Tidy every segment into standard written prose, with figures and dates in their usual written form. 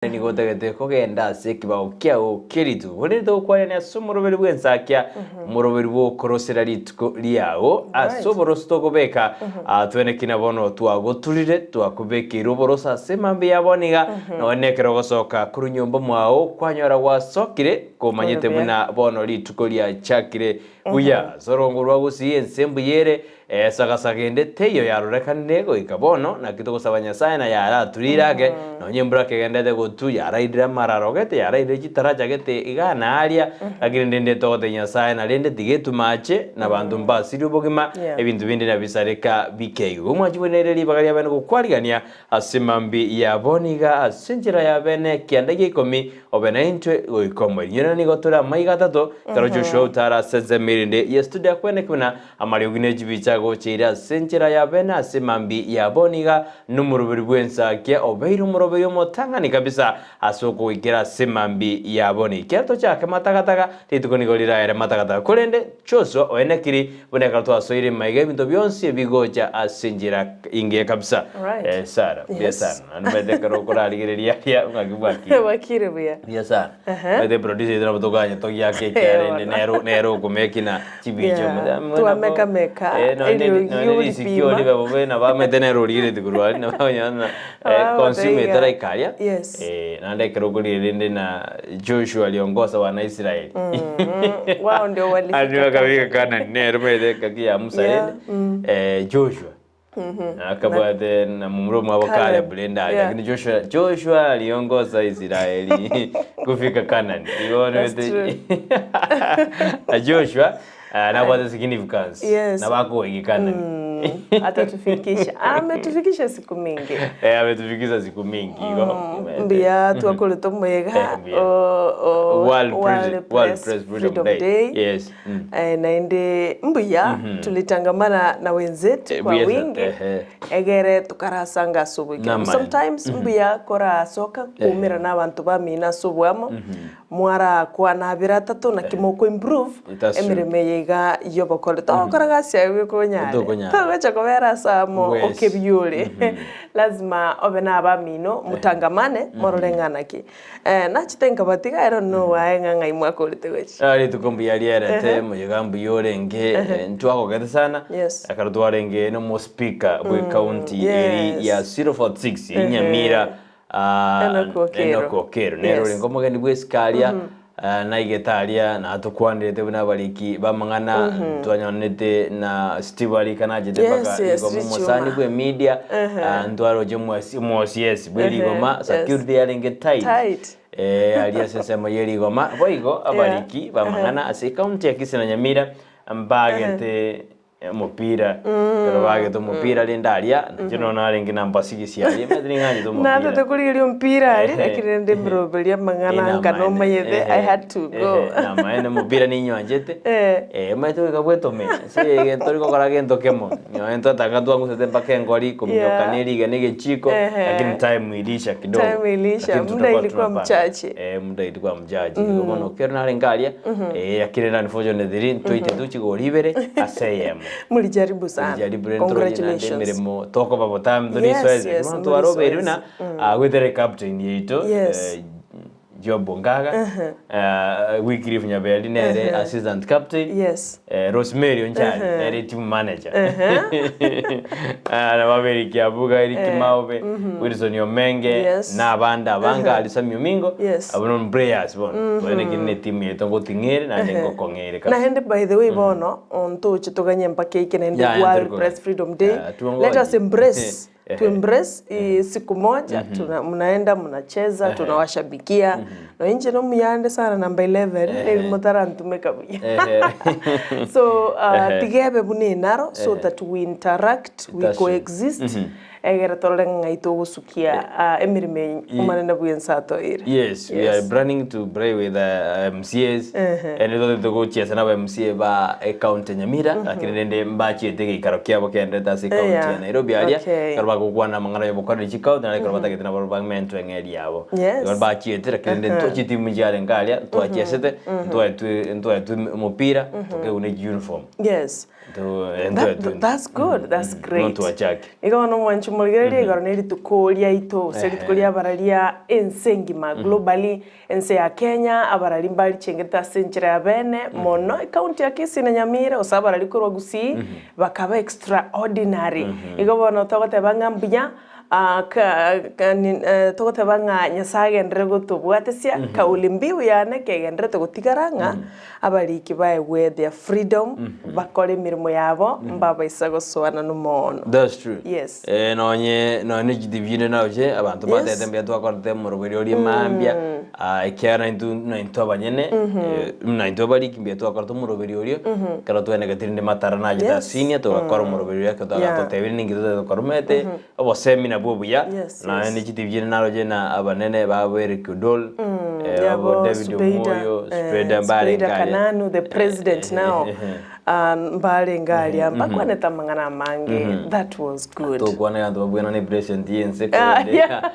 Nigo otagete kogenda ase ekebao kiao kie rituko, korende togokwanania ase omoroberi bw'ensakia, omoroberi bw'okorosera rituko riao. Ase oboroso tokobeka, ah, twene kina bono twagoturire, twakobekeire oboroso ase mambia ya bono iga, nonya nekero ogosoka korwa nyomba mwao, kwanyora gwasokire, komanyete Korwa buya. buna bono rituko riachakire buya. Ase orongo rwa gusii ense mbuya ere, Esagasaga ende teiyo yarorekanire goika bono, naki togosaba Nyasae na yaraturire ake, nonya embura kegenderete gotwa, yarairire amararo gete, yarairire chitaracha gete igaa na aria, lakini rende togotebia Nyasae na rende tiga etume ache, na abanto mbasirie obogima, Yeah. ebinto binde nabisareka bike igo. Omwanchi bwe nere ribaga ria bene gokwarigania ase mambia ya bono iga ase enchera ya bene kianda gia ikomi, Obe naintwe goika omoerio. Inwe nigo tore amaiga atato, ekero Joshua otara ase ensemo erinde ye studio akweneke buna amariogi ne chibicha agocheire ase enchera ya bene ase mambia ya bono iga nomoroberi bw'ensakia obeire omoroberi omotang'ani kabisa ase okogoikera ase mambia ya bono. Ekero tochake matagataga, rituko nigo riraere matagataga. Korende Joshua oenekiri Buna ekero twasoire maiga ebinto bionsi ebigocha ase enchera ingiya kabisa. Right. Eh, Sara, buya Yes. sana. Naende omanyete ekero okorarigereria aria ng'aki bwakire. Bwakire buya. Buya sana. Ehe. Omanyete producer oito nabo tokanya togiaka ekiarende bono. nero nero okomekina chibicha. Yeah. Omanyete nabo- Twameka-meka, Eh, nonye eriogi nonye risikio oripima. ribe bobe nabo amanyete nere origereti korwa aria nabo okonyora ng'a eh, Ah, consumer gotaiga. etaraika aria. Yes. Eh, naende ekero okorigereria rende na Joshua aliongoza wana Israeli. Wao ndio walifika Ani wakafika Kanani nero maete engaki ya Musa Yeah, rende eh, Joshua akabwate na mumura omwabo Caleb, Caleb rende aria yeah. lakini Joshua Joshua aliongoza Israeli kufika Kanani igo That's nimete na Joshua ah, nabwate significance Yes. nabo akoigika Kanani Atatufikisha. Ametufikisha siku mingi. Eh, ametufikisha siku mingi igo Mbuya twakorete omoyega Eh, mbuya. o- o- World World Press- World Press Press Freedom Freedom Day. Day. Yes. Mm. Eh, naende mbuya tulitangamana na wenzetu Eh, kwa mbuya sa- wingi ehe. egere tokarasanga ase oboikeranu. Namaene. Sometimes mbuya korasoka koumera na abanto bamino ase oboamo Mwarakwana abere atato naki moko improve That's true. emeremo eye iga y'obokori. Togokora gasi aye bweka onyare. Tokonyara. Togocha kobera ase amo Bwesi. okebiore. Lazima obe na abamino motangamane morore ng'a naki. Eh, nachete nkabatiga I don't know why ng'a ng'ai mwakorete gochia. Ah, rituko mbuya rierete moyega mbuya orenge eh, ntwagogete sana Yes. ekero twarenge nomospika bwe county eri Yes. ya 046 Nyamira Enock Okello. Enock Okello nere Yes. orenge omogeni bw'esiko aria ah, naigete aria natokwanerete buna abariki b'amang'ana twanyonete na Steve Arika nachete Yes, mpaka yes, rigoma Richuma. omosani bw'emedia ah, ntwaroche omwasi- omwosiesi bwe rigoma yes. security yarenge tight Tight. Eh, aria ase ensemo ye rigoma boigo abariki b'amang'ana ase ekaunti ya Kisii na Nyamira mbagete Omopira, ekero baagete omopira rende aria, inche nonya narenge namba sigisi aria, omanyete ning'anchete omopira. Natete korigereria omopira aria, Ehe. lakini rende emeroberi amang'ana Eh, anga namaene. nomanyete, I Ehe. had to go. Ehe, namaene omopira ninywanchete, Eh. eh, omanyete goika bwetome, ase egento tori gokora gento kemo, nonye twatanga twang'usete mpaka engori, kominyoka Yeah. na eriga na egechiko, Ehe. lakini time iliisha kidogo. Time iliisha, Lakini muda tutakuwa ilikuwa tunapanga. mchache. Eh, muda ilikuwa mchache. Igo bono ekero narenge aria, eh, lakini rende unfortunately, ntwaite tochigora ibere ase eyemo. Mulijaribu sana. Tulijaribu rende toroche naende Congratulations. emeremo tokoba botambe Yes, torisoese. yes, Bono twarobeirwe morisoese. na ah, goetera ecaptain yaito Yes. eh, Job Ongaga, eh, Wycliffe Nyaberi nere assistant captain. Yes. Eh, Rosemary Onchari nere team manager. Ah, na babere Kiabuga, Eric Maobe, Wilson Omenge, Yes. na abande abange ari Samuel Mingo. Yes. Abo no players bono. Bono ekeri ne team yaito ngoting'ere naende ngokong'ere kabisa. Naende by the way bono ntoche toganye mpaka eike naende Yeah, yeah, World turi Press koganya. Freedom Day. Yeah, tuongoje. Let us embrace Ehe. to embrace eh, siku moja tuna, mnaenda mnacheza tunawashabikia na inche nomuyande sana number 11 eri motarantumeka buya Ehe. so uh, Ehe. tigebe buna enaro so that we interact we That's true. coexist egere torore ng'ai togosukia uh, emeremo eye omonene bwense atoeire Yes, we are planning to play with the MCAs. And totete gochiesa na aba MCA ba ecounty ya Nyamira, lakini rende mbachiete geikaro kiabo kenderete ase ecounty ya Yeah. Nairobi aria. Okay. Ekero bagokwana amang'ana ya obokoreri chicounty naende ekero batagete nabo bamentwe eng'eri yabo. Yes. Igo mbachiete lakini rende ntwa chitimu chiarenge aria, ntwachiesete, ntwaetwe ntwaetwe omopira, tokegwa ne uniform. Yes. Nto That, that's good, that's great. Ntwachake. Igo bono omwanchi. morigereria igoro ne rituko riaito gose rituko Ehe. ria abararia ense engima globally ense ya Kenya abarari mbarichengete ase enchera ya bene mono ecounty ya Kisii na Nyamira gose abarari korwa Gusii bakaba extraordinary. Igo bono togoteba ng'a mbuya ah, ka ka ni togoteba ng'a Nyasaye agenderere gotobwatesia kauli mbiu yane kegendererete gotigara ng'a Abariki baegwe their freedom, bakore emeremo yabo, mbabaisa gosoana nomoono. That's true. Yes. Eh, nonye nonye chitibi chinde naroche abanto Yes. batete mbuya twakorete omoroberi oria mambia ah, ekiagera naintwe naintwe abanyene eh, naintwe abariki mbuya twakorete omoroberi oria ekero twenegete rinde matara nachete Yes. asinia togakora omoroberi oria ekero Yeah. twagatotebirie ninki totagete koromete Obosemi nabwo obuya, Yes, nonya yes. ne chitibi chinde naroche na abanene babo Eric Odol, eh, Yabo babo David Zubeida, Omoyo, eh, Zubeida mbarenge Zubeida aria. Kananu, the president now, ah, mbarenge aria, mbakwanete amang'ana amange, that was good. Tokwana abanto babwena ne president yense Ah, korende yeah.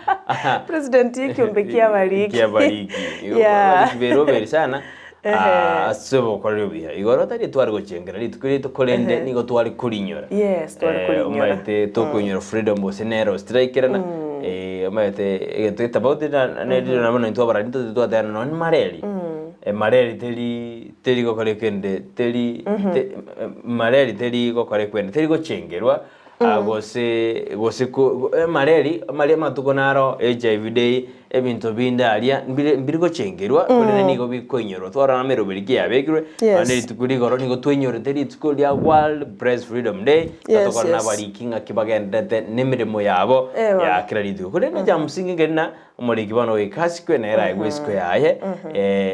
President y'ekiombe ki'abariki. kiabariki. Igo Yeah. abariki beroberi sana Ehe. ah, ase obokoreri obuya. Igoro tari tware gochengera rituko rieto korende nigo tware korinyora. Yes, tware Eh, korinyora. omanyete tokoinyora freedom gose nero straikerana eh, omanyete egento getabauti na nerire nabo naintwe abarani ntotari twatebana nonye mareri Eh, mareri teri teri gokora ekende teri te- mareri teri gokora ekwende teri gochengerwa Ah, gose gose ko amareri amare amatuko naro HIV day ebinto binde aria mbire mbiri gochengerwa korende nigo bikoinyorwa twarora ameroberi ki yabekirwe Yes. naende rituko rigoro nigo twainyorete rituko ria World Press Freedom Day Yes, tokora yes. nabariki ng'aki bagenderete na emeremo yabo Eh, bono. ya kera rituko korende echa msingi nkeri na omoriki bono goika asikwe nere aegwe isiko yaye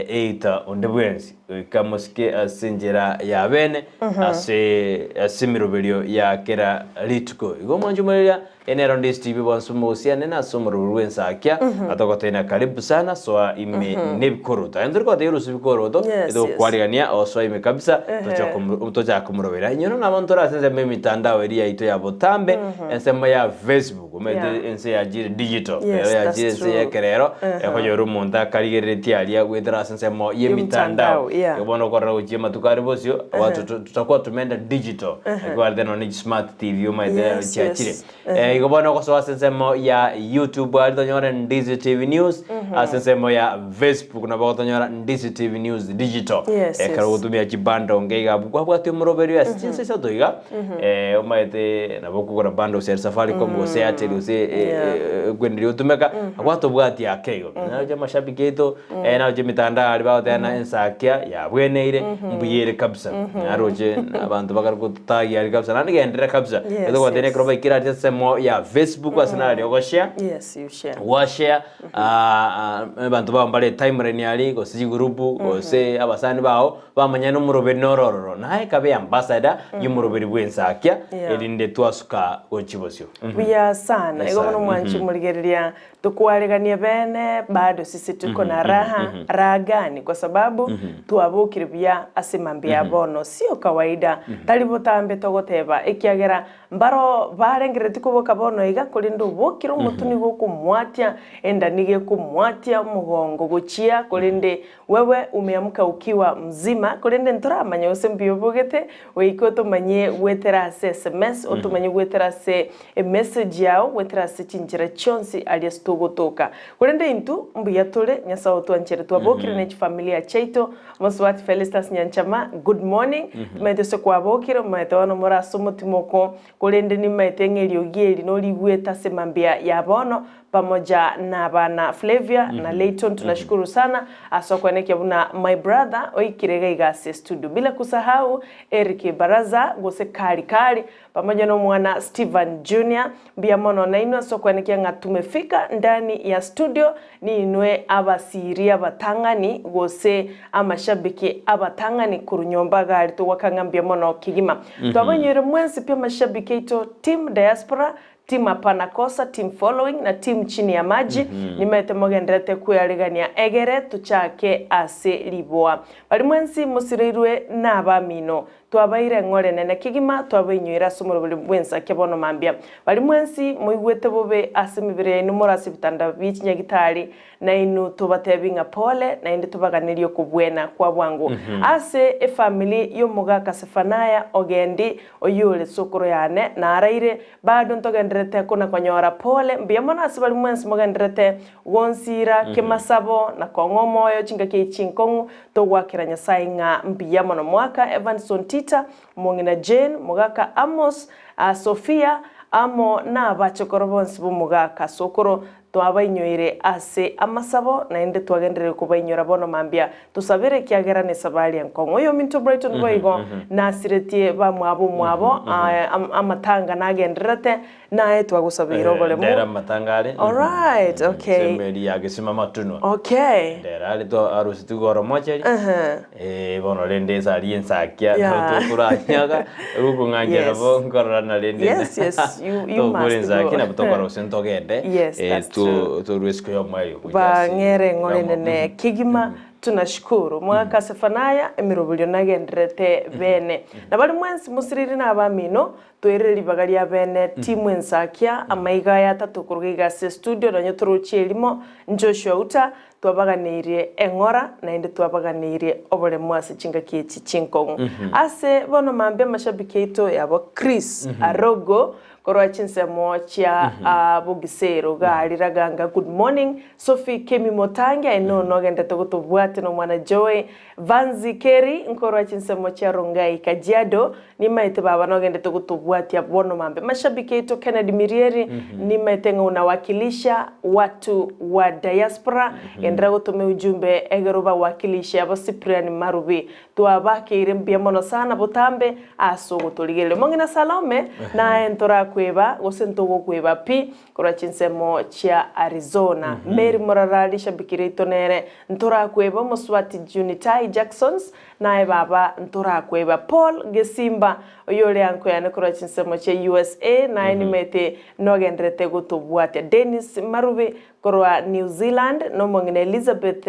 eita onde bwensi. Goika mosike ase enchera ya bene, ase ase emeroberio ya kera rituko. Igo omwancho omoreria, eye nero Ndisi TV bonsi mogusiane na ase omoroberi bw'ensakia, atogotebia karibu sana soa ime nebikoroto. Aye ntori gotebia orusie bikoroto, Yes, yes. etogokwarigania osoe ime kabisa, tocha komo tochake komorobera. Inwe nabo ntore ase ensemo y'emitandao eria yaito ya botambe, ensemo ya Facebook, omanyete Yeah. ense yachire digital, Yes, ero that's yachire ense true. y'ekerero, Ehe. ekonyora omonto akarigereretie aria goetera ase ensemo y'emitandao. Y'emitandao, yeah. Igo bono okorora gochia amatuko are bosio, watu tu- tutakuwa tumeenda digital. Ekwarete nonye ne chismart TV omanyete Yes, chiachire. yes. Eh, igo bono ogosoa ase ensemo ya YouTube aria tonyore Ndizi TV News, ase ensemo ya Facebook nabo ogotonyora Ndizi TV News Digital. Yes, Ekero yes. ogotumia chibando nge iga abwo kwabwate omoroberio ase chinsa isato iga, eh, omanyete nabo okogora bundles ya Safaricom gose Airtel gose eh, Yeah. eh, ekwenderia otumeka, abwatobwati ake igo. Naroche amashabiki aito, eh, naroche emitandao aria bagoteba ng'a ensakia yabweneire, mbuya ere kabisa. Naroche abanto bakare gototagia aria kabisa, naende genderera kabisa. Yes, Etogotebia yes. ekero baikire aria ensemo ya Facebook ase naria ogoshare, Yes, you share. gwashare ah, ah, abanto bao mbare timeline aria gose chigurupu gose abasani bao bamanya nomoroberi noro ororo naye kabe ambassador y'omoroberi bw'ensakia Yeah. erinde twasuka gochia bosio. Buya sana Yes, igo bono sana. mwanchi morigereria Tukwareganie bene bado sisi tuko na raha raha gani kwa sababu twabokire buya ase mambia ya bono sio kawaida tari botambe togoteba ekiagera mbaro barengereretie koboka bono iga korende obokire omotwe nigo okomwatia enda nigo ekomwatia omogongo gochia korende wewe umeamka ukiwa mzima korende ntoramanya gose mbuya obogete goika otomanye goetera ase sms otomanye goetera ase Emessage yao goetera ase chinchera chionsi aria ase togotoka. Korende intwe mbuya tore, Nyasae otwanchere twabokire ne chifamilia chiaito. Mosubati Felistus Nyanchama, good morning. Timaete ase kwabokire, omaete bono more ase omotimoko, korende nimaete ng'a eriogi eri norigwete ase mambia ya bono, pamoja na abana Flavia na Layton tunashukuru sana ase okoenekia buna my brother oikire iga iga ase studio bila kusahau Eric Baraza gose Kali Kali pamoja na omwana Steven Junior mbuya mono nainwe ase okoenekia ng'a tumefika ndani ya studio ninwe abasiri abatang'ani gose amashabiki abatang'ani korwa nyomba gari togwaka ng'a mbuya mono kegima twabanyoire mwensi pi amashabiki aito team diaspora Team hapana kosa, team following na team chini ya maji nimaete mogendererete kwearegania egere tochake ase riboa. Baria mwensi mosireirwe nabamino, Twabaire eng'ora enene kegima, twabainyoire ase omoroberi bw'ensakia bono mambia. Baria mwensi moigwete bobe ase emebere yaino more ase ebitanda bie chinyagitari, nainwe tobatebi ng'a pole, naende tobaganerie okobwena kwa bwango. Ase efamiri y'omogaka Sefanaya Ogendi, oyore sokoro yane, naraire, bado ntogendererete kona-konyora pole. Mbuya mono ase baria mwensi mogendererete Gonsiira kemasabo na kong'a omoyo chingaki echi chinkong'u, togoakera Nyasae ng'a mbuya mono. Moaka Evanson Tita, omong'ina Jane, mogaka Amos, Sophia, amo nabachokoro bonsi b'omogaka Sokoro, twabainyoire ase amasabo, naende twagenderere kobainyora bono mambia. Tosabere ekiagera nesabari enkong'u. Oyominto Brighton boigo nasiretie bamwabo omwabo, amatanga nagendererete, Naye twagosabeire oboremo. Ndera amatanga are. Alright, okay. Semeri ya gesima matunwa. Okay. Ndera are to arusi tugoro mocheri. Uh-huh. Eh bono rende esari ensakia Yeah. tokuranyaga gokong'anchera Yes. bo nkorora na rende. Yes, yes, you- you Tokure must ensakia go. nabo tokora gose ntogende. Yes, eh, that's tu- true. torue isiko y'omoerio gochia ase Bang'ere eng'ora Ramo. enene kegima tunashukuru. Mwaka Sefaniah emeroberio nagendererete bene. Na baria mwensi mosiriri na abamino Toirire ribaga ria bene timu ensakia amaiga aya atato koruga iga ase estudio nonye torochie erimo Joshua Uta twabaganeirie eng'ora naende twabaganeirie oboremu ase chingaki echi chinkong'u ase bono mambia amashabiki aito yabo Chris Arogo korwa chinsemo chia Bogisero gari Raganga good morning Sophie Kemi Motangi aye nono ogendete gotobwatia nomwana Joy Vanzi Kerry nkorwa chinsemo chia Rongai Kajiado Nimaete baba nogendete gotobwatia bono mambe mashabiki aito Kennedy Mirieri nimaete ng'a unawakilisha watu wa diaspora genderera gotoma eujumbe egere obawakilishe abo Cyprian Marubi twabakeire mbuya mono sana botambe ase ogotorigereria Omong'ina Salome naye ntorakweba gose ntogokweba pi Korwa chinsemo chia Arizona, Mary Morara rishabiki riaito nere, Ntorakweba omosubati Junitai Jacksons, naye baba ntorakweba Paul Gesimba, oyore anko yane korwa chinsemo chia usa, naye nimete nogenderete gotobwatia. Dennis Marubi korwa New Zealand, nomong'ina Elizabeth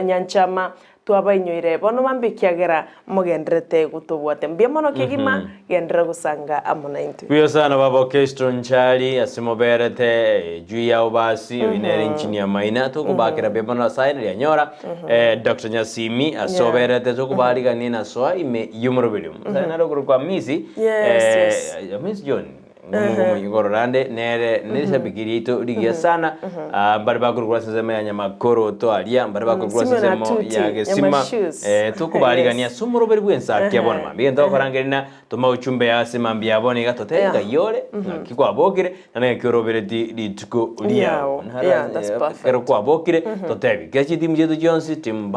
Nyanchama Twabainyoire bono mambia ekiagera mogendererete gotobwatia. Mbuya mono kegima, genderera gosanga amo naintwe. Mbuya sana baba Okesto Nchari ase moberete juu yao basi oyo nere engineer Maina tokobakera mbuya mono ase rianyora Doctor Nyasimi ase Yeah. oberete tokobariganie na soa ime y'omoroberi omosae nare okorokwa Amisi Yes, yes. Amisi John Igoro rande nere nerishabiki riaito rigiya sana Ah, mbare bakorokwa ase ensemo ya Nyamakoroto aria mbare bakorokwa ase Simon ensemo Atuti, ya Gesima Nyamashoes. Eh, tokobarigania Yes. ase omoroberi bw'ensaki bono mambia egento tokorangeria na toma ochumbe ase mambia bono iga totebe Yeah. ng'ai ore ng'aki kwabokire na naki orobereti rituko riao Riao. Yeah, that's perfect. Ekero kwabokire totebi kera chitimu chiaito chionsi team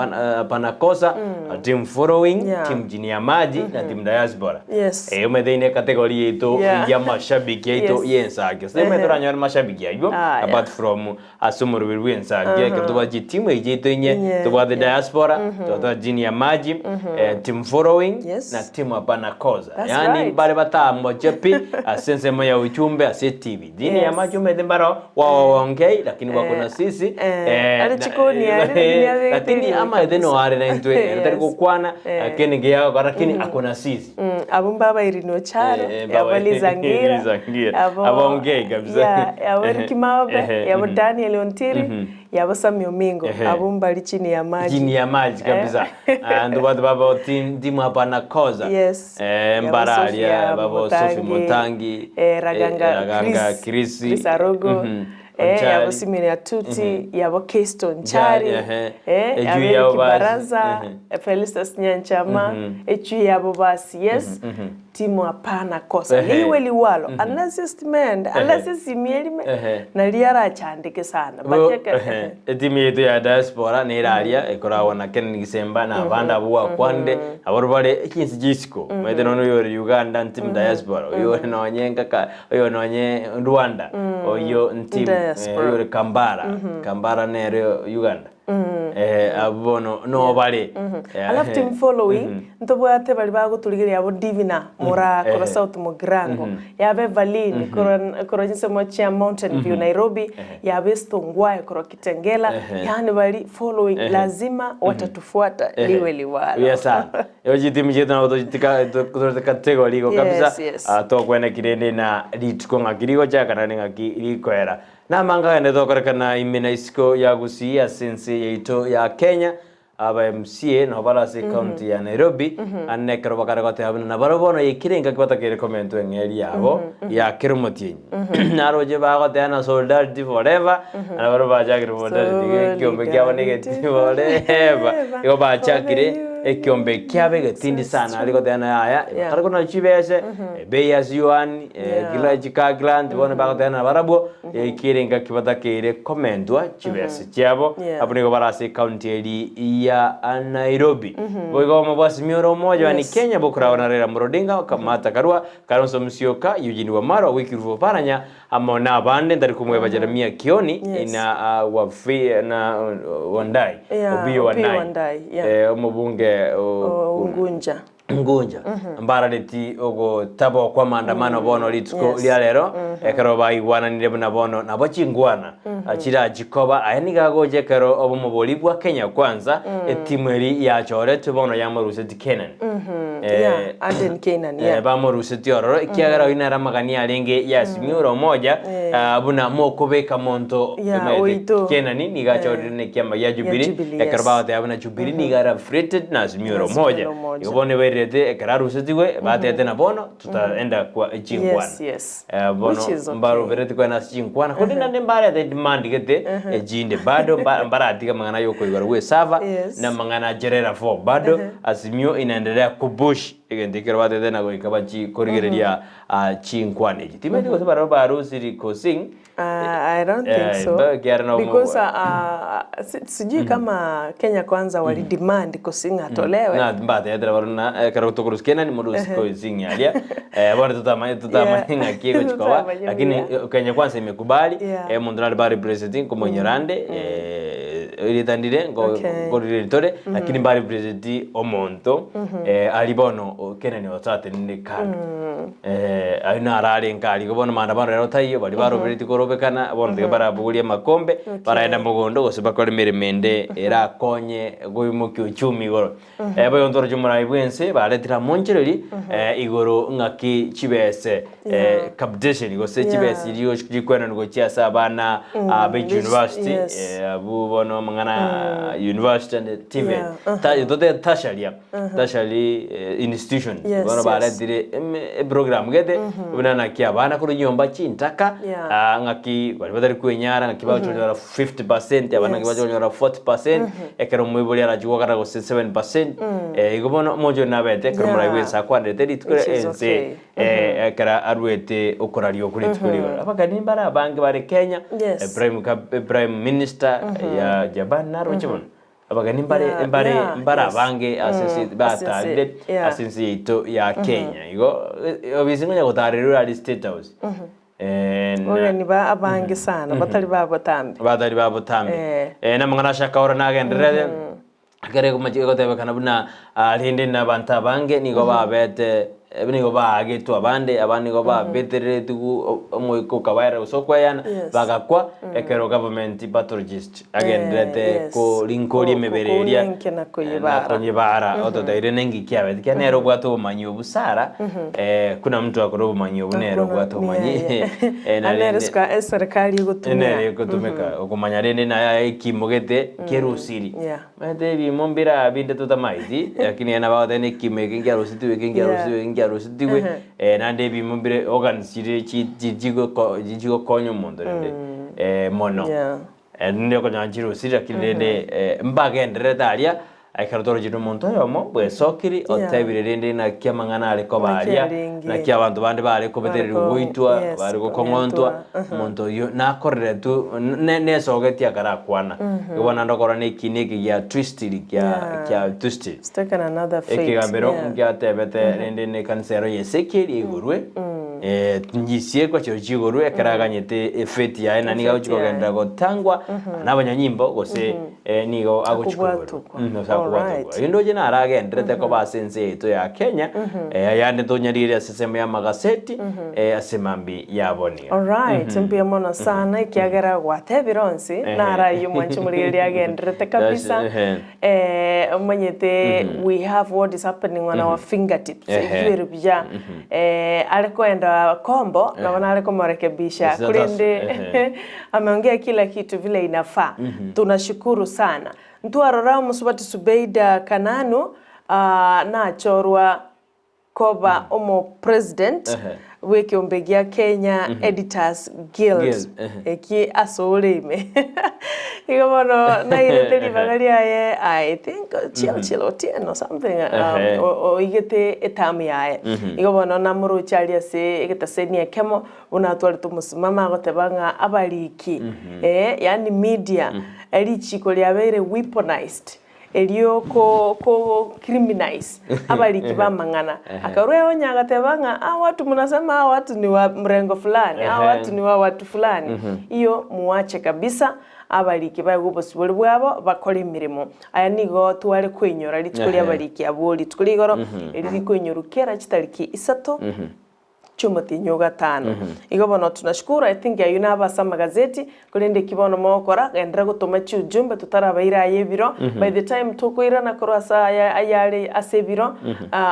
panakosa team following Yeah. team chini ya maji na team diaspora Yes. Eh, omanyete ine category yaito Yeah. ya mashabiki yaito Yes. y'ensake so omanyete oranyore mashabiki aywo Ah, yeah. apart from ase omoroberi bw'ensake ekero tobwate chitimu echi chiaito inye Inye, tobwate yeah. diaspora tobwate chini ya maji eh, team following Yes. na team hapana kosa That's yaani right. bare batamoche pi ase ensemo ya uchumbe ase etibi chini ya Yes. maji omanyete mbaro wawaongei lakini wako na sisi Eh, eh, are na- chikoni are, lakini abe lakini getiri amaete kabisa. noare na intwe ere tari Yes. gokwana Eh. lakini ngiya lakini ako na sisi Mm, abo mbabairi nocharo Eh, eh, yabo mbabairi- Lizangira Lizangira. yabo Abo ongei kabisa. yeah, yabo Ricky Maobe Ehe, yabo mhm. Daniel Ontiri yabo Samuel Mingo Ehe. abo mbali chini ya maji chini ya maji kabisa andu batu babo timu hapana koza Yes. eh, Yabo mbararia Sophia babo Sophie Mutangi eh, Raganga, eh, Raganga Chris, Chris, Chris Arogo Mhm. eh, Onchari. yabo Simeon Atuti yabo Keystone Nchari Nchari, ehe. eh, Ejuu yabo yabo Eric basi. Baraza Ehe. eh, Felicitas Nyanchama echu yabo basi yes timu hapana kosa Ehe. liwe liwalo unless estimend unless esimielime Ehe. na liarachandike sana Bo- but yake- ehe. Etimu yaito ya diaspora neraria ekoragwa na Ken Gisemba na abande abwo gwakwande aboro bare echinsi chia isiko omanyete nonya oyore Uganda ntimu diaspora oyore nonye nkaka oyo nonye Rwanda oyo ntimu Diaspora. oyore Kambara Kambara nere Uganda. Eh, abwo bono no bare. Eh, Alafu team following ntobwate baria bagotorigereria abwo Divina Moraa korwa Ehe. South Mugirango, yaba Evaline korwa korwa chinsemo chia Mountain View Nairobi, yaba Esther Ongwae korwa Kitengela, Ehe. yaani baria following lazima watatufuata liwe liwalo. Buya sana. Ego chitimu chiaito nabo tochitika totorete category igo Yes, kabisa. yes. Ah, tokweneki rende na rituko ng'aki rigochaka naende ng'aki rikoera. Namanga agende tokorekana ime na isiko ya Gusii ase ense yaito ya Kenya, aba MCA nabo bare ase ecounty ya Nairobi, ande ekero bakare goteba buna nabarabwo bono yaikire engaki batakeire komentwa eng'eria yabo ya kera omotienyi. Naroche bagoteba na solidarity forever, nabarabwo bachakire solidarity ekiombe kiabo Solidarity negeti forever. Igo bachakire forever. ekiombe kiabo egetindi sana aria goteba na yaya, Yeah. bakare kona chibese, bei ya ziwani, Yeah. kila chika grant bono bagoteba nabarabwo, yaikire engaki batakeire komentwa chibese chiabo, Yeah. abwo nigo bare ase ecounty eri ya Nairobi. Boigo omobwasimi ore omoja ni Yes. Kenya bokoragwa na Raila Amolo Odinga, Martha Karua, Kalonzo Musyoka, Eugene Wamalwa, Wycliffe Oparanya, amo nabande ntari komweba Jeremiah Kioni Yes. na Wafi na Wandai, Yeah, Opiyo Opiyo Wandayi, Wandayi, yeah. omobunge o- Ungunja. Ngunja mbarareti ogotaba kwa maandamano bono rituko Yes. ria rero ekero baigwananire buna bono nabo chingwana chirachikoba aya nigo agocha ekero obomobori bwa Kenya Kwanza etimu eri yachoretwe bono yamoruseti Kenan Yeah, Aden Canaan, yeah. bamoruseti ororo ekiagera oyio nere amagani arenge yasimia ore omoja buna mokobeka monto Yeah, emete oito. Kenani nigo achorire na ekiama gia Jubilee Jubilee, ekero yes. bagoteba buna Jubilee nigo are affiliated na Azimio la Azimio Umoja. la Umoja. Igo bono ebairerete ekero arusetigwe batete na bono tutaenda kwa chinkwana. Yes, yes. Bono Which is okay. mbarobereti kwenda ase chinkwana korende naende mbarete demand gete echinde bado mbaratiga amang'ana ya okoigora gwe esava Yes. na amang'ana acherera fo bado Azimio inaendelea kupush egento ekero batete na goika bachi korigereria chinkwana echi. Timanyeti gose barabwo barusiri kosing I don't think so. Ekiagera no Because sijui kama Kenya Kwanza wali demand Kosing atolewe. Na mbatetera barabwo na ekero tokorusia Kenya nimorusie Kosing aria. Bono totamanye totamanye ng'aki egochi koba Totamanye lakini buya. Kenya Kwanza imekubali omonto nare ba represent nkomonyora ande erieta ndire nkorire ritore lakini ba represent omonto aria bono Kenya nigo toratenene kando. Ayio naro arenge aria igo bono maandamano rero taiyo baria baroberetie korobekana bono tiga barabogorie amakombe baraenda mogondo gose bakore emeremo ende erakonye goimokia uchumi igoro. Boigo ntoroche omorai bwa ense baretire amonchereri igoro ng'aki chibese capitation gose chibese chiria chikwenanwa gochia ase abana be university abwo bono amang'ana university and TVET. Totebe tertiary tertiary institutions bono baretire eprogram gete buna naki abana korwa nyomba chintaka ng'aki baria batari kwenyara ng'aki bagochonyora 50%, abana ng'aki bagochonyora 40%, ekero omoibori arachie gokara gose 7%, igo bono omonche oyo nabete ekero omorai bwense akwanderete rituko Which is ense okay. ekero aruete okoraria okwo rituko rigoro. Abageni mbare abange bare Kenya, prime prime minister ya Japan naroche bono. Abageni mbare mbare mbare abange ase ense Ase ense, batarire ase ense yaito ya Kenya. Igo obisi ngonya gotarerwa aria State House. Abageni ba abange sana batari ba botambe. Batari ba botambe. Namang'ana ase akaoro nagendererete, ekero egomachi egotebekana buna rende na abanto abange nigo babete nigo baagetwe abande, abande nigo babetereretigwe omoika okabaera gose okoeyana, bagakwa, ekero government pathologist agendererete korinkoria emebere eria Kounenkia na na koyebara. konyebara ototeire nengiki kiabete ekiagera nere obwate obomanyi obo Sarah kuna mtu akore obomanyi obo nere obwate obomanyi na Ande rende ere eserikali egotumia. nere egotumeka okomanya rende naye ekimo gete kerusiri Omanyete ebimo mbire binde totamaeti lakini ere nabo agoteba ekimo eke nkiarusetiwe eke nkiarusetiwe eke nkiarusetiwe naende ebimo mbire organs chire chigokonya omonto rende mono. Rende okonyora nchirusiri lakini rende mbagendererete aria ekero torochire omonto oyomo bwesokiri otebire rende naki amang'ana are koba Naki aria, arenge. naki abanto bande bare kobetererigwa goitwa, bare gokong'ontwa, omonto oyio nakoreretwe nesogetie akarakwana. Igo bono naende okora na ekina eke gia twistiri kia kia twistiri. It's taken another fate. Ekegambero ngiatebete rende na ekanisa ero ya Ezekiel igurwe. Nchisiekwa chirochio chigorwe ekero aganyete efeti yaye na nigo agochi Efeti yaye. kogenderera gotangwa nabanyanyimbo gose nigo agochi koigorwa. Akobwatokwa. Gose akobwatokwa. Alright. Eyio ndoche naragenderete koba ase ense yaito ya Kenya, ayande tonyarigereria ase ensemo y'amagaseti, ase mambia yabo niga. Alright, mbuya mono sana ekiagera gwatebire onsi naraye omwanchi omorigereria agenderete kabisa. Ehe. Omanyete we have what is happening on our fingertips, Ehe. ebio ere buya. Are koenda kombo nabo nare komorekebisha Yes, that's- korende ehe. ameongea kila kitu vile inafaa. Tunashukuru sana. Ntwarora omosubati Subeida Kananu nachorwa koba omo president Ehe. bw'ekeombe gia Kenya Editors Guild Guild, ehe. eki ase ore ime. Igo bono nairete ribaga riaye I think Churchill Otieno something Ehe. oigete eterm yaye. Igo bono namoroche aria ase egetaseni ekemo buna atwarete omosimamo agoteba ng'a abariki yaani media richiko riabeire weaponized Erio ko ko criminise abariki b'amang'ana. Akarua eonya agateba ng'a hawa watu mnasema hawa watu ni wa mrengo fulani, hawa watu ni wa watu fulani. Iyo muache kabisa abariki baegwe obosibore bwabo bakore emeremo. Aya nigo tware koinyora rituko ria abariki abwo rituko ria igoro, eri rikoinyorwa kera chitariki isato. Chi'omotienyi o gatano. Igo bono tunashukuru, I think ayio nabe ase amagazeti, korende eki bono mogokora, genderera gotoma chiujumbe totarabaira aye ebiro, by the time tokoirana korwa ase aya ayare ase ebiro,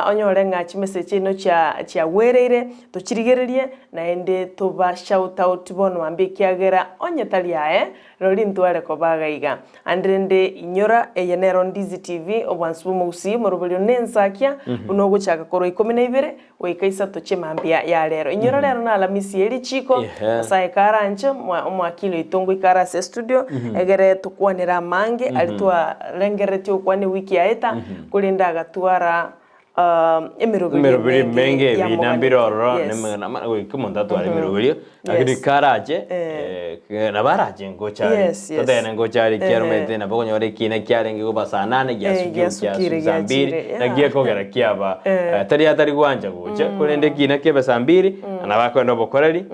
onyore ng'a chimessage chiaino chia chiagwereire, tochirigererie, naende toba shout out bono mambia ekiagera onye tari aye, Rori ntware koba iga iga. Ande rende inyora, eye nero Ndizi TV, obwansu bw'omogusii, omoroberio nensakia, buna ogochaka korwa ikomi na ibere goika isato chi'emambia ya rero. Inyora rero na Alamisi ye richiiko, Nyasae karanche, omwakili oito ngoika are ase estudio, egere tokwanere amange aria twarengereretie gokwana ewiki yaeta, korende agatwara emeroberio Emeroberio emenge emenge ebina yamoganete. mbire ororo Yes. nemegana amana goika omonto atware emeroberio lakini Yes. karache nabo arache ngocha are Yes, yes. totebe ngocha are ekiagera Ehe. omanyete nabo okonyora ekina kiarenge koba saa nane giasukire giasukire, giasukire saa mbiri giachire, yeah. naki gekogera kiaba tari atari gwancha gocha korende ekina kiabe saa mbiri nabo akoenda obokoreri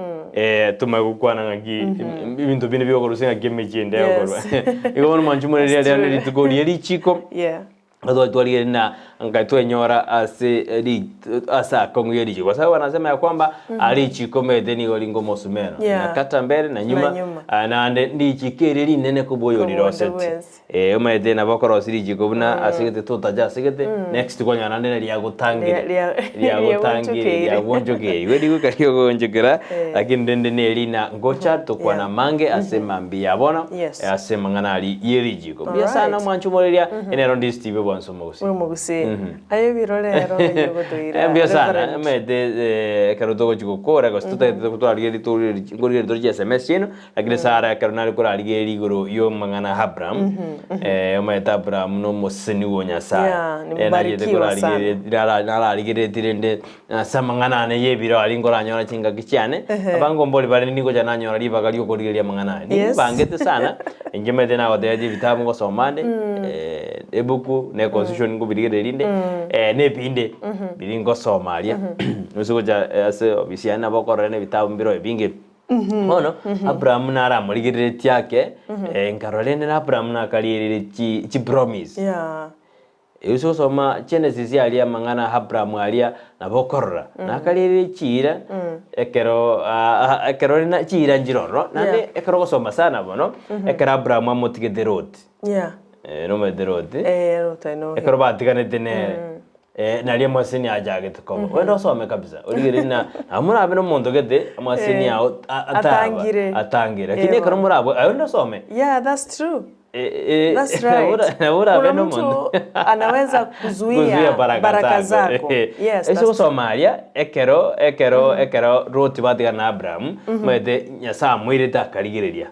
tumanye gokwana ng'aki ebinto binde biokorusia ng'aki emechie ende egokorwa Yes. igo bono mwanche more That's riria true. rituko rie richiko Yeah. Twarigereria na nkai twenyora ase ri ase akong'u ye richiko. Kwa sababu anasema ya kwamba richiko omanyete nigo ringa omosumeno Yeah. na kata mbere na nyuma, Na nyuma. naende richiko eri rinene kobua oyo Kobua onde oriroseti. bwensi. Omanyete nabo okorosia richiko buna asegete totacha asegete next kwanyora naende na riagotangire Ria- ria- riagotangire riagonchokeire. riagonchokeire. Igo rigoika riogoonchokera lakini rende neri na ngocha tokwana Yeah. amange ase mambia ya bono Yes. ase amang'ana aria ye richiko. Mbuya sana Alright. omwancho omoreria enero ndi Steve bwanso omogusii. Ore omogusii. Aye ebiro rero ng'ai ogotoira Mbuya sana Reverend. omanyete ekero togochi gokora gose totagete twararigereria torigereria nkorigereria tore chi sms chiaino lakini sara ekero nare korarigereria igoro ya omong'ana Abraham omanyete Abraham na omoseseni bwa Nyasaye. Yeah, ni Eh, nachete mbarikiwa sana. korarigereria nara nararigereretie rende ase amang'ana ane ya ebiro aria nkoranyora chingaki chiane, abange mbori bare ningocha nanyora ribaga ri'okorigereria amang'ana aya. Yes. Nimbangete sana, inche omanyete nagotebetie ebitabu ngosoma nde, ebuku na econstitution nkobirigereria rinde, na ebinde biria ngosoma aria, gose gocha ase ofisi yane nabo okorora na ebitabu mbire ebinge. Bono, Abraham naramorigereretie ake, nkarora rende na Abraham nakarierire chi chipromise. Yeah. Ase gosoma Genesis aria amang'ana a Abrahamu aria nabo okorora, nakarierire chiira ekero ekero rina chiira nchiroro, naende Yeah. ekero ogosoma sana mono, ekero Abrahamu amotigete Loti, Yeah. nomanyete Loti, Eh, Lot, I know him. ekero batiganete nere, naria amaseseni achagete koba. Ogende osome kabisa, origererie ng'a nabo morabe na omonto gete, amaseseni ao ataba, Atangire. atangire. Lakini Eh, ekero bono. morabwe, aye onde osome. Yeah, that's true. That's Nabo right. nabo orabe Kuna nomonto mtu anaweza kuzuia baraka zako. Yes, Ase that's true. gosoma aria ekero ekero ekero Loti batigana na Abraham omanyete Nyasaye amoirete akarigereria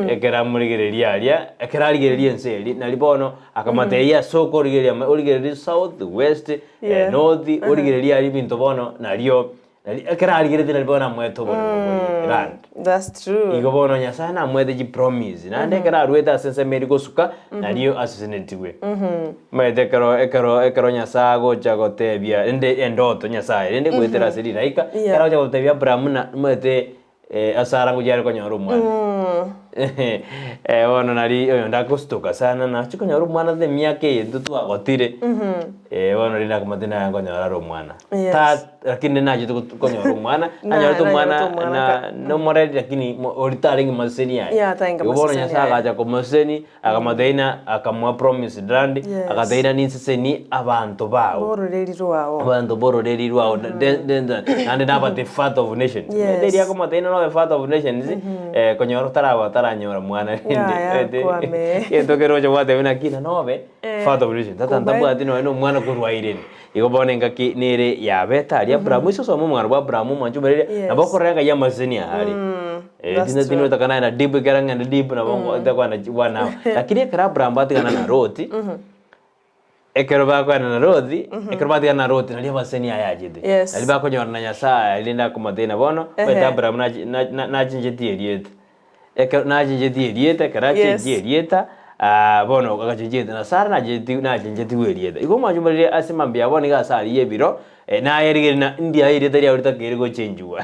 ekero amorigereria aria ekero arigereria ense eria nari bono akamotebia ase okorigereria origererie south, west, Yeah. north origererie aria ebinto bono nario. Nari ekero arigeretie nari bono amoete oboremo boria land. That's true. Igo bono Nyasaye namoete chipromise, naende ekero aruete ase ensemo eria gosuka, nario asesenetigwe. Omanyete ekero ekero ekero Nyasaye agocha gotebia rende endoto Nyasaye rende goetera ase rilaika, Yeah. ekero agocha gotebia Abraham buna omanyete Sara ngochia are konyora omwana. Bono nari oyonde agostuka sana nachi konyora omwana ase emiaka eye intwe twagotire, bono rende akamanya tinaye nkonyora are omwana. Yes. Ta lakini nachete got konyora omwana, Na- nanyorete omwana nanyorete omwana na ka- nomoreri lakini mo oria tarenge maseseni aye. Yeah, tarenge Igo bono maseseni Nyasaye aye. agacha komoseseni, akamotebia ng'a akamoa promised land, Yes. agatebia ng'a ninsesenie abanto bao. Bororeri rwao. Abanto b'ororeri rwao de- de- de- naende naba the father of nations. Yes. Riria akomotebia ng'a nobe father of nations, konyora otaraba otaranyora mwana rende. Yaya, kwame. Egento keroche gwateba naki na nobe father of nations. Tata Kumbe. ntabwati nonya na omwana korwa Irene. Igo bono engaki nere yabete aria Abraham, ase osome omogano bwa Abraham omwanche omoreria, Yes. nabo okorora engai y'amaseseni are. That's Tinde true. tinoetaka naye na deep ekero ng'ende deep nabo ntakwana one hour. Lakini ekero Abraham batigana na Loti, ekero bakwana na Loti, ekero batigana na Loti nario amaseseni aye achete. Yes. Nario bakonyora na Nyasaye rende akomotebia na bono, omanyete Ehe. Abraham nachi na- na- nachinchetie erieta. Ekero nachinchetie erieta, ekero achenchie Yes. erieta, ah, bono agachenchia erieta, na Sara nacheti nachenchetigwe erieta. Igo omwancho omorere ase mambia bono iga ase aria ebiro, naye rigereria na ndiaye erieta riao ritakeire gochenchigwa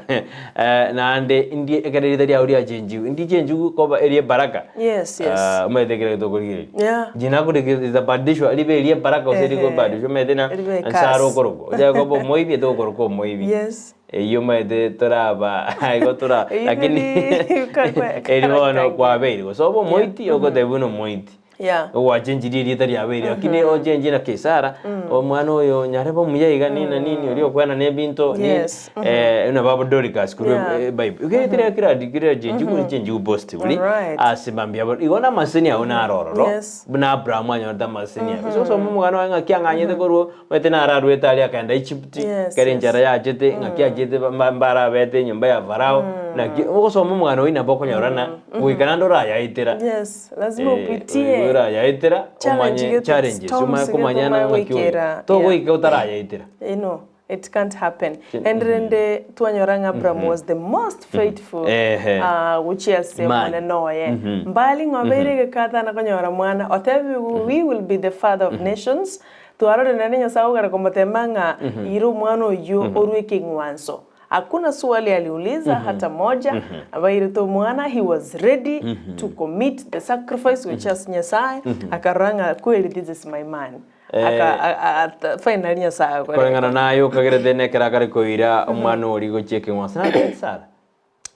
naende ndie ekero erieta riao riachenchigwe, ndichenchigwe koba eria ebaraka. Yes, yes. Ah, omanyete ekero tokorigereria. Yeah. Jina kore ritabadilishwa ribe eria ebaraka gose Ehe. rikobadilishwa omanyete na Ribe Sara curse. okorokwa. Ochake koba omoibi etokorokwa omoibi. Yes. Eyio omanyete toraba igo tora Eyio lakini neri kwa- kwa- eri bono character kwabeire gose obe omoiti ogotebiwa buna omoiti. Yeah. Ogwachenchirie erieta riabeire lakini ochenchie na Kesara omwana oyo nyarebe omuya iga nini na nini oria okwana ebinto nini Yes. buna babo Doricas korwa Yeah. ebible. Igo erieta riaye kera kera chenchiwu richenchiwu positively Alright. ase mambia bono. Igo namaseseni ao naro ororo Yes. buna Abraham anyorete amaseseni aye. Gose osome omogano oye ng'aki ang'anyete korwa Omanyete naro aruete aria akaenda Egypt, Yes, ekero yes. enchara yachete, ng'aki achete ba- mba- mbarabete enyomba ya Farao, naki ogosoma omogano oyio nabo okonyora ng'a goika naende orayaetera. Yes, lazima Eh, opitie. orayaetera Challenge omanye gete, challenges, storms omanye gete komanyana omanye ng'aki oyo. goikera, yeah. Togoika otarayaetera. You know, it can't happen. And rende twanyora ng'a Abraham was the most faithful Ehe. ah, gochia ase Man. omonene oye. Mbali ng'a obeire egeka atana konyora mwana, otebiwe we will be the father of nations, Twarorire naende Nyasae ogokana komotema ng'a ira omwana oyio orue ekeng'wanso. Hakuna swali aliuliza hata moja, abairete omwana, he was ready to commit the sacrifice gochia ase Nyasae, akarora ng'a kweri this is my man. Aka a- a- a- finally Nyasae agokora. Koreng'ana naye okagerete nekero akare koira omwana oria gochia ekeng'wanso. Naki Sara?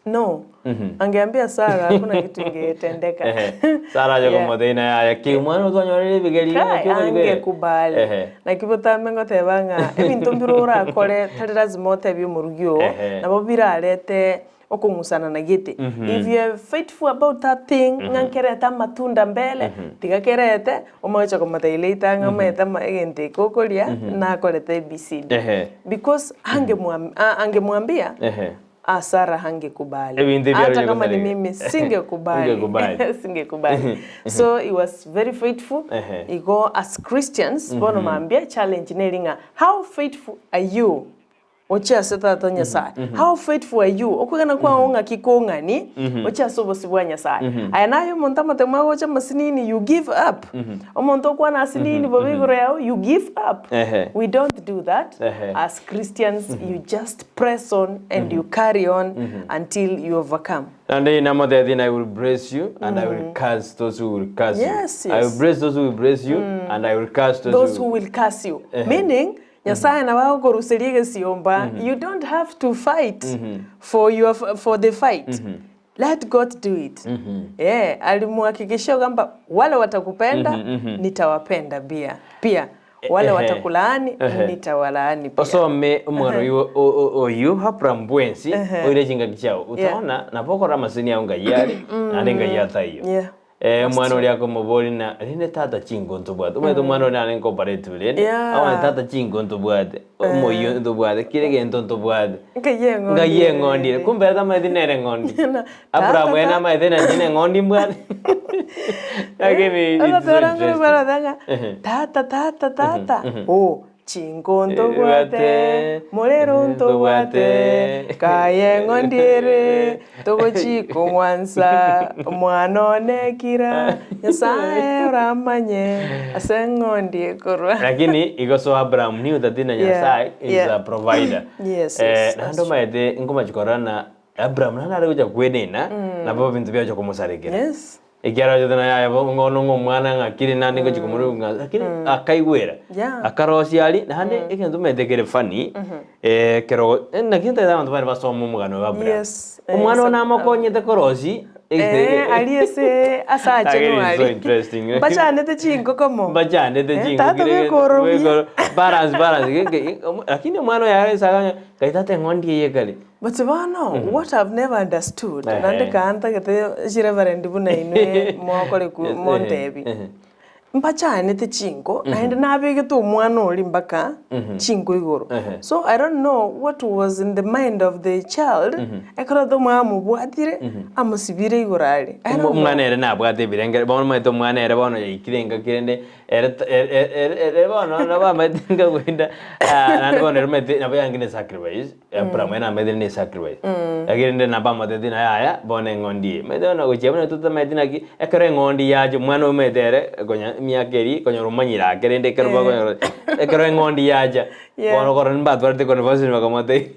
No. Angeambia Sara hakuna kitu ingetendeka. Ehe. Sara aje Yeah. komotebia naye aya ki omwana otwanyorire ebigeri Kai, naki okoigwera?" angekubali Ehe. naki botambe ngoteba ng'a ebinto mbire orakore tari lazima otebie omorugi oo Ehe. nabo birarete okong'usana na gete. If you are faithful about that thing ng'a nkerete amatunda mbele tiga kerete omoche komotebia later ng'a omanyete ama egento eke okoria nakorete ABCD. Ehe. Because angemwam angemwambia Ehe. Ah, Sara hangekubali. Ebinto ebi Hata aroche kama ni gosareka. mimi singekubali. Ungekubali. Singekubali. So he was very faithful. Ehe. Igo as Christians bono mambia challenge neri ng'a how faithful are you? Oche ase tata Nyasaye. How faithful are you? Okwegena kwao ng'aki kong'ani oche ase obosio bwa Nyasaye. Aya naye omonto amatemo agocha amasinini you give up. Omonto okwana asinini bobe igoro yao you give up. Ehe. We don't do that. Ehe. As Christians you just press on and you carry on until you overcome. Naende namotebetie, I will bless you, and I will curse those who will curse you. Yes, I will yes. bless those who will bless you, and I will curse those, Those who will curse you. Meaning, Nyasaye nabo agokoruseria egesiomba, you don't have to fight for your for the fight. Let God do it. Eh, alimuhakikishia kwamba wale watakupenda nitawapenda pia. Pia wale Ehe. watakulaani Ehe. nitawalaani pia. Osome omogano oyio o- o- oyio Abraham bwensi Ehe. oire chingaki chiao Yeah. utaona nabo okora amasini ao ngai are naende ngai ataiyo Yeah. Eh, omwana oria akomoboria na rende tata chingo ntobwate omanyete omwana oria nare nkooperative rende Yeah. awane tata chingo ntobwate omoyio ntobwate kera egento ntobwate Nkai eng'ondi ngai eng'ondi ere kumbe ere tamanyeti nere eng'ondi Na- Abraham tata, ere namanyete na inche neng'ondi mbwate Lakini it's so Ogotora interesting. nguru barotha ng'a Ehe. tata tata tata oh. Chinko ntobwate, morero ntobwate, kaye ng'ondi ere, togochi kong'wansa, omwana one kira, Nyasaye oramanye ase eng'ondi ekorwa. Lakini igo so Abraham knew that na Yeah, Nyasaye is yeah. a provider. Yes, Eh, yes, naende that's omanyete nkomachi korora na Abraham naende are gocha kwenena, nabo ebinto biacha komosarekera. Yes. Ekiagera ochete na yaya bo ng'ono ng'a omwana ng'akire naende ngochia komorua ng'a lakini akaigwera, Yeah. akarosia aria naende egento omanyete kere funny, ekero naki ntagete abanto bare basome omogano oyo Abraham. Yes, eh, Omwana oyo so- namokonyete korosia Eh, aria ase ase achenu Lakini it's so aria. interesting. Mbachanete chingoko mo. Mbachanete Eh, chingoko tata kere- bekorobia. bekoro- balance balance geke lakini omwana oyo arese akanya ngai tata eng'ondi eye ekare. But bono, what I've never understood, Ehe. naende kaa ntagete chireverend buna inwe mokore ku Yes, ehe, montebi. ehe. Mbachanete chinko, naende nabegete omwana oria mpaka chinko igoro. Ehe. So I don't know what was in the mind of the child, ekero omwana amobwatire, amosibire igoro aria. I don't know. Omwana ere nabwate ebirengere, bono omanyete omwana ere bono yaikire engaki rende Ere ta- ere- ere- ere- ere bono nabo amaete nkagoenda ah, naende bono ere omanyete nabo yange ne sacrifice, Abraham ere namaete ne sacrifice. Lakini rende nabo amotebeti naye yaya bono eng'ondi eye. Omanyete bono gochia buna totamanyeti naki, ekero eng'ondi yacha omwana omanyete ere konya emiaka eria konyora omanyire ake rende ekero bakonyora ekero eng'ondi yacha, Yeah. bono korora mbatwarete conversation bakamotebia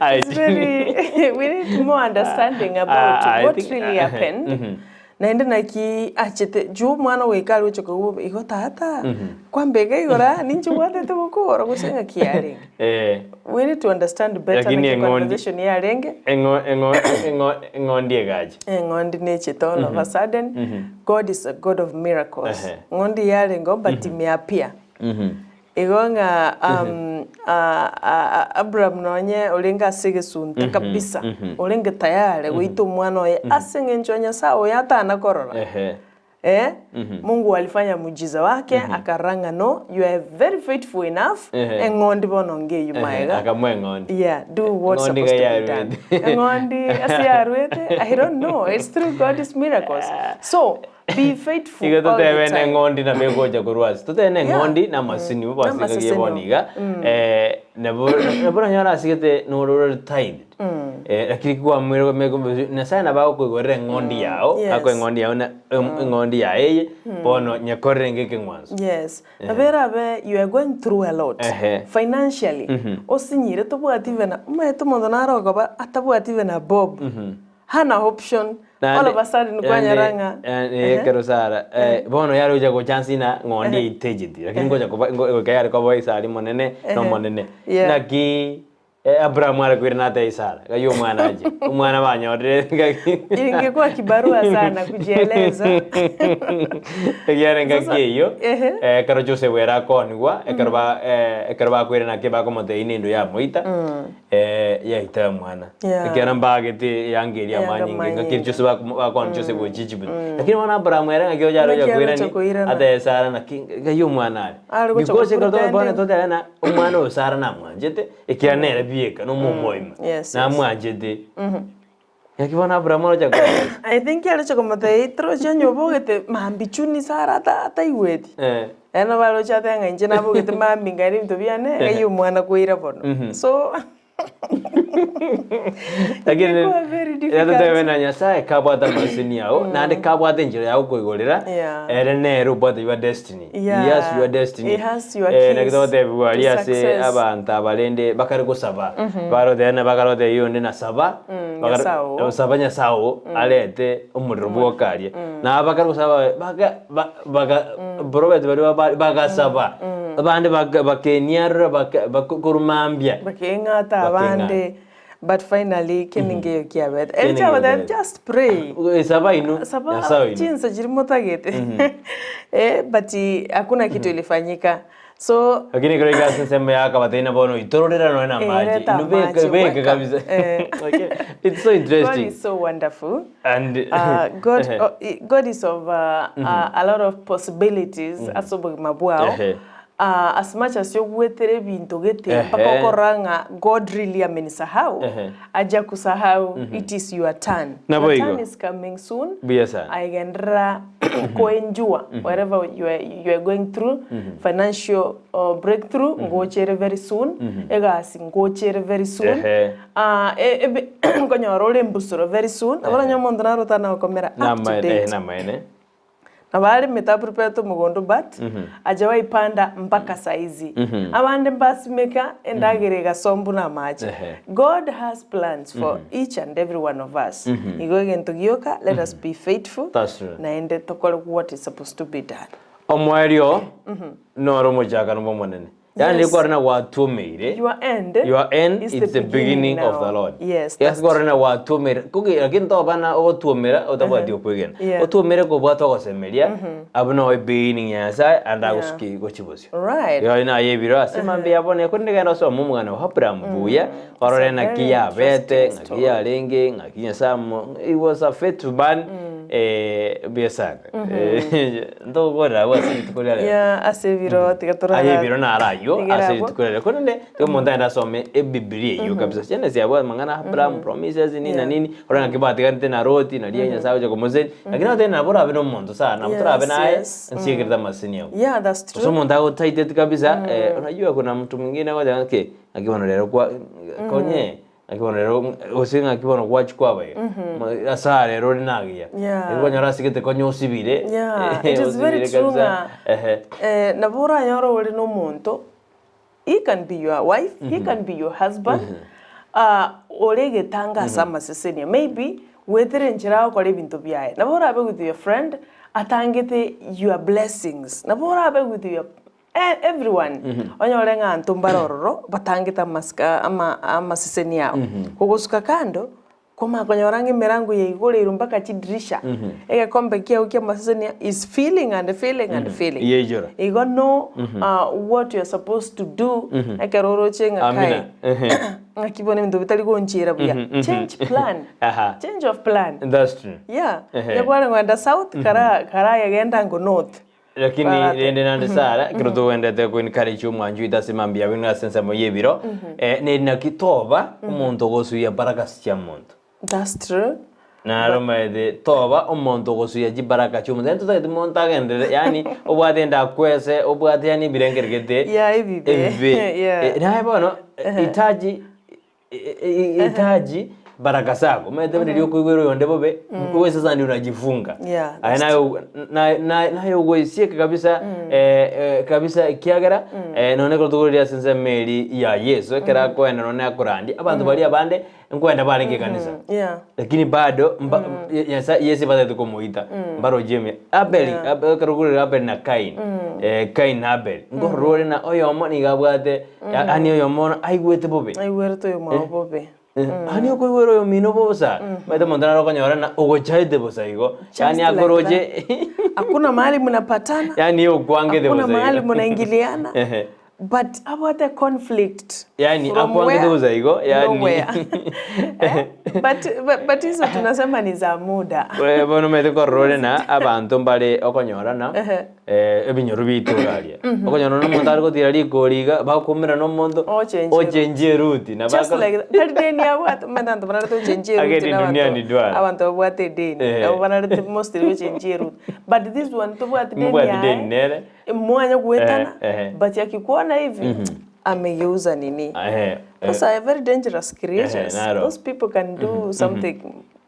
It's very, we need more understanding about Ah, I what think- really happened. Naende naki achete juu omwana goika are gocha koigwa bobe, igo tata, kwambeka igoro aa ninche obwatete gokora gose ng'aki yarenge. Eh. We need to understand better Lakini naki eng'ondi- conversation yarenge. Eng'o eng'o eng'o eng'ondi egacha. Eng'ondi nechete all of a sudden, God is a God of miracles. Ehe. Ng'ondi yarengeo but imeappear. Igo ng'a Abraham nonye orenge ase egesunte kabisa, orenge tayare goita omwana oye ase eng'encho ya Nyasae oyo atana korora. Eh, Mungu alifanya muujiza wake akarora ng'a no, you are very faithful enough, eng'ondi bono ngeyio magega. Akamoa eng'ondi. Yeah, do what's Eng'ondi supposed to iga be done. yarwete. Eng'ondi ase yarwete, I don't know, it's through God's miracles. So, Be faithful Igo all the totebe time. neng'ondi nabo egocha korwa ase totebe neng'ondi na amasini bo ase engaki Namaseseni. bono iga eh, nabo nabo nonyore asigete norore tithed eh, lakini kwamwire me- Nyasaye nabo agokoigorera eng'ondi yao Yes. akoe eng'ondi yao na em- eng'ondi yaye eye bono nyekorere enga ekeng'wanso Yes. Nabo erabe you are going through a lot Ehe. financially osinyire tobwati even a omanyete omonto nare okoba atabwati even a bob Hana option, all of a sudden kwanyora ng'a Naende ekero Sara eh, bono yare gocha gocha nse ng'a ng'ondi eitejeti, lakini ngocha koba ngo- goika yare koba Isari monene na omonene. Yeah. Naki eh, Abrahamu are koirana atebie Sara, ng'ai omwana ache, omwana banyorire ng'aki ingekuwa kibarua sana kujieleza. Ekiagera engaki Sasa, eyio, ehe. eh, ekero Joseph ere akoonigwa, ekero ba eh, ekero bakoirana naki bakomotebia nendo yamoita, Eh, yaita omwana Yeah. ekiagera mbagete eyanga eria Eyanga amanyinga amanyinga. ng'aki Joseph bakwana Joseph gochia Egypt lakini bono Abraham ere ng'aki ocha aroche Ng'aki aroche koirani koirana. atebe Sara naki ng'ai omwana are Are gocha because ekero gopretending. bono totebe ng'a omwana oyo Sara namwanchete ekiagera nere bieka na omomoima Yes, yes. namwanchete ng'aki bono Abraham aroche koeresa I think aroche komotebia torochi onye obogete mambia chuni Sara ata ataigweti. Eh. Ere nabo aroche atebe ng'a inche nabogete mambia nkaira ebinto biane, ng'ai omwana koira bono. So Lakini Ingekuwa very difficult. totebe na Nyasaye kabwate amaseseni ao naende kabwate enchera ya gokoigorera Yeah. ere nere obwate your destiny. He Yeah. has your destiny. He has your Eh, naki keys togotebiwa to aria ase success. abanto aba rende bakare gosaba baroteba na bakarotebia onde nasaba Nyasaye oo. saba Nyasaye oo arete omorero bwoka aria. Na abakare gosaba baka ba baka borobeti baria ba bagasaba abande baka bakeniarora baka bako korwa mambia. Bakeng'ata Bakeng'ata. abande but finally keninga eyo kiabete. Eri Keninga chiabatebia ekiabete. just pray. Saba inwe, Saba Nyasaye oino. chinsa chiria motagete eh, but hakuna kitu ilifanyika so Lakini ekero oika ase ensemo ya akabatebia bono oitororera nonya na amache. Ereta Inwe beka amache, beka weka. kabisa. Eh. Okay. It's so God interesting. is so wonderful. And God, oh, God is of a lot of possibilities ase obogima bwao. Ehe. As much as ogwetere ebinto gete mpaka Ehe. okorora ng'a God really amenisahau, Ehe. hajakusahau, it is your turn. Nabo Your igo. turn is coming soon. Buya sana. Aye genderera koenjua wherever you are, you are going through, financial uh, breakthrough ngochere very soon, egasi ngochere very soon, Ehe. Ah, e- ebe nkonyora ore embusuro very soon, nabo oranyore omonto naro otanagokomera up to Namaene, date. eh, namaene. Nabo aremete apreparete omogondo but hajawahi panda mpaka saizi. Abande mbasimeka endagera egasombu na amache. Ehe. God has plans for each and every one of us. Igo egento gioka let us be faithful That's true. naende tokore what is supposed to be done. Omoerio noro omochakano bw'Omonene. Yaani Yes. rikorana gwatuomeire Your end Your end is is the the beginning beginning of the now. Lord. Yes, Yes, that's korana gwatuomeire. Kuki lakini tobana ogotuomera otabwati okwegena. Yeah. Otuomere kobwata ogosemeria abwo no beginning ya Nyasaye and Yeah. agosuki gochibosio. Right. Igo naye ebiro ase mambia yabone korende genda osome omogano o Abraham buya orore It's a naki very yabete interesting ng'aki story. yarenge ng'aki Nyasaye amo he was a faithful man eh, buya sana. Eh, ntogokora abwo ase rituko ria rero. Yeah, ase ebiro tiga torara Aye ebiro naro aywo Tigera ase abwo. rituko ria rero korende tiga omonto aende asome ebibilia eywo kabisa Genesis abwo amang'ana a Abraham promises nini na Yeah. nini orore ng'aki batiganete na Loti naria Nyasaye agocha komosenia lakini notebe nabo orabe na omonto sana nabo torabe Yes, naye yes. nsiyekerete amasini agwo. Yeah, that's Gose true. omonto agotaiteti kabisa eh, unajua kuna mtu mwingine agocha ng'aki ng'aki bono rero kwa konye ng'aki bono rero gose ng'aki bono gwachia kwaba iga Ma- ase aya rero ore nagiya Yeah. Nigo okonyora asigete konya osibire Yeah, it is very osibire true kabisa ng'a ehe eh, nabo oranyore ore na omonto he can be your wife, he can be your husband, ah, ore egetanga ase amasesenia maybe goetera enchera agokora ebinto biaye. Nabo orabe with your friend atangete your blessings, nabo orabe with your e- everyone onyore ng'a abanto mbare ororo batangete amasika ama amasesenia ao. Kogosuka kando, Komanya konyora ng'a emerango yaigoreirwe mpaka chidirisha, egekombe kiao ki'amasesenia is filling and filling and filling. Yaijora. Igo know uh, what you are supposed to do ekero oroche ng'a Amina. kai Ehe. ng'aki bono ebinto bitari gonchiera buya. Change plan. Aha. Change of plan. That's true. Yeah. Ehe. Onye kware kogenda south kara karayegenda ngo north. Lakini Barate. rende naende Sara, ekero togenderete ko encourage omwancho oito ase mambia abwo ase ensemo y'ebiro, eh, neri naki toba omonto ogosuia baraka chia omonto. That's true. Naro omanyete toba omonto ogosuia chibaraka chia omonto, yaani totageti monto agenderere yaani obwate endakwese, obwate yaani ebirengeri gete, Yeah, ebibe. ebibe. Yeah. Eh, naye bono, hitaji Hitaji baraka zako omanyete buna riria okoigwera oyonde bobe wewe sasa ndio unajifunga Yeah, aye that's naye naye naye naye ogoisieka kabisa eh, eh, kabisa ekiagera eh, nonye ekero tokoreria ase ensemo eri ya Yeso ekero akoenda nonye akorandia abanto baria abande nkoenda barenge ekanisa Yeah. lakini bado mba, Nyasaye Yesu batagete komoita mbaroche ime Abeli Yeah. Abe- ekero okorora Abeli na Kain eh, Kain na Abeli nkorora ore na oyomo nigo abwate Yaani oyomo bono aigwete bobe. Aigwerete oyomwabo bobe. Yaani okoigwera oyomino bosa, omanyete omonto nare okonyora ng'a ogochaete bosa igo, Just yaani like akoroche that. Hakuna mahali mnapatana. yaani okwangete Hakuna bosa igo. mahali mnaingiliana. Ehe. But abwate conflict. Yaani From akwangete where? bosa igo, yaani Nowhere. Eh? But, but, but hizo tunasema ni za muda. Eh, bono omanyete korora ore na abanto mbare okonyorana Eh, ebinyoro biaito iga aria. Okonyora na omonto are gotira rikori iga, bakoumera na omonto, Ochenche ochenchie eruti. Na Just bakora- like that. Tari deni abwate, omanyete abanto banarete gochenchia eruti Ageni na dunia ni abanto duara. abanto babwate edeni. Eh. Nabo banarete mostly gochenchia eruti. But this one tobwati deni Mobwati yaye, deni nere. mwanya goetana, Eh, eh. but akikuona hivi, amegeuza nini. Eh, eh. Those are very dangerous creatures. naro. Those people can do something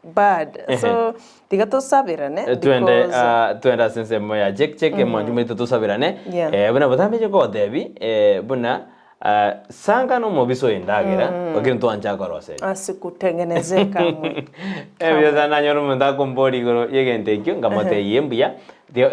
bad. So tiga tosabirane Twende because ah, twende ase ensemo ya check check mwancho moito tosabirane Yeah. eh, buna botambe gotebi eh, buna ah, sanga nomobisa oyo endagera lakini twancha akoroseria asikutengenezee kamwe. Ebuya sana nanyora omonto akombori igoro yegento ekio nkamotebia mbuya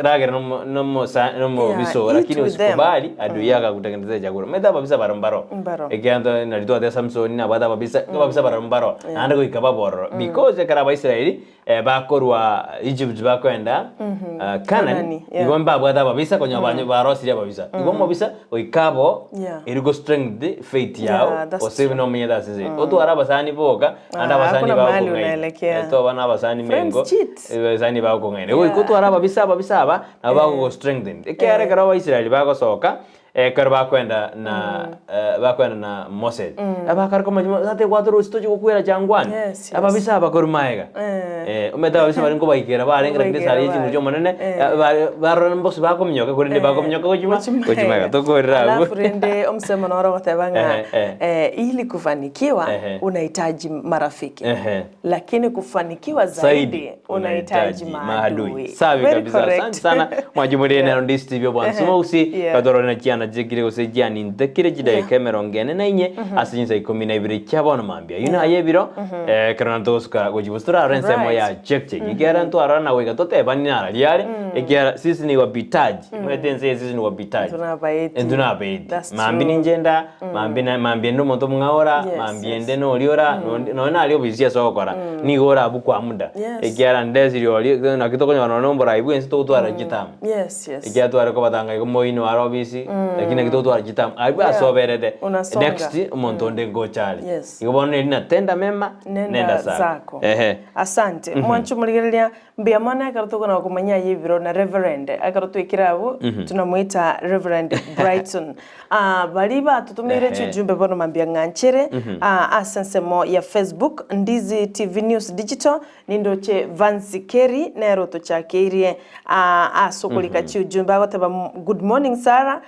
ragera nomo nomosa nomobisa oo Yeah, eat lakini with them. usikubali adui yako akutengenezee chakula omanyete ababisa barobwo mbaro Mbaro. ekiagera nari twateba Samson nabwate ababisa ababisa barobwo mbaro naende goika babe ororo because ekero abaisraeli bakorwa Egypt bakoenda Canaan Canaan, yeah. igo mbabwate ababisa konya barosirie ababisa igo omobisa goika abo Yeah. eri go strength faith Yeah, yao that's gose buna omenyete ase ense otware abasani boka naende Ah, abasani hakuna mahali bagokong'aina unaelekea. Eh, toba na abasani Friends mengo cheat. abasani bagokong'aina goika otware ababisa ababisa aba nabo bagogo strengthen ekiagera ekero abaisraeli bagosoka. Ekero bakwenda na eh, bakwenda na Moses abakare komanya tate gwatorosi tochi gokwera changwani Yes, yes. ababisa abakoru maega Eh. eh omanyete ababisa bari nkobaikera barenge lakini Nkobaikera esare ye chinguru bare. chia omonene Eh. eh, bare barora mbosi bakominyoka korende bakominyoka gochi ma gochi maega tokorera abwo Alafu rende omsemo noro goteba ng'a Ehe, eh. eh, ili kufanikiwa Ehe. unahitaji marafiki Ehe. lakini kufanikiwa zaidi unahitaji maadui. Safi Very kabisa. correct. Asante sana mwajumulie nero ndi Steve Bwansumo usi Yeah. katorore na chiana chikire gose chianintekire chidakika emerongo ene na inye ase chinsa ikomi na ibere chia bono mambia ino aye ebiro eh, ekero natogosuka gochibosi torarore ensemo Right. ya check check ekiagera ntwarora na goika totebani nara riare ekiagera sisi ni wapitaji omanyete ense eye sisi ni wapitaji Tunabaeti. Ntunabaeti. That's Mambi true. ninche nda mambi na- mambi ende omonto omong'ao ora Yes, mambi yes. ende nori ora nondi- nonya nari obisi ase ogokora nigo orabwo kwa muda Yes. ekiara ndesiri ori naki tokonyora nonya oborai bwa ense togotwara chitamu Yes, yes. ekiagera tware kobatanga igo moino are obisi lakini naki togotwara chitamu abwo Yeah. asoberete Unasonga. next omonto onde ngocha are Yes. igo bono neri natenda mema Nenda nenda zako zako. ehe Asante. Mwancho murigereria mbuya mono ekero tokona komanya aye ebiro na Reverend ekero twekire abwo tunamwita Reverend Brighton. Ah, bari batutumeire Ehe. chijumbe bono mambia ng'anchere ah, ase ensemo ya Facebook Ndizi TV News Digital nindoche Vansi Kerry nero tochakeirie ah, ase okorika chiujumbe agoteba good morning Sarah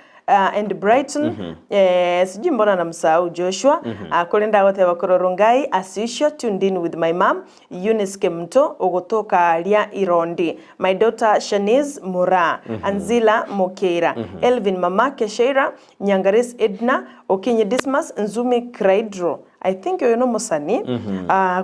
and Brighton eh, sijui mbona namsahau Joshua mm -hmm. Korenda agoteba kororungai as usual tuned in with my mom Eunice Kemto ogotoka aria Irondi my daughter Shanice Mura Anzila Mokeira Elvin Mamake Sheira Nyangaris Edna Okinyi Dismas Nzumi Kraidro I think oyo no musani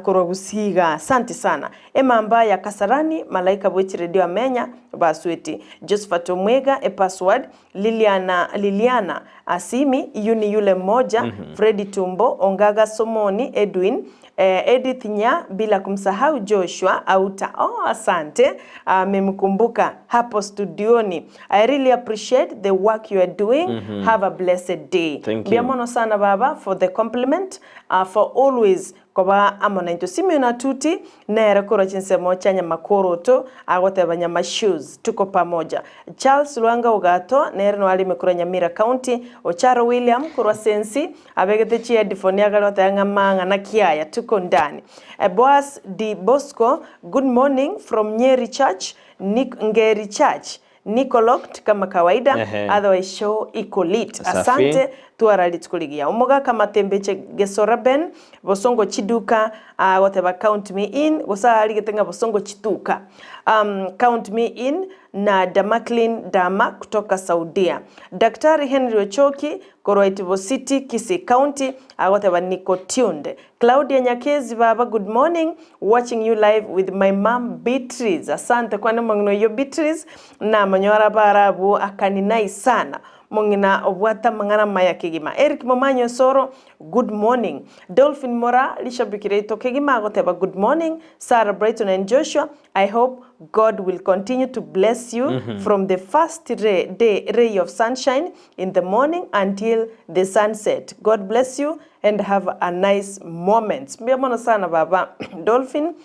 korwa gusiga asante sana emamba ya Kasarani Malaika bwechiredio amenya basweti Josephat Omwega e password Liliana Liliana Asimi yuni yule mmoja Fredi Tumbo Ongaga Somoni Edwin Edith Nya bila kumsahau Joshua Auta. Oh, asante amemkumbuka hapo studioni. I really appreciate the work you are doing. Have a blessed day. Thank you. Mbuya mono sana baba for the compliment for always koba amo naintwe Simeon Atuti nere korwa chinsemo chia Nyamakoroto agoteba Nyama shoes tuko pamoja. Charles Lwanga Ogato nere no arime korwa Nyamira County Ocharo William korwa Sensi abegete chi headphone agare goteba ng'a mang'ana kiaya tuko ndani. Boaz D Bosco good morning from Nyeri Church Nick Ngeri Church Niko locked kama kawaida Ehe. otherwise show iko lit. Safi. Asante twara rituko rigiya omogaka matembeche gesora ben bosongo chiduka goteba count me in gosa arigete ng'a bosongo chituka count me in na Damaklin Dama kutoka Saudia Daktari Henry Ochoki korwa Itibo City Kisii County agoteba niko tuned Claudia Nyakezi baba good morning watching you live with my mom Beatrice asante kwane mong'ina oyo Beatrice na monyora barabu akaninai sana mong'ina obwata mang'ana maya kegima Eric Momanyo Soro good morning Dolphin Mora lishabikire ito kegima agoteba good morning Sarah Brighton and Joshua I hope God will continue to bless you from the first ray, day, ray of sunshine in the morning until the sunset. God bless you and have a nice moment. Mbuya mono sana baba Dolphin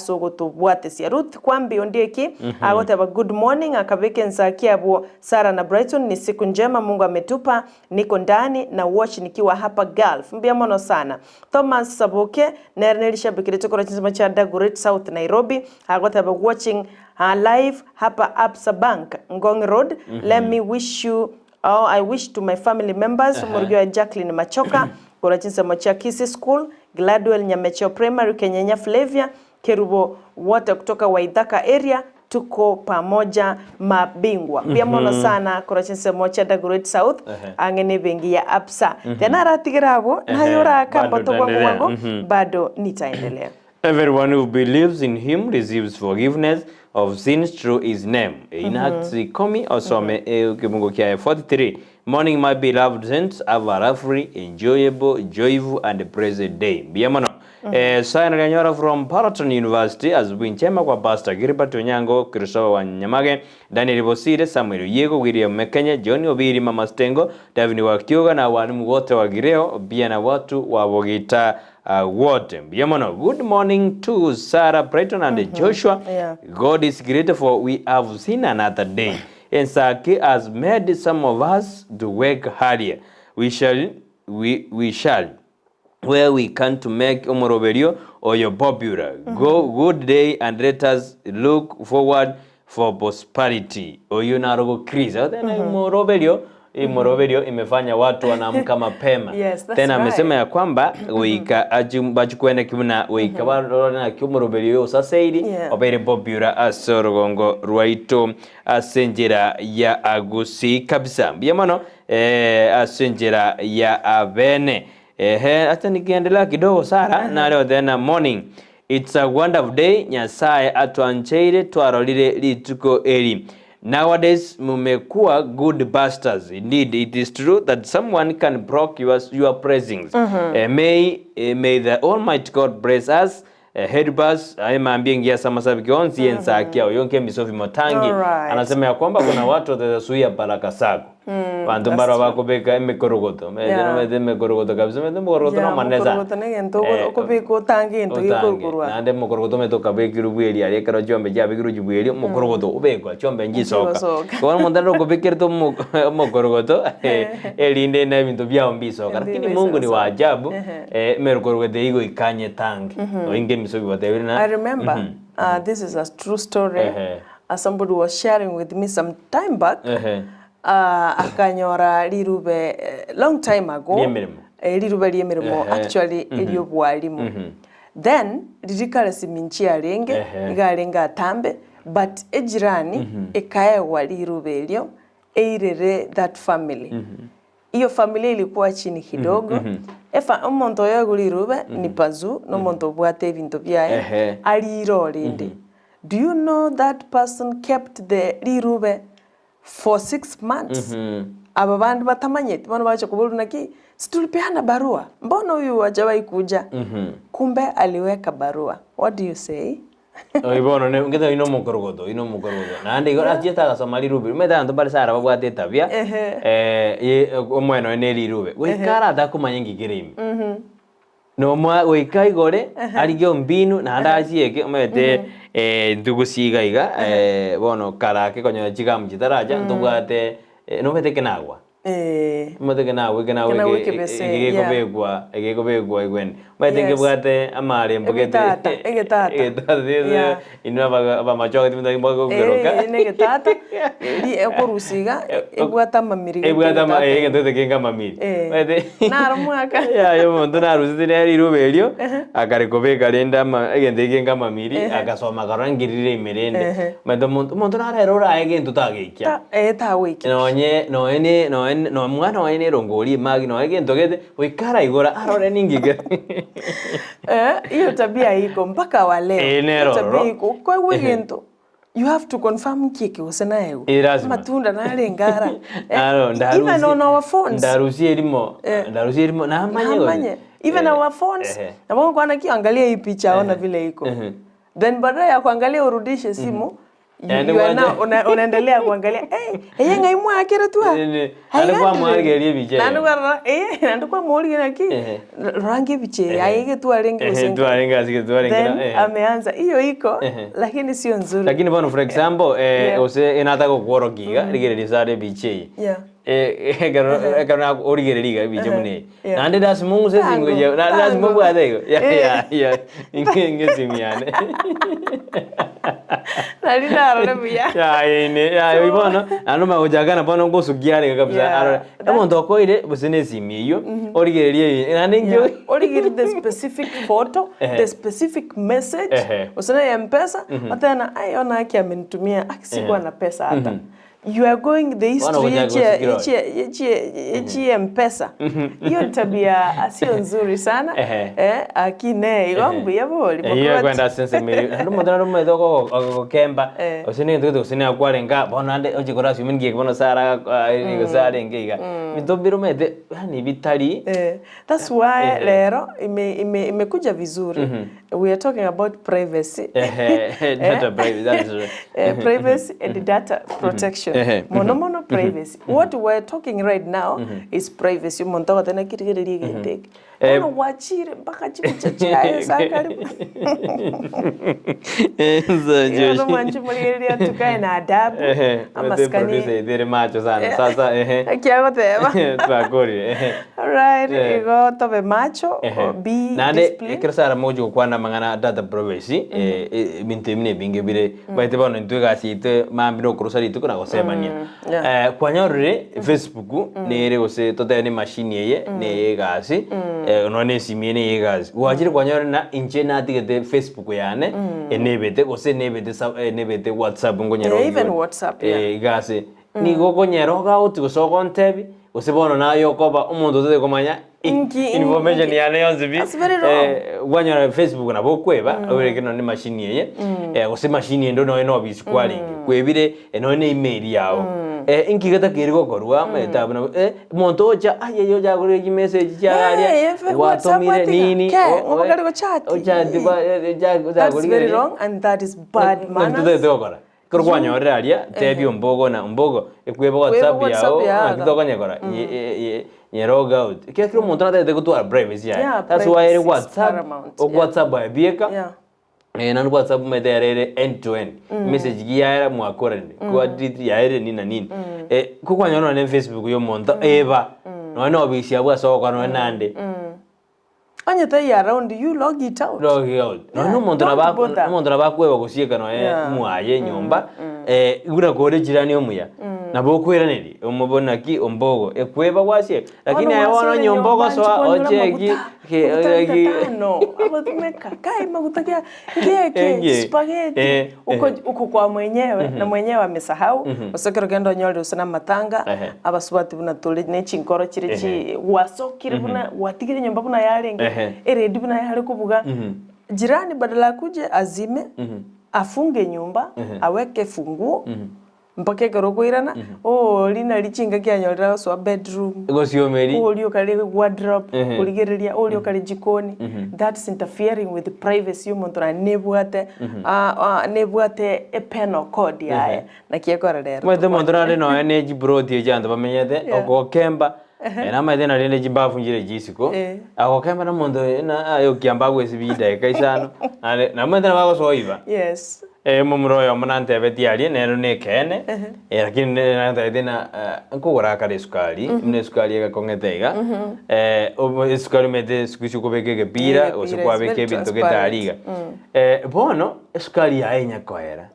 asogotobwatesia Ruth kwambi ondieki agoteba good morning akabeke nsaki abo Sarah na Brighton ni siku njema Mungu ametupa niko ndani na watch nikiwa hapa Gulf. Mbuya mono sana Thomas Saboke nere nelishabikire chokora chinsemo cha Dagoret South Nairobi agoteba watching live hapa Absa Bank Ngong Road. Let me wish you oh, I wish to my family members uh -huh. Jacqueline Machoka kora chinsemo cha Kisii School Gladwell Nyamecho Primary Kenyenya Flavia Kerubo wote kutoka Waithaka area tuko pamoja mabingwa mbia mono sana kora chinsemo cha Dagoret South ang'ene bengi ya Absa tena aratigira abo nayo Bado kamba to bwangu utaendelea. bwangu bado nitaendelea Everyone who believes in him receives forgiveness of sins through his name. In Acts ikumi osome kimungu kia 43. Morning my beloved saints, have a lovely, enjoyable, joyful and blessed day. Mbuya mono. Sign Ryanyora from Paraton University asubuhi njema kwa Pastor Gilbert Onyango, Christopher Wanyamage, Daniel Bosire, Samuel Yego, William Mekenya, John Obiri, Mama Stengo, David Wakioga na walimu wote wa Gireo, pia na watu wa Bogita wote. Mbuya mono. Good morning to Sarah Brighton and Joshua. Yeah. God is great for we have seen another day. Ensaki has made some of us to work harder. We shall, we, we shall where we can to make omoroberio oyo popular. Go good day and let us look forward for prosperity. Oyo naro Chris. Tena moroberio moroberio imefanya watu wanaamka mapema. Yes, that's Tena amesema right. ya kwamba goika achi- bachikwene kimuna goika barore naki omoroberio oyo osaseiri Yeah. obeire popular ase orogongo rwaito ase enchera ya agusii kabisa mbuya mono eh, ase enchera ya abene ehe acha nikiendelea kidogo Sara nareo tena morning it's a wonderful day nyasaye atwancheire twarorire rituko eri nowadays mumekuwa good pastors indeed it is true that someone can block your, your blessings Eh, may, eh, may the almighty god bless us eh, help us aemambie ngia samasabiki onsi ensakia oyonke misofi motangi Alright. anasema ya kwamba kuna watu watazuia baraka zako bantu that's mbaro true. bakobeka emikorogoto Yeah. mete emikorogoto kabisa mete mukorogoto Yeah, nomanesa mukorogoto negento okobeka otange egento gekorukorwa. naende mukorogoto omanyete okabekirwe bweri aria ekero chiombe chiabekirwe chibweri omokorogoto obekwa chiombe nchisoka Nchigosoka. bono omonto nere okobekerete omo- omokorogoto erinde na ebinto biago mbisoka lakini Mbisoka. Mungu ni wa ajabu Ehe. emerokorogoto eywo ikanye tange oinge emisobi batebire na I remember this is a true story. Ehe. Somebody was sharing with me some time back. Ehe. Akanyora rirube long time ago Riemirimo. Rirube riemirimo Ehe. actually eriobwarimu then ririkare siminchi arenge Ehe. iga arenge atambe but ejirani ekaegwa rirube erio eirere that family iyo familia ilikuwa chini kidogo Efa omonto oyo aigure rirube ni pazu nomonto obwate ebinto biaye Ehe. arire orende do you know that person kept the rirube for 6 months aba bandu batamanyeti bono bacha kuboru naki situlipeana barua mbona huyu hajawahi kuja kumbe aliweka barua what do you say Oi bono ne ngeta ino mukorogoto ino mukorogoto naende igo achiete agasoma rirube omanyete abanto mbare sara babwate etabia Ehe. eh, omwene oye na erirube goika aratakomanya nki kere ime nomwa goika igore arigie ombinu naende achieke omanyete ntugusiga iga bono karake konyora chigamu chitaracha ntobwate nomanyete ekenagwa eh omanyete ekenagwa ekenagwa Ekenagwa ekebese, yeah. egekobekwa egekobekwa igwene omanyete Yes. nkebwate amarembo gete Egetata, egetata. egetata Yeah. inwe abamachoge timotaki Eh, negetata eri ekorusiga ebwate amamiri gete ebwate egetata. egento gete kenga amamiri Eh. Omanyete Naro mwaka. yaye omonto narusete nere riruba erio akare kobeka rende ama egento eke kenga amamiri agasoma akarora nkirire ime rende Ehe. omanyete omonto omonto narere orae egento tageikia Ta- eh, tagweikia nonye nonye ne nonye no mwana oye na erongori emagi nonye egento gete goika igora arore ninki kere Eh, hiyo tabia iko mpaka wa leo. Eh, nero, Hiyo tabia ro. iko kwa egento you have to confirm kiki gose naego Eh, lazima. matunda nare ngara Eh, Aro, even on our phones ndarusie erimo Eh. ndarusie erimo namanye gose. namanye even Eh, our phones ehe. nabo kwana kiangalia hii picha ona vile iko Ehe. then baada ya kuangalia urudishe simu you, Yaani you are kwanza- now una, unaendelea kuangalia hey, eye ngai mwakire tu Nini, nandi kwamwarigeria ebicha eyo. nandi kwamworigeria ki Ehe. rangi ebicha eye aige twarenge Ehe, gose twarenge ase twarenge then na- ehe. ameanza hiyo iko Ehe. lakini sio nzuri lakini bono for example eh, Yeah. gose enataka gokworokia iga rigereria sare ebicha eye yeah Eh, ekero ekero na origereria iga ebicha buna eye Yeah. naende lasima ong'use Tango, esingo ya lazima tango. obwate igo ya Eh. ya ya inge esimu yane nari narore buya yaine yaye bono naende omagochakana bono ngosukia arenge kabisa Yeah. arore omonto okoire gose na esimu eywo origereria eye naende nkio origiri the specific photo Ehe. the specific message Ehe. usina ya mpesa matena ai ona aki amenitumia akisikuwa na pesa hata you are going the history Wana yechi kusikira. yechi yechi yechi mpesa hiyo ni tabia sio nzuri sana Ehe. eh akine igo mbuya boli Iyo kwenda sense miri naende omonto nare omanyete ogokemba Eh. gose na egento gete gose nakwarenga bono naende oche kora assume ngieke bono sara gose arenge iga ebinto mbire omanyete yaani bitari Eh, that's why Eh. lero ime, ime, imekuja vizuri. We are talking about privacy. Ehe, data privacy, that is right. Eh, privacy and data protection. Ehe, Mono mono privacy. What we are talking right now is privacy. Omonto ogoteba naki rigereria egento eke. Eh, Bono gwachire mpaka chibicha chiaye ase akare. Igo mwanche morigereria tukae na adabu, Ehe, amasikani. producer ithere macho sana. Sasa ehe. Naki agoteba. Twakorire. Ehe. Alright, Eh. igo tobe macho, Ehe. be Naende disciplined. ekero sara mogochi gokwana amang'ana a data privacy, eh, eh, ebinto ebi na ebinge bire baete bono intwe egasi yaito mambia na okorosa rituko na gosemania. Yeah. Eh, kwanyorire Facebook nere gose totebe na emashini eye neye egasi, eh, nonya na esimi eye neye egasi. Gwachire kwanyorire ng'a inche natigete Facebook yane enebete gose enebete sa enebete WhatsApp nkonyara Eh, even koigwa. WhatsApp, yeah. Eh, iga ase nigo okonyera ogaoti gose ogontebi gose bono naye okoba omonto otari komanya Inki- information inki- yane yonsi pi That's very wrong. eh, kwanyora Facebook nabo okweba obereke nonye na emashini eye eh, gose emashini ende nonye na obisi kwarenge kwebire eh, nonye na email yago eh, inki getakeire gokorwa amaete abwo nabo eh, omonto ocha ayaya ocha agorire chimessage chiaria Eh, eh, WhatsApp gwatomire atiga. nini Ke, o- ng'o bakare gochati. ochati ba- eh, eh, cha- That's very ochakorigereria. wrong and that is bad manners. Totagete gokora ekero kwanyorire aria tebia ombogo na ombogo ekweba WhatsApp WhatsApp yao yago. naki tokonyekora ye- ye- ye- nye log out ekiagera kera omonto natagete gotwara privacy yaye Yeah, that's why ere privacy is WhatsApp paramount, ok yeah. WhatsApp aye bieka Yeah. eh, naende WhatsApp omanyete ere ere end to end message ki yaera mwakoranire kwa delete yaerire nini na nini eh, ko kwanyora nonye na Facebook ya omonto eba nonye na obisi abwo ase ogokora nonye nande Onye taiyo around you log it out. Log out. Nonya Yeah, omonto don't nabo bother. omonto nabo akweba gosieka nonya Yeah. mwaye nyomba eh, buna kore jirani omuya nabo okoiraneria omoboni naki ombogo ekweba gwasieka lakini Bono aye bono gwasire nyomba nyomba, ogosoa nchikonyora oche eki maguta, ke- maguta eki lita tano, agotumeka kai maguta kia ngeke Engie. spaghetti Eh, uko, eh. uko kwa mwenyewe na mwenyewe amesahau gose kero kende onyore gose na amatanga Ehe. abasubati buna tore ne chinkoro chire chi gwasokire buna gwatigire nyomba buna yarenge Ehe. eredi buna yare kobuga jirani badala akuje azime afunge nyumba aweke funguo mpaka ekero okoirana oori nari chingaki anyorire agosoa bedroom Gosiomeri. oria okare wardrobe Ehe. korigereria oria okare jikoni that's interfering with privacy ya omonto naende nebwate ah, ah, nebwate epenal code yaye naki ekora rero Omanyete omonto nare nonya ne chiploti echi abanto bamenyete, Yeah. okogokemba, namanyete nari rende chimbafu nchire chia isiko, Eh. agokemba na omonto na aye okiamba agwesibia chidakika isano, nare namanyete nabo agosoa oiba. Yes. Eh, omomura oyomo nantebetie aria, nero nekeene, eh, lakini nere nantebete ng'a eh, nkogora akare esukari, buna esukari egakong'ete iga, eh, obo esukari omanyete siku hizi okobeka egepira, gose Egepira, it's kwabeka very ebinto gete aria iga. Eh, bono, esukari yaye inyakoera.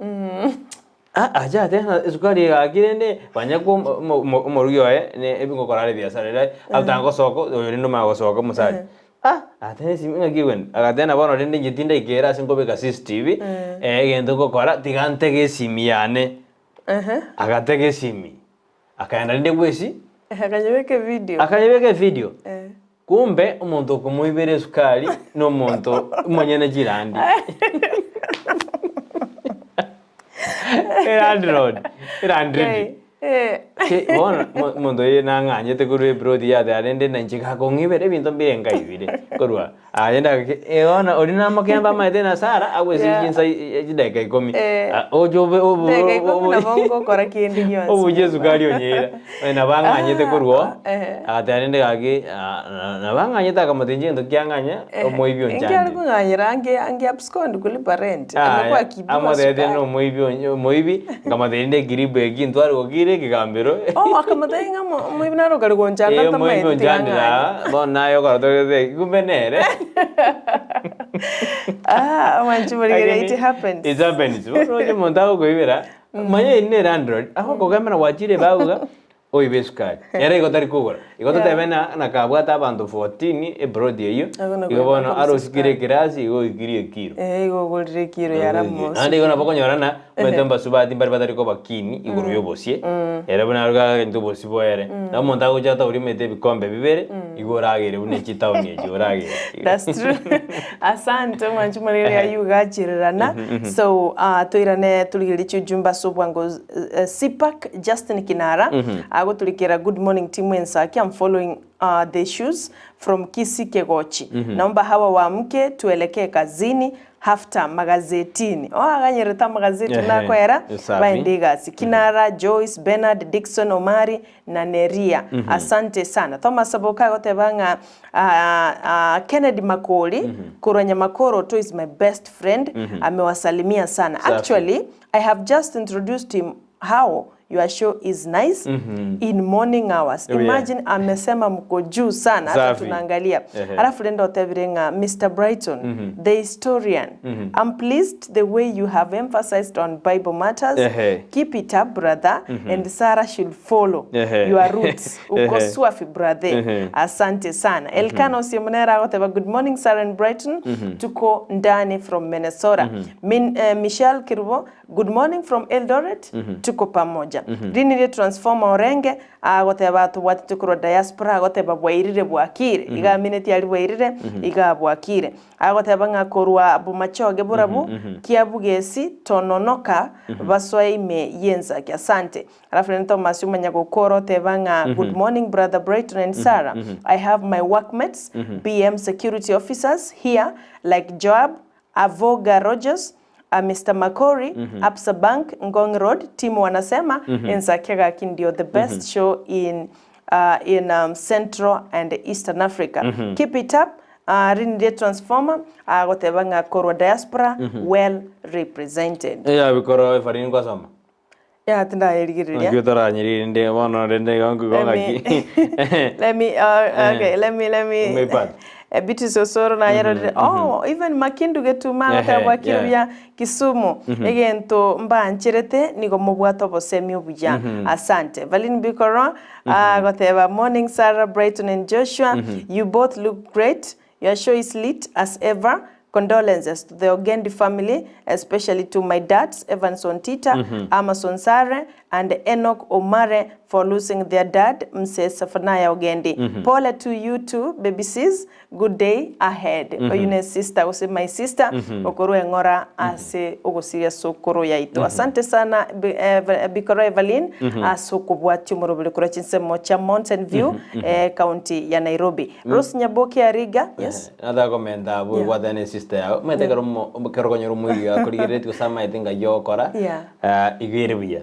Ah, acha atebe ng'a esukari egaki rende, banya ko omo- omo- omorugi oye, ne ebingokora are ebiasara ere, agotange gosoka, oyo rende omanye gosoka omosacha. Ah, agateba esimi ng'aki egwene, agateba bono rende inche tindaikera ase nkobeka CCTV, eh, egento ngokora tiga ntege esimi yane. Ehe. Agatega esimi, akaenda rende bwesi, Akanyebeka evideo. akanyebeka evideo. Eh. Kumbe omonto okomoibera esukari na omonto omonyene chirandi. Elandlord, elandlady. Eh. Che, bono mo- omonto oyo nang'anyete korwa eploti yateba rende na inche gakong'ibera ebinto mbire nkaibire korwa aye ndake eh bono oria namokemba amaete na Sarah agwesibia Yeah. chinsa i- chidakika ikomi. Eh. Ah, oche obe obe Dakika ikomi obe- nabo ngokora kende gionsi. obuche esukari onyeira. Onye nabo ang'anyete korwa oo, Ah, eh. agateba rende gaki ah, na- nabo ang'anyete akamotebia inche egento kiang'anya, omoibi Inki onchandire. are kong'anyera ange ange abscond kulipa rent amekuwa Aya, akibiwa amotebetie sukari. na omoibi onye omoibi, nkamotebia rende ekiribu eki ntware gokira ekegambero. Oh akamotebia ng'a omo omoibi naro okare gonchanda Eh, omoibi tamaeti tiga onchandire ang'anye. aa, bono naye okora torete eki, kumbe nere. Ah, mwanchi morigereria, Lakini, it happens. It happens. Bono onye omonto agokoibera, manya eri nere android, agokogambera gwachire ebabu iga, oibe esukari. Ere igo tari kogora. Igo totebe na nakabwate abanto 14 eploti eyio, Igo nabo igo bono bakobisa arosikire esukari. ekerasi igo oikirie ekiro. Eh, igo ogorire ekiro yara mosu. Naende igo nabo okonyora ng'a omanyete mbasubati mbare batari koba keen igoro ya obosie, ere buna aruga agente obosie boere. Na omonto agocha ataboria omanyete ebikombe bibere, igo oragere buna chitaoni echi oragere. That's true. Asante mwanchi morigereria aywo gachirerana. So ah, toirane torigererie chiujumbe ase obwango eh, Sipak Justin Kinara agotorikera good morning team Ensaki I'm following. the shoes from Kisii Kegochi. Naomba hawa waamke tuelekee kazini after magazetini. Oaganyerete amagazeti Ehe, nakoera esafi. baende egasi. Kinara, Joyce, Bernard, Dickson, Omari na Neria. Asante sana. Thomas Aboka agoteba ng'a ah, ah, Kennedy Makori korwa Nyamakoro is my best friend. Amewasalimia sana. Safi. Actually, I have just introduced him how your show is nice in morning hours. Oh, yeah. Imagine amesema mko juu sana hata Safi. tunaangalia. Ehe. Alafu rende otebire ng'a Mr. Brighton, the historian. I'm pleased the way you have emphasized on Bible matters. Ehe. Keep it up brother and Sarah should follow Ehe. your roots. Uko Ehe. swafi brother. Ehe. Asante sana. Elkana Osiemonera agoteba good morning Sarah and Brighton. Tuko ndani from Minnesota. Min, Michelle Kirubo good morning from Eldoret. Tuko pamoja. Rinire transformer Orenge agoteba tubwate tukorwa diaspora agoteba bwairire bwakire. Iga minute yari bwairire iga bwakire. Agoteba ng'a korwa bumachoge burabu kiabugesi tononoka basoa ime yenzaki. Asante. Alafu nene Thomas umanya gukora oteba ng'a good morning brother Brighton and Sarah. I have my workmates BM security officers here like Joab Avoga Rogers Mr. Makori Absa Bank Ngong Road timu wanasema Enzaki Gaki ndio the best show in Central and Eastern Africa. Keep it up. Rinire transformer agoteba ng'a korwa diaspora well represented. Ya bikoro efarini kwasoma. Ya tindayerigereria. Naki otaranyerire nde bono rende iga nkoigwa Let me ng'aki. let me okay, let me Umeipata? Beatrice Osoro na yarorire oh even Makindu getuma Ehe, agoteba yeah. bya Kisumu egento mbancherete nigo mobwate obosemi obuya asante Valin Bikoro agoteba morning Sarah Brighton and Joshua you both look great your show is lit as ever Condolences to the Ogendi family, especially to my dads, Evanson Tita, Amason Sare, and Enoch Omare for losing their dad, Mse Safanaya Ogendi. Pole to you too, baby sis. Good day ahead. Oyune sister, use my sister, okoro engora ase ogosiria sokoro yaito. Asante sana Bikoro Evelyn, asokobwati omorobere kura chinsemo cha Mountain View, county ya Nairobi. Rose Nyaboke Ariga, yes. Nataka komenta abo gwatane sister yao maete kero kero konyora omoiri akorigeretie gose amaete ngai ogokora iga ere buya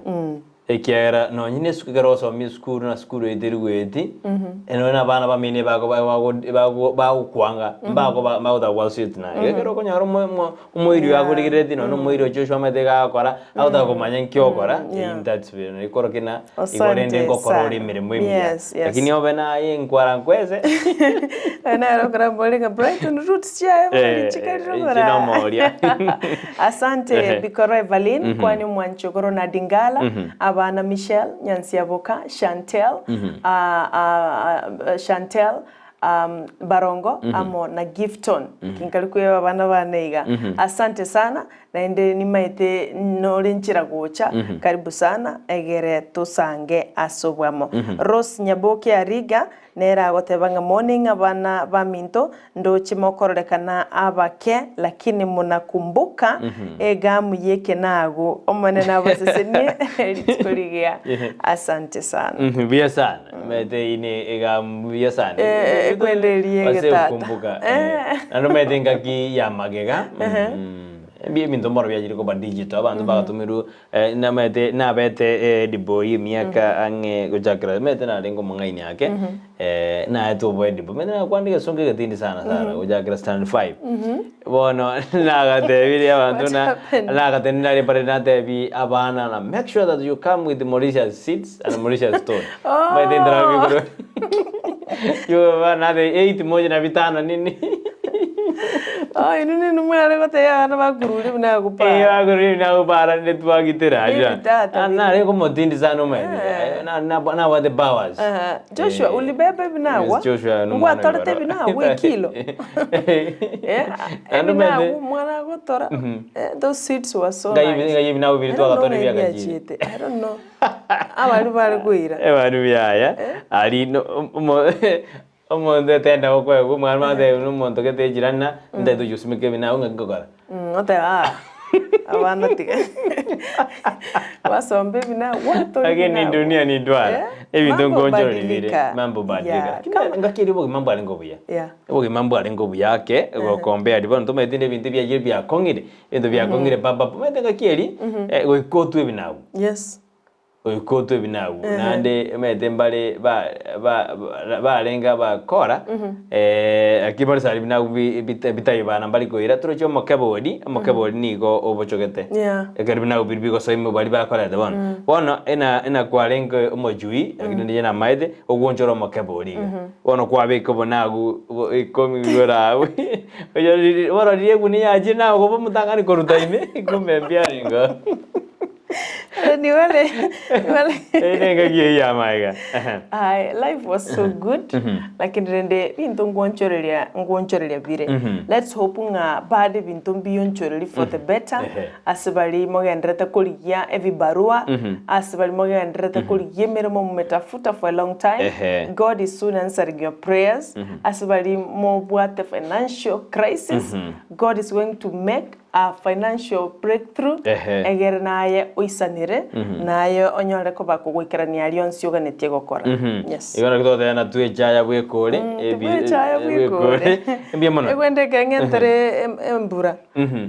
ekiagera nonye na esuku ekero ogosoma esukuru na sukuru eteri goeti nonye na abana bamine bagokwanga mbako bagotaka gwasueti naye iga ekero okonyora omoiri oyo akorigeretie nonye omoiri ocho ocho amaete iga agokora agotaka komanya nki ogokora that's ikorokia na igo rende Asante nkokora ore sana. emeremo emiya Yes, yes. Lakini obe naye nkwara nkwese Nero kurambolinga Brighton roots chae Eh, chinomoria. Asante Ehe. Bikoro Evelyn kwani mwanchokoro na Dingala abana Michelle Nyansiaboka Chantel Chantel Barongo amo na Gifton kinkali kweba abana baneiga asante sana naende nimaete nore nchira gocha karibu sana egere tusange asobwamo Rose Nyaboke Ariga nera agoteba ng'a morning abana baminto ndoche mokororekana abake lakini munakumbuka egamu yeke nago omone nabasesenie rituko rigia asante sana Buya sana mete ine ega buya sana Eh, kwenderie Wase getata. kukumbuka nando mete ngaki ya magega ebinto mboro byachire koba digital abanto bagatumirwe namete nabete ediboy emiaka ang'e gochakera mete narenge omong'aini ake naete obo ediboy mete nakwandika esongo egetindi sana sana gochakera standard 5 bono nagatebirie abanto What na happened? nagatebi nare pare natebi abana na make sure that you come with Mauritius seeds and Mauritius stone Oh. maete ndirabi yo nate 8 moja na vitano nini Oh, inini numware goteya abana bakururi Eh, buna bagururi nakupara netwagitira Maybe tata, nare komotindi sana umaete na the powers Joshua Eh, ulibeba ebinagwa Yes, Joshua no ngwatorete ebinagwa ekilo Ando ebinagwa mende omwana agotora Eh, those seeds were so Ngai nice. ngai ebinagwa biri I don't know twagatora maybe ebiagachire achiete. I don't know abari bari kwira ebanu byaya ari omonto etenda gokwegwa omwana matebe nomonto gete echirana ntaete oyosimeka ebinagwa ng'aki ngokora Oteba ah. Abana tiga gwasomba ebina gwatori Lakini bina dunia ni duara. Eh? Ebinto Mambo nkonchoreri bire. badilika. Mambo badilika. Yeah, Lakini kama- ngaki eri obogima mbwarenge obuya. Yeah. Obogima mbwarenge obuya ake, gokombea aria bono tomaete na ebinto ebiaye biakong'ire, ebinto biakong'ire papa, omanyete ngaki eri, goika otwe ebinagu. Yes. Goika otwe ebinagu. Naende omanyete mbare ba- ba- ba- barenge abakora, lakini bono sari ebinagu bi- bita- bitaiyo bana mbari koira, toroche omokebe oria, omokebe oria nigo obochogete. Yeah. Ekero binagu biria bigosoa ime baria bakorete bono. Bono ena ena kwarenge omochui, lakini riria namaete, ogwonchora omokebe oria iga. Bono kwabeka obonagu bo ikomi igoro abwo, oyo riri bono riria egunia yachire naye okoba omotang'ani koruta ime, kumbe mbiarenge oo. Ni wale ni wale Eyio na engaki eyio ya amaega. Ehe. Aye, life was so good lakini rende binto ngwonchoreria ngwonchoreria bire let's hope ng'a bado ebinto mbionchoreri for the better Ehe. ase baria mogendererete korigia ebibarua ase baria mogendererete korigia emeremo mumetafuta for a long time Ehe. God is soon answering your prayers ase baria mobwate financial crisis God is going to make a financial breakthrough, Ehe. egere naye oisanere, naye onyore koba kogoikerania aria onsi oganetie gokora. Yes. Igo naki togoteba na twechaya bwekore, Tibwechaya bwekore. Mbuya mono. Egwende ekeng'entere em- embura.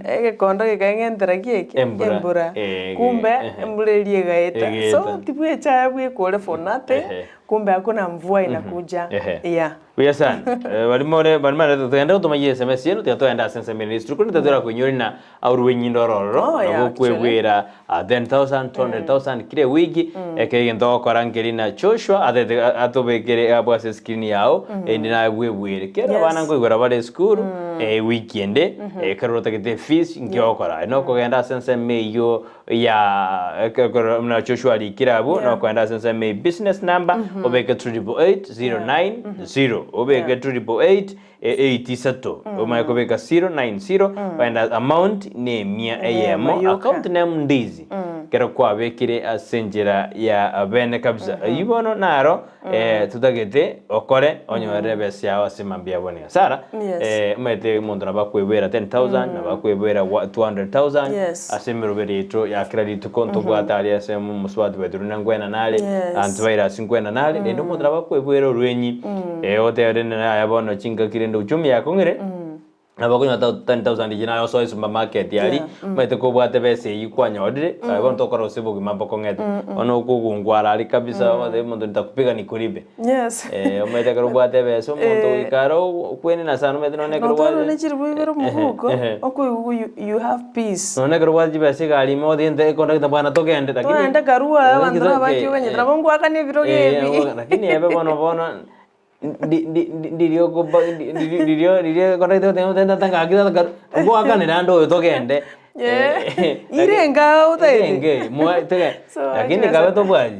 Egekondo gekeng'entera ki eke? Embura. Embura. Eh, Kumbe, ehe. embura eria egaeta. So, Egaeta. tibwechaya bwekore for nothing, Ehe. kumbe hakuna mvua inakuja. Ehe. Yeah. Buya sana. Eh, bari more bari mare tugende gotomagia SMS yenu tiga togende ase ensemo ere rituko rinde twera koinyora na aurwe nyindo ororo Oh, yeah, nabo kwebwera 10,000 200,000 kire ewiki ekero egento ogokora nkeri na Joshua atete atobekere abwo ase screen yao erinde naye bwebwere. Kero Yes. abana nkoigora bare esukuru ewiki ende ekero otagete efees nki ogokora. Aye nokogenda ase ensemo eyio ya ekero buna Joshua arikire abwo Yeah. nokoenda ase ensemo eye business number obeke 888090 obeke 888 8 isato omanye kobeka 090 ogenda amount ne emia eyemo Eyemo yoka. account name ndizi ekero kwabekire ase enchera ya bene kabisa eywo bono naro eh, totagete okore onyorere ebesa yao ase mambia abwo niga Sarah Yes. eh, omanyete omonto nabo akoebera 10,000 nabo akoebera 200,000 Yes. ase emeroberi yaito ya kera rituko ntobwate aria ase omosubati baitu runa nkwena nare Yes. anto baire ase nkwena nare rende omonto nabo akoebwera orwenyi eh, otebe rende naye bono chingaki rende uchumi yakong'ire Nabo okonyora 10,000 echi naye osoe supermarket aria, omanyete kobwate besa eyio kwanyorire, aye bono tokora gose obogima mbokong'ete. Bono okogungwara aria kabisa ogotebia omonto nitakupiga nikulipe. Yes. Eh, omanyete ekero obwate ebesa omonto goika aro okwenena sana omanyete nonye ekero Notwara obwate ne chiribu ibere omohuko, okoigwa you, you have peace. nonye ekero obwate chibesa egari ime ogotebi nte econductor bwana togende lakini Togende karua abanto nabachia okonyetera nabo ngoakane ebirogo ebi. Lakini ebe bono bono Ndiria okoba ndiria ndiria ekero tata gaki tata gaki ngoakanera ande oyo togende Ire enga otaete. Ire enga moe toge So, lakini kabe tobwati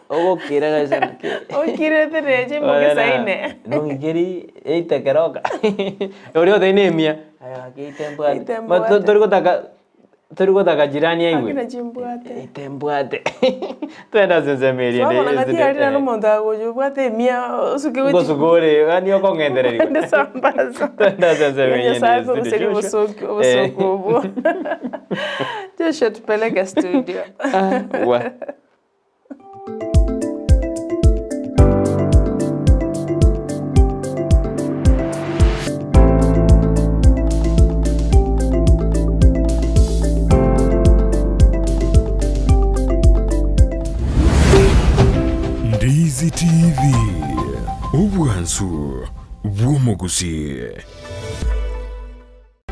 ogokira gose naki Okirete reche mboke saine. Nong'ikeri eite keroka oria otebi na emia aye gaki eite mbwate Eite Ma mbwate. tori gotaka Tori gotaka jirani aigwe. Lakini chimbwate. Ite mbwate. Twende ase ensemo eria ende. Twabona ng'a tiari naro omonto agocha obwate emia osuke gochia. Ngosuka ore, yaani okong'entererigwa. Twende sambaza. Twende ase ensemo eria ende. Nyasaye akoruserie obosoku obosoku obwo. Joshua tupeleke studio. Ah, wa. Ndizi TV, obwansu bw'omogusii.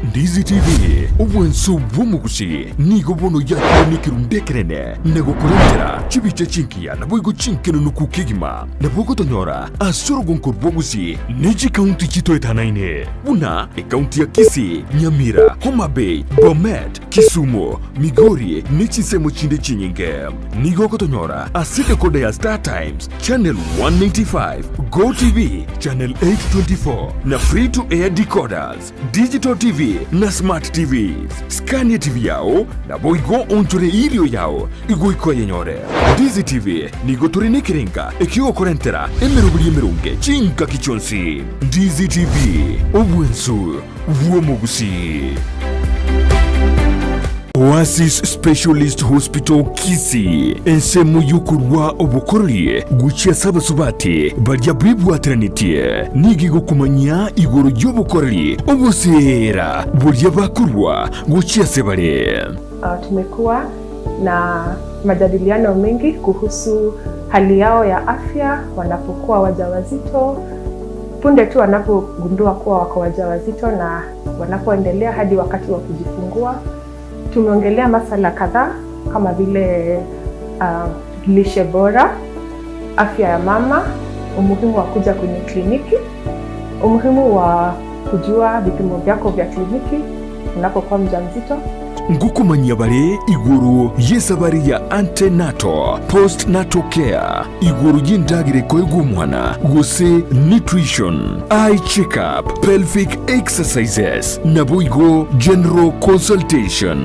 Ndizi TV, obwanso bw'omogusi, nigo bono yakire nekerundu ekenene na gokorentera chibicha chingiya naboigo chinkenunuku kegima. Nabo ogotonyora ase orogonko rw'obogusi ne chikaunti chitoetanaine buna ekaunti ya Kisii, Nyamira, Homa Bay, Bomet, Kisumu, Migori ne chinsemo chinde chinyinge. Nigo ogotonyora ase decoder ya Star Times, Channel 195, Go TV, Channel 824 na Free to Air decoders. Digital TV na Smart TVs. Skania TV yao naboigo onchore irio yao igoika oyenyore. Ndizi TV nigo tore nekerenga ekiogokorentera emeroberi emeronge chingaki chionsi. Ndizi TV, obwensu bw'omogusii. Oasis Specialist Hospital Kisii, ensemo y'okorua obokoreri gochia ase abasubati baria bebwateranetie, nigo egokomanyia igoro y'obokoreri oboseera boria bakorua gochia ase bare. Tumekuwa na majadiliano mengi kuhusu hali yao ya afya wanapokuwa wajawazito, punde tu wanapogundua kuwa wako wajawazito na wanapoendelea hadi wakati wa kujifungua. Tumeongelea masala kadhaa kama vile lishe bora, afya ya mama, umuhimu wa kuja kwenye kliniki, umuhimu wa kujua vipimo vyako vya kliniki unapokuwa mjamzito. Ngokomanyia bare igoro y'esabari ya antenatal, postnatal care, igoro y'endagera ekoegwa omwana, gose nutrition, eye check-up, pelvic exercises, naboigo general consultation.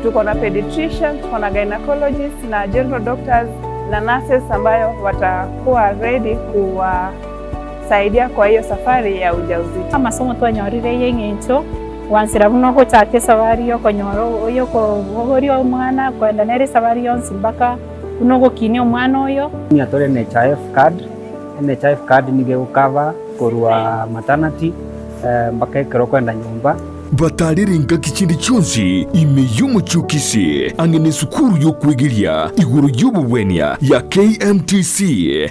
Tuko na pediatrician, tuko na gynecologist na general doctors na nurses ambayo watakuwa ready kuwasaidia kwa hiyo safari ya ujauzito. Amasomo twanyorire y'eng'encho gwansera buna ogochaka esabari y'okonyora y'okobogoria omwana koenda nere esabari yonsi mpaka buna ogokinia omwana oyo. Nigo tore NHIF card, NHIF card nigo egokava korwa maternity mpaka ekero okoenda nyomba. Batarire engaki chinde chionsi ime y'omochie o Kisii ang'e nesukuru y'okwegeria igoro y'obogwenia ya KMTC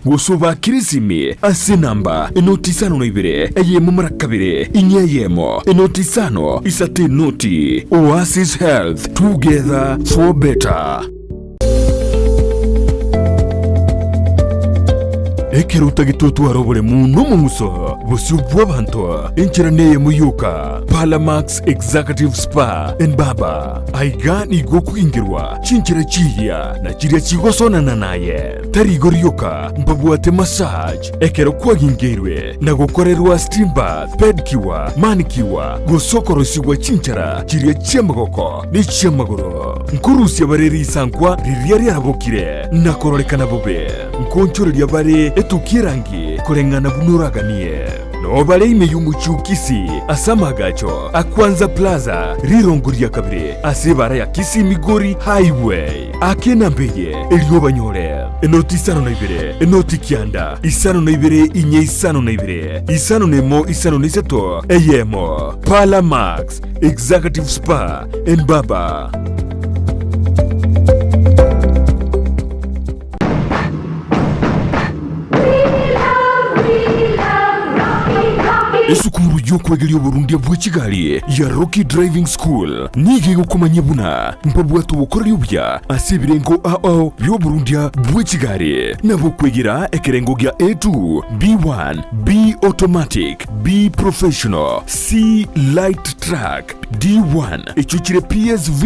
gose obakire esimi ase enamba enoti isano na ibere eyemo mara kabere inye eyemo enoti isano isato enoti. Oasis Health, together for better. Ekero otagete otware oboremu na omong'uso bosio bw'abanto, enchera neyemo yoka, Palamax Executive Spa and Barber. Aiga nigo okogingerwa chinchera chiria na chiria chigosonana naye. Tari igo rioka, mbabwate massage ekero kwagingeirwe na gokorerwa steam bath, pedicure, manicure, gose okorosigwa chinchera chiria chi'amagoko ne chi'amagoro. Nkorusia bare risankwa riria riarabokire na kororekana bobe. Nkoonchoreria bare etukia erangi koreng'ana buna oraganie. Noo bare ime y'omochie o Kisii ase amaagacho a Kwanza Plaza, rirongo ria kabere ase ebara ya Kisii Migori Highway. Aka enamba eye erio obanyore, enoti isano na ibere, enoti kianda, isano na ibere inye isano na ibere, isano na emo isano na isato, eyemo. Parlour Max, Executive Spa and Barber. Esukuru y'okwegeria oborundia bwe chigari ya Rocky Driving School nigo egokomanyia buna mbabwate obokoreri obuya ase ebirengo ao bi'oborundia bwe chigari nabo okwegera ekerengo gia A2, B1, B Automatic, B Professional, C Light Truck, D1 echio chire PSV,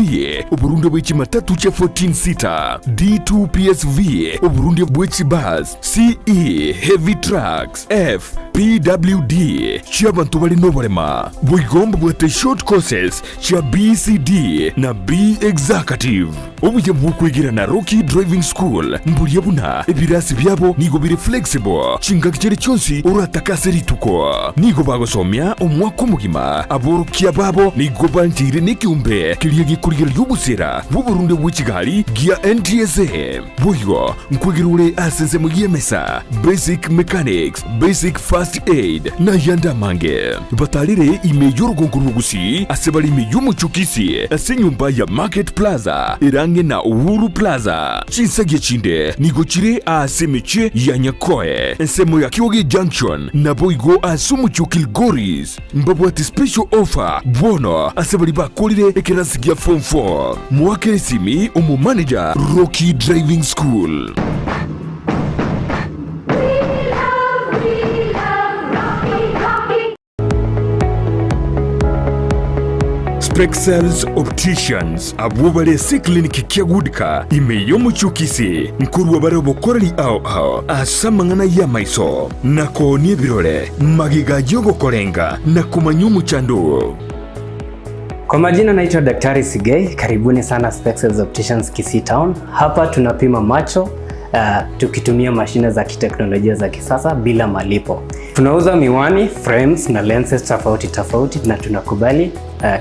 oborundia bwe chimatatu chia 14 seater, D2 PSV, oborundia bwe chibus, CE Heavy Trucks, F PWD chi'abanto bare noborema. Boigo mbabwate short courses chia BCD na B Executive. Obuya bw'okwegera na Rocky Driving School mboria buna ebirasi biabo nigo bire flexible chingaki chiria chionsi oratake ase rituko. Nigo bagosomia omwaka omogima, aborokia babo nigo bancheire nekeombe keria gekorigereria obosera bw'oborunde bwe chigari gia NTSA. Boigo nkwegera ore ase ensemo y'emesa, basic mechanics, basic first aid, na ayande amange. Batarire ime y'orogongo rw'Ogusii ase bare ime y'omochie o Kisii ase enyomba ya Market Plaza ere ang'e na Uhuru Plaza. Chinsagia chinde nigo chire aase emechie ya Nyakoe, ensemo ya Kioge Junction, naboigo ase omochie o Kilgoris. Mbabwate special offer bono ase baria bakorire ekerasi gia form 4. Moakere esimi omomanager Rocky Driving School. Spexels Opticians abwo bare ase eclinic kia Goodcar ime y'omochie o Kisii nkorua bare obokoreri ao ao ase amang'ana y'amaiso na koonia ebirore magega y'ogokorenga na komanya omochando oo. Kwa majina naitwa Daktari Sigei, karibuni sana Spexels Opticians Kisii Town. Hapa tunapima macho tukitumia mashine za kiteknolojia za kisasa bila malipo. Tunauza miwani, frames na lenses tofauti tofauti na tunakubali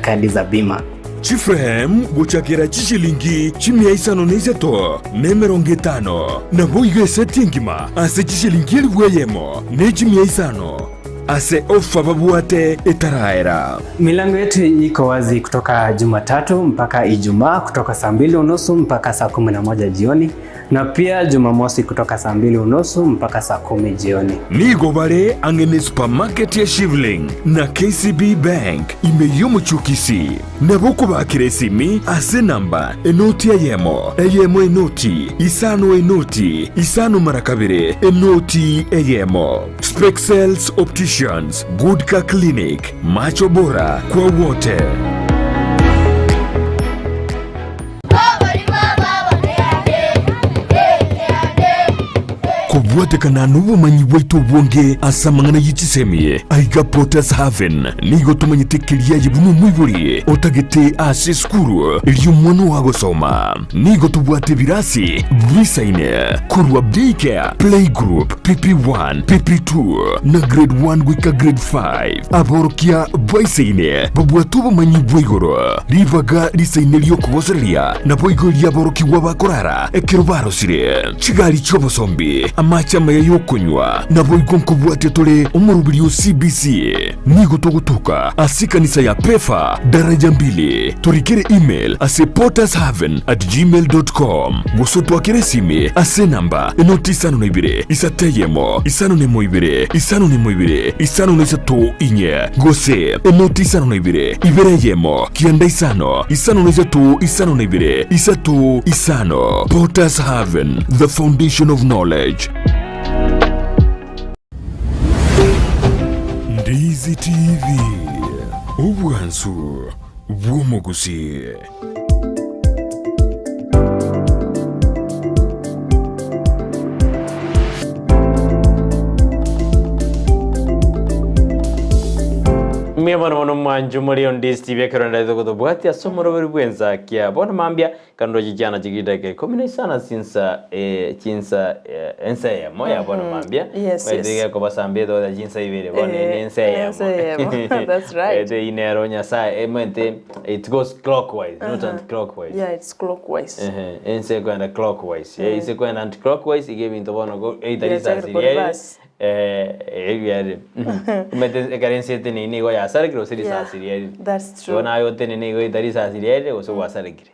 kadi za bima. Chiframe gochakera chishilingi chimia isano na isato, na emerongo etano, naboigo eseti engima ase chishilingi elifu eyemo, ne chimia isano, ase ofa babwate etaraera. Milango yetu iko wazi kutoka Jumatatu mpaka Ijumaa kutoka saa mbili unusu mpaka saa 11 jioni na pia Jumamosi kutoka saa mbili unusu mpaka saa 10 jioni. Nigo bare ang'e ne supermarket ya Shivling na KCB Bank ime y'omochie o Kisii. Nabo okobakera esimi ase enamba enoti eyemo, eyemo enoti, isano enoti, isano mara kabere, enoti eyemo. Spexels Opticians, Good Car Clinic, Macho Bora kwa wote. Kobwatekana nobomanyi bwaito obonge ase amang'ana ye chisemi, aiga Potter's Haven nigo tomanyete keria aye buna omoibori otagete ase esukuru eria omwana oo agosoma. Nigo tobwate ebirasi bisaine korwa Daycare, Playgroup, PP1, PP2 na Grade 1 goika Grade 5. Aborokia baisaine babwate obomanyi bwa igoro, ribaga risaine ri'okogosereria, naboigo ri'aborokigwa bakorara ekero barosire, chigari chi'obosombi, amache amaya y'okonywa, naboigo nkobwatia tore omoroberi o CBC. Nigo togotoka ase ekanisa ya Pefa, daraja mbili. Torikere email ase pottershaven@gmail.com gose otwakere esimi ase enamba enoti isano na ibere isato eyemo isano na emo ibere isano na emo ibere isano na isato inye gose enoti isano na ibere ibere eyemo kianda isano isano na isato isano na ibere isato isano. Potters Haven, the foundation of knowledge. Ndizi TV, obwansu bw'omogusii. Mbuya mono mono mwancho muri on Ndizi TV ekero ndaete gotobwatia ase omoroberi bw'ensakia bono mambia Kando chichana chigidaka ikomi na isano chinsa eh, chinsa eh, ensa eyemo ya bono mambia. Yes, Baito yes. iga ekobasambia etogocha chinsa ibere bono Eh, ene ensa eyemo. nensa eyemo. That's right. Ete eyio nero Nyasaye emwete it goes clockwise, not anti-clockwise. Yeah, it's clockwise. Ehe, ense ekoenda clockwise. Eh, ase ekoenda anti-clockwise iga ebinto bono go either Biachakire risasi riaye ko-reverse. eh, ebiarire. Omanyete ekero ense eteneine nigo yasarekire gose Yeah, risasi riarire. that's true. Igo naye otenene igo either risasi riarire gose gwasarekire.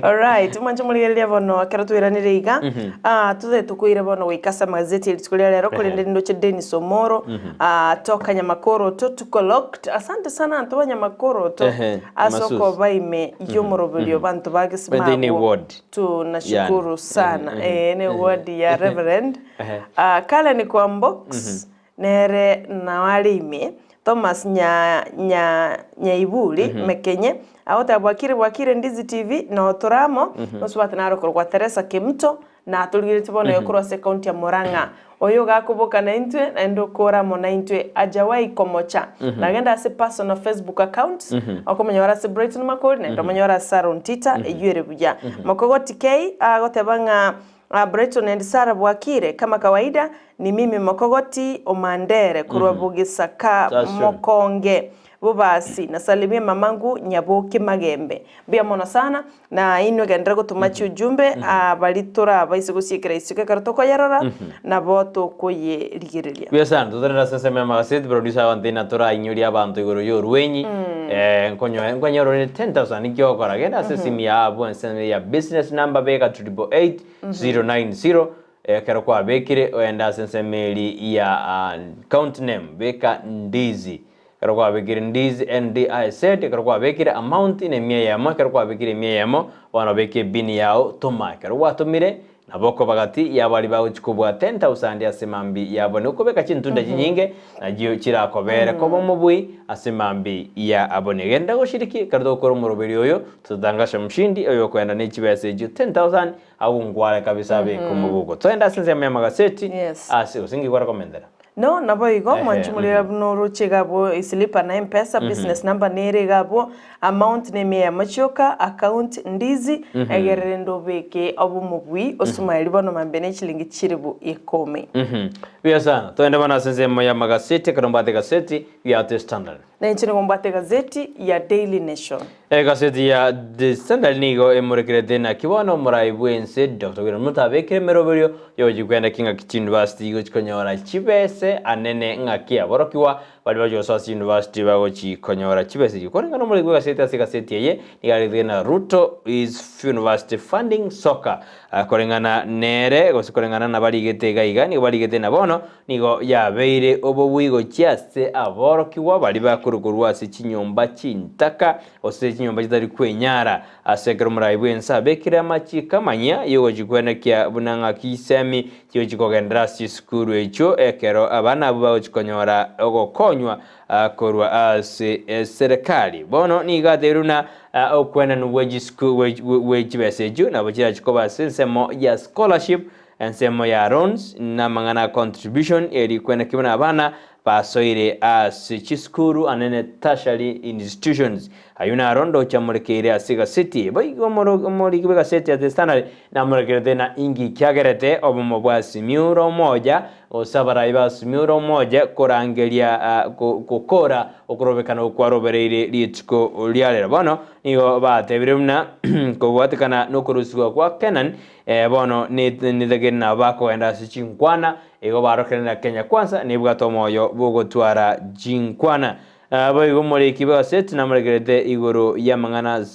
Alright, mwanche morigereria bono ekero twairanire iga, ah, tothe tokoire bono goika ase amagazeti ya rituko ria rero korende nindoche Dennis Omoro, ah, toka Nyamakoroto tuko locked. Asante sana anto ba Nyamakoroto Ehe, ase masusi. okoba ime y'omoroberio banto ba Bente ine Gesimago. ward. Tunashukuru Yani. sana. Ehe, Eh, ne ward ya Reverend. Ehe. Ah, Karen Kwambox nere nao are ime Thomas nya nya Nyaiburi Mekenye agoteba bwakire bwakire Ndizi TV noo tore amo mosubati naro korwa Teresa Kemuto natorigeretie bono iga korwa ase ekaunti ya Murang'a oyo ogakoboka naintwe naende okore amo naintwe hajawahi komocha nagende ase personal Facebook account okomonyora ase Brighton Makori naende omonyore ase Sarah Ontita eywo ere buya Mokogoti K agoteba ng'a Brighton and Sarah bwakire kama kawaida ni mimi Mokogoti Omandere korwa Bogisaka Sasha. Mokonge Bobasi nasalimie mamangu Nyaboke Magembe mbuya mono sana na inwe genderera gotoma chiujumbe bari torabaise gosiekera isiko ekero tokoyerora nabo tokoyerigereria. Buya sana, totenere ase ensemo y'amagaseti, producer abanto ina torainyorie abanto igoro y'orwenyi, eh, nkonyoe nkonyora ore 10,000 niki ogokora, genda ase esimi yao abwo ensemo ya business number beka 888090 ekero kwabekire ogende ase ensemo eri ya account name beka Ndizi, ekero kwabekire Ndizi NDIZ, ekero kwabekire amount ne emia eyemo, ekero kwabekire emia eyemo, bono beka ebini yao toma, ekero gwatomire Nabo okoba gati y'abaria bagochia kobua 10,000 ase mambia yabo nokobeka chintunda chinyinge, nachio chirakobere koba omobui ase mambia ya abone. Genda goshiriki ekero togokora omoroberi oyo, totatangasha mshindi oyokoenda ne chibesa echio 10,000 agongware kabisa abeke omobuko. Togende ase ensemo y'amagaseti Yes. ase gose nki kware komentera? No, naboigo, Ehe, mwanche morere buna oroche iga abwo esilipa na mpesa, business number nere iga abwo, amount ne emia ya machioka, account ndizi, egere rende obeke obomobui osumaeri bono mambia ne chilingi chilibu ikomi. Buya sana. Togende bono ase ensemo ya magaseti, ekero mbwate egaseti ya The Standard. Na inche nigo mbwate egazeti ya Daily Nation. Egaseti ya The Standard nigo emorekerete naki bono omorai bw'ense Doctor William Ruto abekire emeroberio yogochia kwenda king'aki chiuniversity gochi konyora chibese anene ng'aki aborokigwa baria bagochi gosoa ase university bagochi konyora chibese echio. Koreng'ana omoriki bw'egaseti ase egaseti eye nigo aretire ng'a Ruto is university funding soccer Koreng'ana nere, gose koreng'ana nabarigete iga iga, nigo barigete na bono nigo yabeire obobui gochia ase aborokigwa baria bakorwa korwa ase chinyomba chintaka, gose chinyomba chitari kwenyara. Ase ekero omorai bw'ense abekire amachiiko amanyia y'ogochikwenekia buna ng'aki chisemi chigochi kogenderera ase chisukuru echio, ekero abana abwo bagochi konyora ogokonywa korwa ase eserekari. Bono nigo atebirie buna okwenanwa gwe chibesa echio nabo chirache koba ase ensemo ya scholarship, ensemo ya loans, na amang'ana a contribution eri kweneki buna abana basoire ase chisukuru anene tertiary institutions. Ayio naro ndoche amorekeire ase egaseti eye. Boigo omoriki bw'egaseti ya The Standard namorekerete na inki kiagerete obomo bwa Simiyu Omoja Gose abarai ba Simioro omoche korangeria gokora okorobekana okwarobereire rituko ria rero. Bono nigo batebire buna kobwatekana nokorusigwa kwa Kenan, bono nitagere nabo bakogenda ase chinkwana, igo barokerana Kenya Kwanza nebwate omoyo bw'ogotwara chinkwana. Boigo omoriki bw'egaseti namorekerete igoro y'amang'ana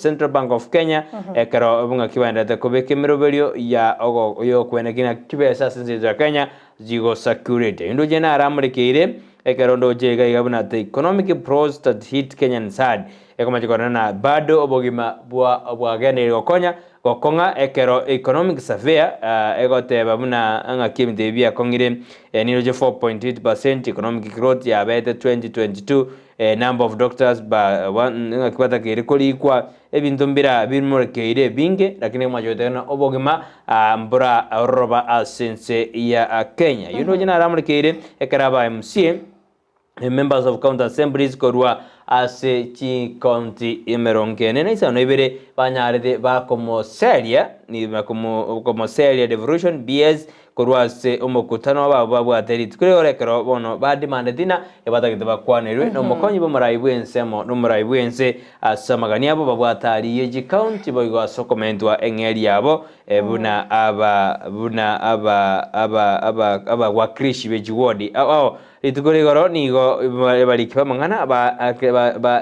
Central Bank of Kenya ekero bung'aki baenderete kobeka emeroberio ya y'okweneki na chibesa ase ense ya Kenya chigo circulate. Eyio ndoche naramorekeire ekero ndoche iga iga buna the economic pros that hit Kenyans hard ekomacha korora na bado obogima bwa bwagendereire gokonya Gokong'a ekero economic surveyor egoteba buna ng'aki ebinto ebi biakong'ire, niroche 4.8% economic growth yabete 2022, number of doctors ba ng'aki batakeire korikwa, ebinto mbira bimorekeire ebinge lakini omwancho goteba ng'a obogima mbora ororoba ase ense ya Kenya. Eyio ndoche naramorekeire ekero aba MCA. Members of County Assemblies korwa ase chicounty emerongo ene na isano na ibere banyarete bakomoseria bakomoseria devolution BS korwa ase omokutano babo babwate rituko rigoro ekero bono bademandeti na ebatagete bakwanerwe na omokonyi bw'omorai bw'ensemo na omorai bw'ense ase amagani abo babwate aria ye chicounty boigo ase okomentwa eng'eri yabo buna aba buna aba aba aba abawakilishi be chiwodi ao ao Rituko rigoro nigo abariki b'amang'ana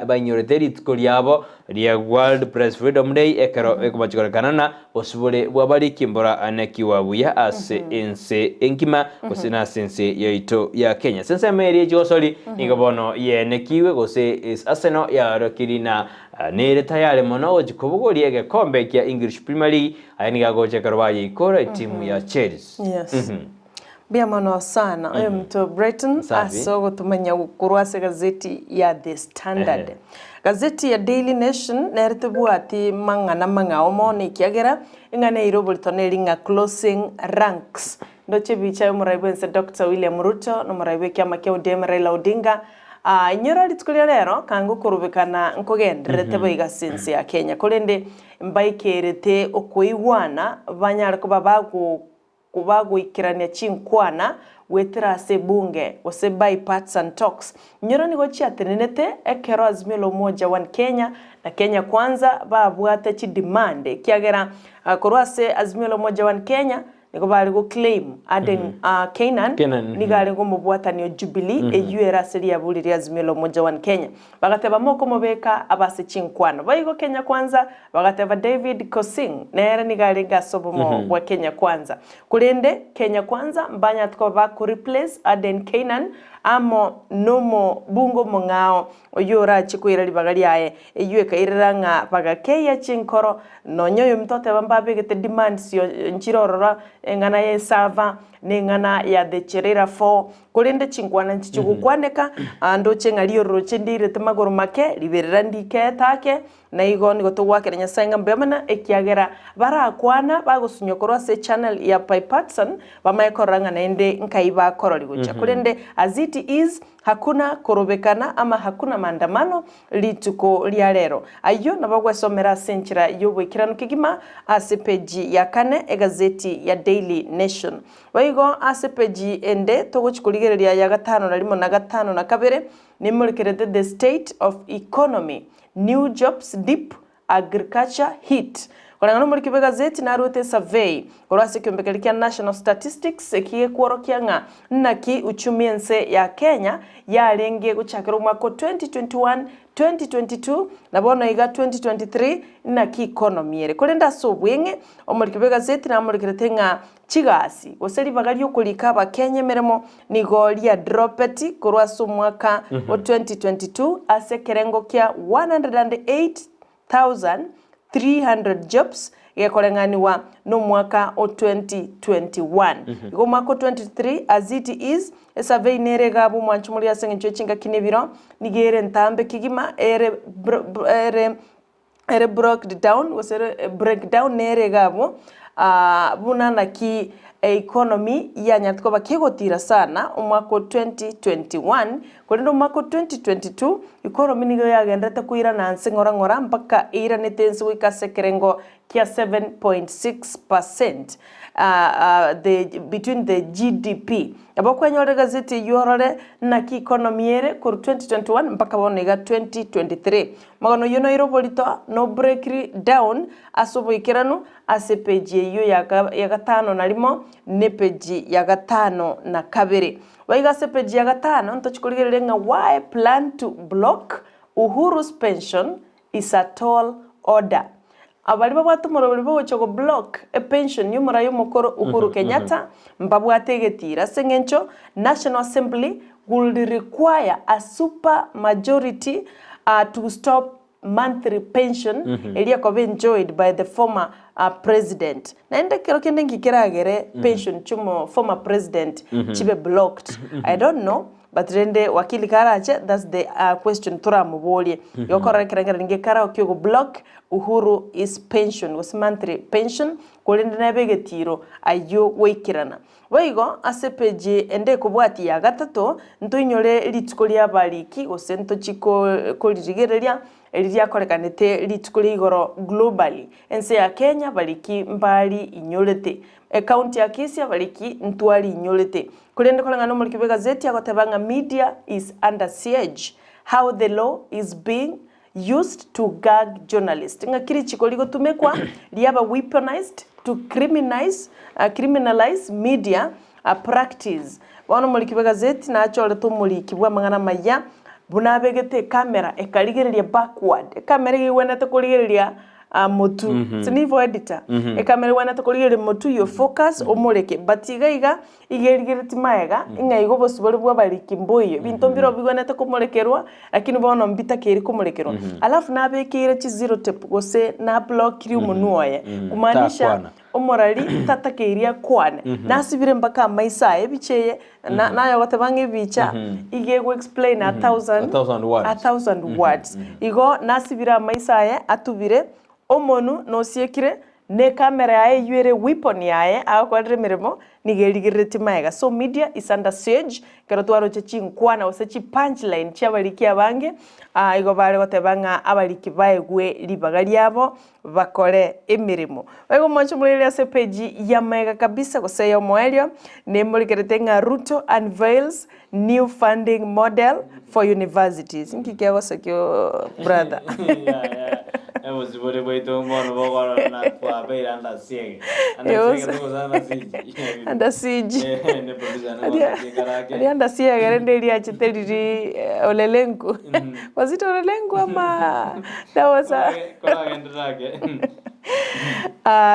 bainyorete rituko riabo ria World Press Freedom Day ekero ekobachokorekana na bosibore bw'abariki mbora anekigwa buya ase ense enkima gose nase ense yaito ya Kenya. Ase ensemo eria echigosori nigo bono yenekigwe gose Arsenal yaorokiri na nere tayari mono gochi kobogoria egekombe kia English Premier League aya nigo agocha ekero bayeikora etimu ya Chelsea. Yes. Mbuya mono sana oyominto Brighton Safi. ase ogotomanya korwa ase gazeti ya The Standard. Ehe. Gazeti ya Daily Nation nere tebwati mang'ana mang'ao mono ekiagera eng'ana eire oborito neri ng'a closing ranks. Ndoche ebicha y'omorai bwense Doctor William Ruto na omorai bw'ekiama kia ODM Raila Odinga. Ah, inyora rituko ria rero kanga okorobekana nkogendererete boigo ase ense ya Kenya korende mbaikerete okoigwana banyare koba bago Kobagoikerania chinkwana goetera ase ebunge gose bipartisan talks, nyoro nigo chiatenenete ekero Azimio la Umoja One Kenya na Kenya Kwanza babwate chidemand ekiagera korwa ase Azimio la Umoja One Kenya nigo bare go claim Aden Keynan nigo arenge omobwatani o Jubilee eyio ere ase riaburi ria Azimio la Umoja One Kenya. Bagateba mokomobeka abe ase chinkwana. Boigo Kenya Kwanza bagateba David Kosing nere nigo arenge ase obomo bwa Kenya Kwanza. Korende Kenya Kwanza mbanyarete koba bako replace Aden Keynan amo nomobunge omong'ao oyio orache koira ribaga riaye. Eyio ekairera ng'a bagakeyia chinkoro, nonya oyominto oteba mbabegete demands nchire ororo eng'ana ya esava, na eng'ana ya the Cherera Four, korende chinkwana nchichi gokwaneka, ndoche ng'a riororoche ndirete magoro make, riberera ndikeete ake, Na igo nigo togoakera Nyasae ng'a mbuya mono, ekiagera barakwana bagosunywa korwa ase echannel ya Bipartisan, bamanye korora ng'a naende nkai bakorori gochia. Korende as it is, hakuna korobekana ama hakuna maandamano rituko ria rero. Ayio nabo ogwesomera ase enchera y'oboikeranu kegima ase peji ya kane egazeti ya Daily Nation. Boigo ase peji ende togochi korigereria ya gatano na rimo na gatano na kabere, Nemorekerete the state of economy, new jobs dip, agriculture hit. Koreng'ana omoriki bw'egazeti naruete esurvey korwa ase ekiombe keria kia National Statistics eki gekworokia ng'a naki uchumi ense ya Kenya yarenge gochakera omwaka o 2021, 2022 na bono iga 2023 naki economy ere. Korende ase obweng'e omoriki bw'egazeti namorekerete ng'a Chigasi, gose ribaga ri'okorika Abakenya emeremo nigo riadropeti korwa ase omwaka o 2022 ase ekerengo kia 108,300 jobs gekoreng'anigwa nomwaka o 2021. Igo omwaka o 2023 as it is, esurvey nere egabwe omwancho moria ase eng'encho ye chingaki na ebiro, nigo ere entambe kegima ere ere ere brocked down gose ere break down nere iga abwo buna naki economy yanyarete koba kegotira sana omwaka o 2021, korende omwaka o 2022 economy nigo yagenderete koirana nse ng'ora ng'ora mpaka eiranete nse goika ase ekerengo kia 7.6 percent the between the GDP. Nabo okwenyora egazeti eyio orore naki economy ere korwa 2021 mpaka bono iga 2023. Omogano oyio noire oborito na obreakiri down ase oboikeranu ase epeji eyio ya gatano na rimo na epeji ya gatano na kabere. Boigo ase epeji ya gatano ntochi korigereria ng'a why plan to block Uhuru's pension is a tall order. Abaria babwate omoroberi bogocha go block epension y'omorai omokoro Uhuru Kenyatta mbabwate egetiro ase eng'encho National Assembly would require a super majority to stop monthly pension eria ekoba enjoyed by the former president. Naende ekero kende nki keragere pension chiomo former president chibe blocked? I don't know but rende wakili karache that's the question toramoborie. Igo okorora ekerengererio gekare okio go block Uhuru his pension gose monthly pension korende nebe egetiro ayio goikerana. Boigo ase epeji ende ekobwatia ya gatato, ntoinyore rituko ri'abariki gose ntochie koririgereria eri riakorekanete rituko ria igoro globally. Ense ya Kenya bariki mbari inyorete, ecounty ya Kisii abariki ntwari inyorete. Korende koreng'ana nomoriki bw'egazeti agoteba ng'a media is under siege, how the law is being used to gag journalists, ng'aki richiko rigotumekwa riaba weaponized to criminise criminalize media practice. Bono omoriki bw'egazeti nachorete omoriki bw'amang'ana amaya buna abegete ekamera ekarigereria backward, ekamera iga egwenerete korigereria motu, ase nigo editor, ekamera egwenerete korigereria motu you focus omoreke but iga iga Iga erigeretie magega, ng'a igo obosibore bw'abariki mboiyo, ebinto mbire bigwenerete komorekerwa, lakini bono mbitakeiri komorekerwa. Alafu nabekeire chi zero tape gose nablokirie omonwa oye, kumaanisha Takwana. omorari tatakeiri akwane. Nasibire mpaka amaiso aye ebicha eye, na naye ogoteba ng'a ebicha iga ego explain a thousand, A thousand words. a thousand words. Igo nasibire amaiso aye atubire, omonu nosiekire, Na ekamera yaye eyio ere weapon yaye agokorera emeremo nigo erigereretie magega. So media is under siege ekero twaroche chinkwana gose chi punch line chia abariki abange igo bare goteba ng'a abariki baegwe ribaga riabo bakore emeremo. Boigo mwanche morere ase epage ya magega kabisa gose eya omoerio nemorikerete ng'a Ruto unveils new funding model for universities. Inki kiagosekia brother? Obosibore bwaito mbono bokorora na twabeire under siege. Under siege togose under siege. Under siege. Eh, ne producer ne gosekia karake. Aria under siege rende eriachete riri Olelenku. Was it Olelenku ama that was a Koragenderera ake.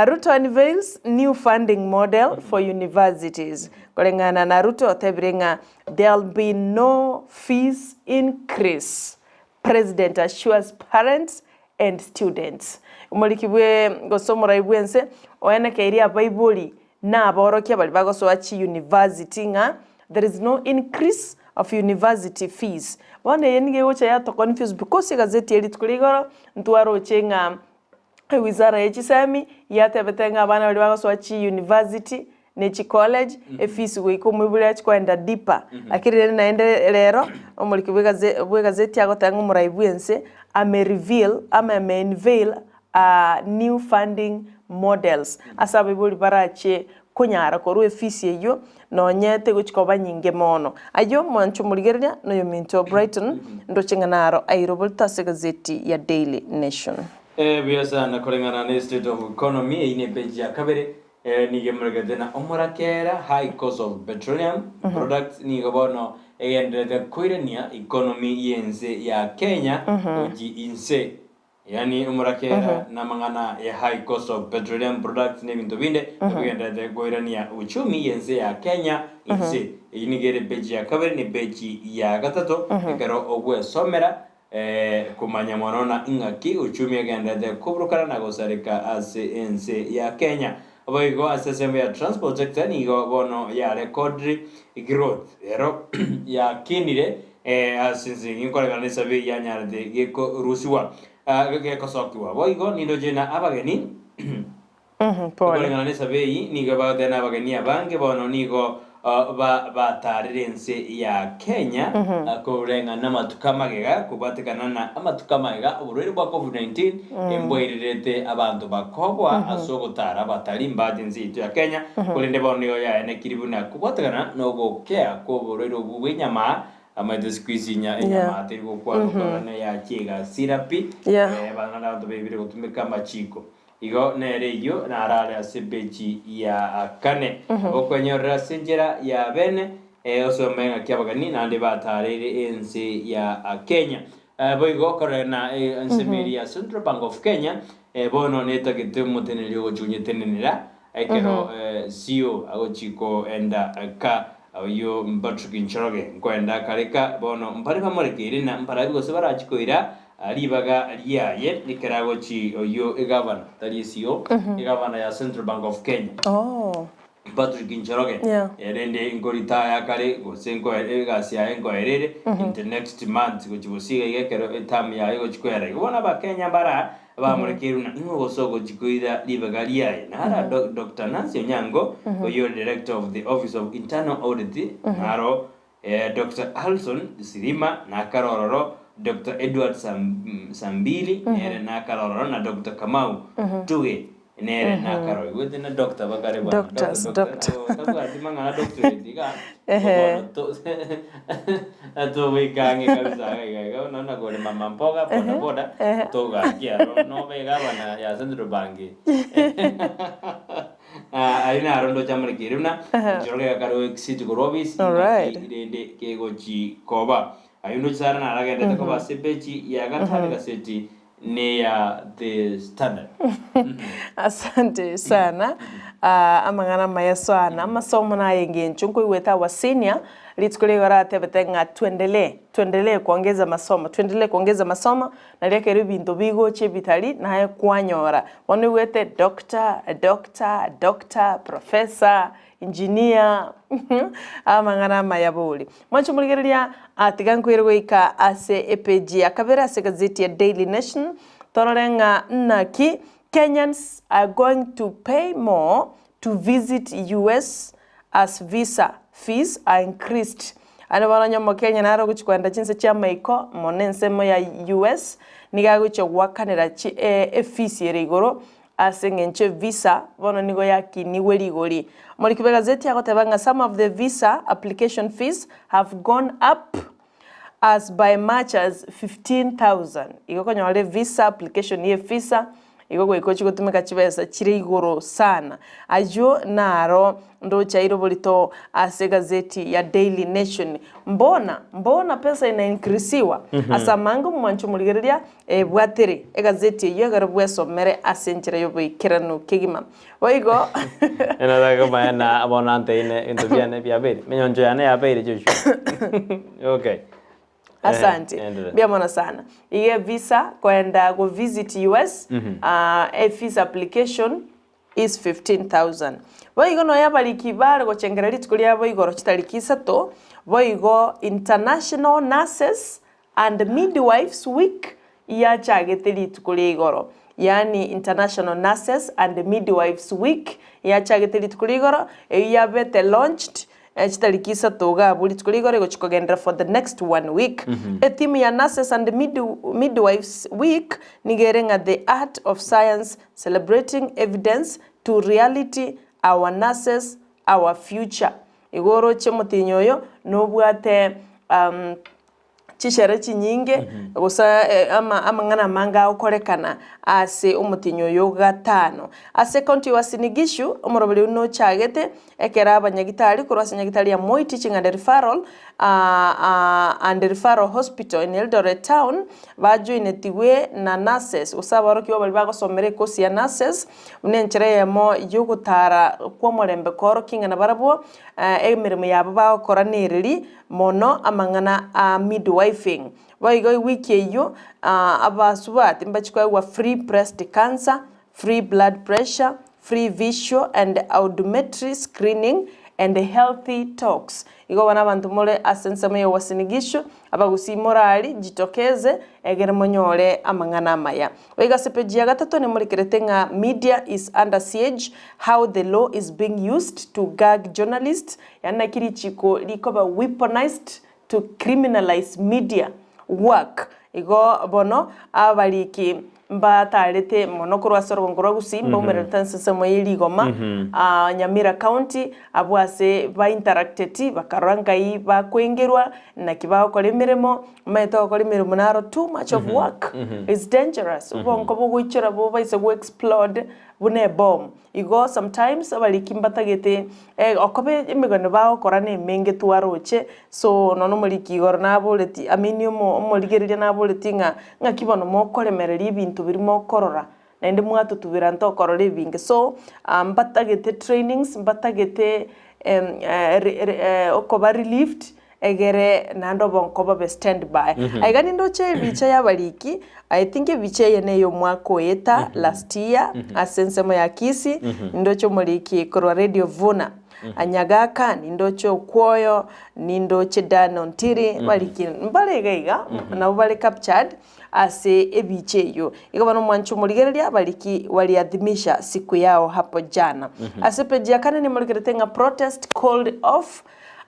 Ruto unveils new funding model for universities. Koreng'ana na Ruto otebire ng'a there'll be no fees increase. President assures parents and students. Omoriki bwe gose omorai bw'ense oenekeirie abaibori na aborokia baria bagosoa chi university ng'a there is no increase of university fees. Bono eye nigo egocha yato confuse because egazeti ya rituko ria igoro ntwaroche ng'a ewizara ye chisemi yatebete ng'a abana baria bagosoa chi university ne chi college efees goika omoibori achi koenda deeper. Lakini rende naende rero omoriki bwe bwegazeti agoteba ng'a omorai bwense ame reveal ama ame unveil new funding models ase abaibori barache konyara korwa efees eyio nonye tegochi koba nyinge mono. Ayio mwanche omorigereria na oyominto Brighton ndoche ng'a naro airoborete ase egazeti ya Daily Nation. Buya sana koreng'ana ne state of economy eyio ne page ya kabere nigo emoregete na omorakera high cost of petroleum products nigo bono egendererete koirania economy y'ense ya Kenya gochi inse. Yaani omorakera namang'ana ya high cost of petroleum products na ebinto binde ebigendererete koirania uchumi y'ense ya Kenya inse. Eyio nigo ere page ya kabere ne page ya gatato ekero ogwesomera komanya mono na ing'aki uchumi egendererete koburukana na gosareka ase ense ya Kenya. Boigo ase ensemo ya transport sector nigo bono ya recordri growth ero yakinire ase ense nkoregana ne survey yanyarete gekorusiwa gekosokiwa. Boigo nindoche na abageni nkoregana ne survey nigo bagoteba na abageni abange bono nigo batarire ense ya Kenya koreng'ana namatuko amagega kobwatekana na amatuko amagega oborwaire bwa Covid-19 mbwairerete abanto bakobwa ase ogotara abatari mbache ense yaito ya Kenya korende bono nigo yaenekiri buna kobwatekana nogokea kw'oborwaire obwo bw'enyama amaete siku hizi enyama teri gokwana okorora neyachia egasira pi bang'ana abanto baibire gotumeka amachiko. Igo nere eyio narare ase ebechi ya kane. Okwenyorera ase enchera ya bene, osome ng'aki abageni naende batareire ense ya Kenya. Boigo korora na ensemo eria ya Central Bank of Kenya bono netagete omoteneneri ogochia konyetenenera ekero CEO agochia koenda ka oyio Patrick Njoroge nkoenda kare ka bono mbare bamorekeire na mbarabi gose barachie koira Ribaga riaye ekero agochi oyio egavana, tari esio, egavana ya Central Bank of Kenya, Patrick Njoroge, rende nkoritaya kare gose nkoe egasi yaye nkoerere in the next month gochi bosio iga iga ekero eterm yaye egochi koera. Igo bono abakenya mbara bamorekeirwe na ing'o gose ogochi koira ribaga riaye. Nara Doctor Nancy Onyango, oyio ore Director of the Office of Internal Audit, naro Doctor Alson Sirima nakare ororo, Doctor Edward Sambili nere nakare ororo, na Doctor Kamau Tuge nere nakare ororo. Igwete na doctor bakare bwana. Doctors, doctor. Tabwati mang'ana doctorate iga, bono togoika ang'e kabisa iga iga iga, bono nakore mama mboga, boda boda, togakia aro, nobe egavana ya Central Bank. Aria naro ndoche amorekeire buna Njoroge gakare exit korwa office Alright. naki rende kegochi koba. Ayio ndoche sana naragendete koba ase epeji ya gatano egaseti neya The Standard. Asante sana Ah, amang'ana amaya sana amasomo naye engencho nkoigwete our senior rituko rigo aratebete ng'a tuendelee tuendelee kuongeza masomo tuendelee kuongeza masomo Nario ekero ebinto bigocha ebitari naye kwanyora. Bono oigwete doctor, doctor, doctor, professor, engineer, amang'ana amaya bori. Mwanche morigereria ah tiga nkoire goika ase epage ya kabere ase egazeti ya Daily Nation, torore ng'a naki Kenyans are going to pay more to visit US as visa fees are increased. Aye bono onye omokenya nare ogochia kogenda chinse chi'amaiko mono ensemo ya US, nigo agochia goakanera chi efees ere igoro ase eng'encho evisa bono nigo yakinigwe rigori. Omoriki bw'egazeti agoteba ng'a some of the visa application fees have gone up as by much as 15,000. Igo okonyora evisa application ya evisa. Igo goika ochie gotumeka chibesa chire igoro sana. Ayio naro ndoche aire oborito ase egazeti ya Daily Nation. Mbona, mbona pesa ina increasiwa? Ase amange omwancho omorigereria ebwatere egazeti eyio ekero bwesomere ase enchera y'oboikeranu kegima. Boigo Enataka komanya na bono anteine ebinto biane biabeire. Emenyoncho yane yabeire Joshua. Okay. Asante. Endelea. Mbuya mono sana. Iga evisa koenda go visit US, ah, e visa application is 15,000. Boigo nonya abariki bare gochengera rituko riabo igoro chitariki isato, boigo International Nurses and Midwives Week yachagete rituko ria igoro. Yaani International Nurses and Midwives Week yachagete rituko ria igoro, eyio yabete launched chitariki isato iga abwo rituko ria igoro egochia kogenderera for the next one week. Etheme ya Nurses and Midwives Week nigo ere ng'a The Art of Science Celebrating Evidence to Reality, Our Nurses, Our Future. Igo oroche omotienyi oyo nobwate chishere chinyinge gose amang'ana amange agokorekana ase omotienyi oyo gatano. Ase ecounty ya Uasin Gishu, omoroberi oyio nochagete ekero abanyagitari korwa ase nyagitari ya Moi Teaching and Referral and Referral Hospital in Eldoret Town bajoinetigwe na nurses gose aborokigwa baria bagosomera ekosi ya nurses buna enchera eyemo yogotara kw'omorembe koorokia ng'a nabarabwo emeremo yabo bagokora nereri mono amang'ana a midwifing. Boigo ewiki eyio abasubati mbachie koegwa free breast cancer, free blood pressure, free visual and audiometry screening and healthy talks. Igo bono abanto more ase ensemo ya Uasin Gishu, abagusii morari, jitokeze, egere monyore amang'ana amaya. Boigo ase page ya gatato nemorikerete ng'a media is under siege, how the law is being used to gag journalists, Yaani naki richiko rikoba weaponized to criminalize media work. Igo bono abariki mbatarete mono korwa ase orogongo rwa Gusii mbaumererete ase ensemo ye rigoma Nyamira county abwo ase ba interacteti bakarora nkai bakoengerwa naki bagokora emeremo omanyete ogokora emeremo naro too much of work is dangerous obongo bogoichora bobaise go explode buna ebomu. Igo sometimes abariki mbatagete okoba emegano bagokora nemenge twaroche, so nonya omoriki igoro naboreti I mean omo omorigereria naboreti ng'a ng'aki bono mokoremereria ebinto biria mokorora naende mwatotubera ntokorora ebinge. So mbatagete trainings, mbatagete okoba relieved Egere naende obonko bobe stand by. Aiga nindoche ebicha y'abariki, I think ebicha eye ney'omwaka oeta, last year, ase ensemo ya Kisii, nindoche omoriki korwa Radio Vuna, Nyagaka, nindoche Okwoyo, nindoche Dan Ontiri, bariki mbare iga iga, nabo bare captured ase ebicha eyio. Igo bono omwanche omorigereria, abariki waliadhimisha siku yao hapo jana. Ase page ya kane nimorigerete ng'a protest called off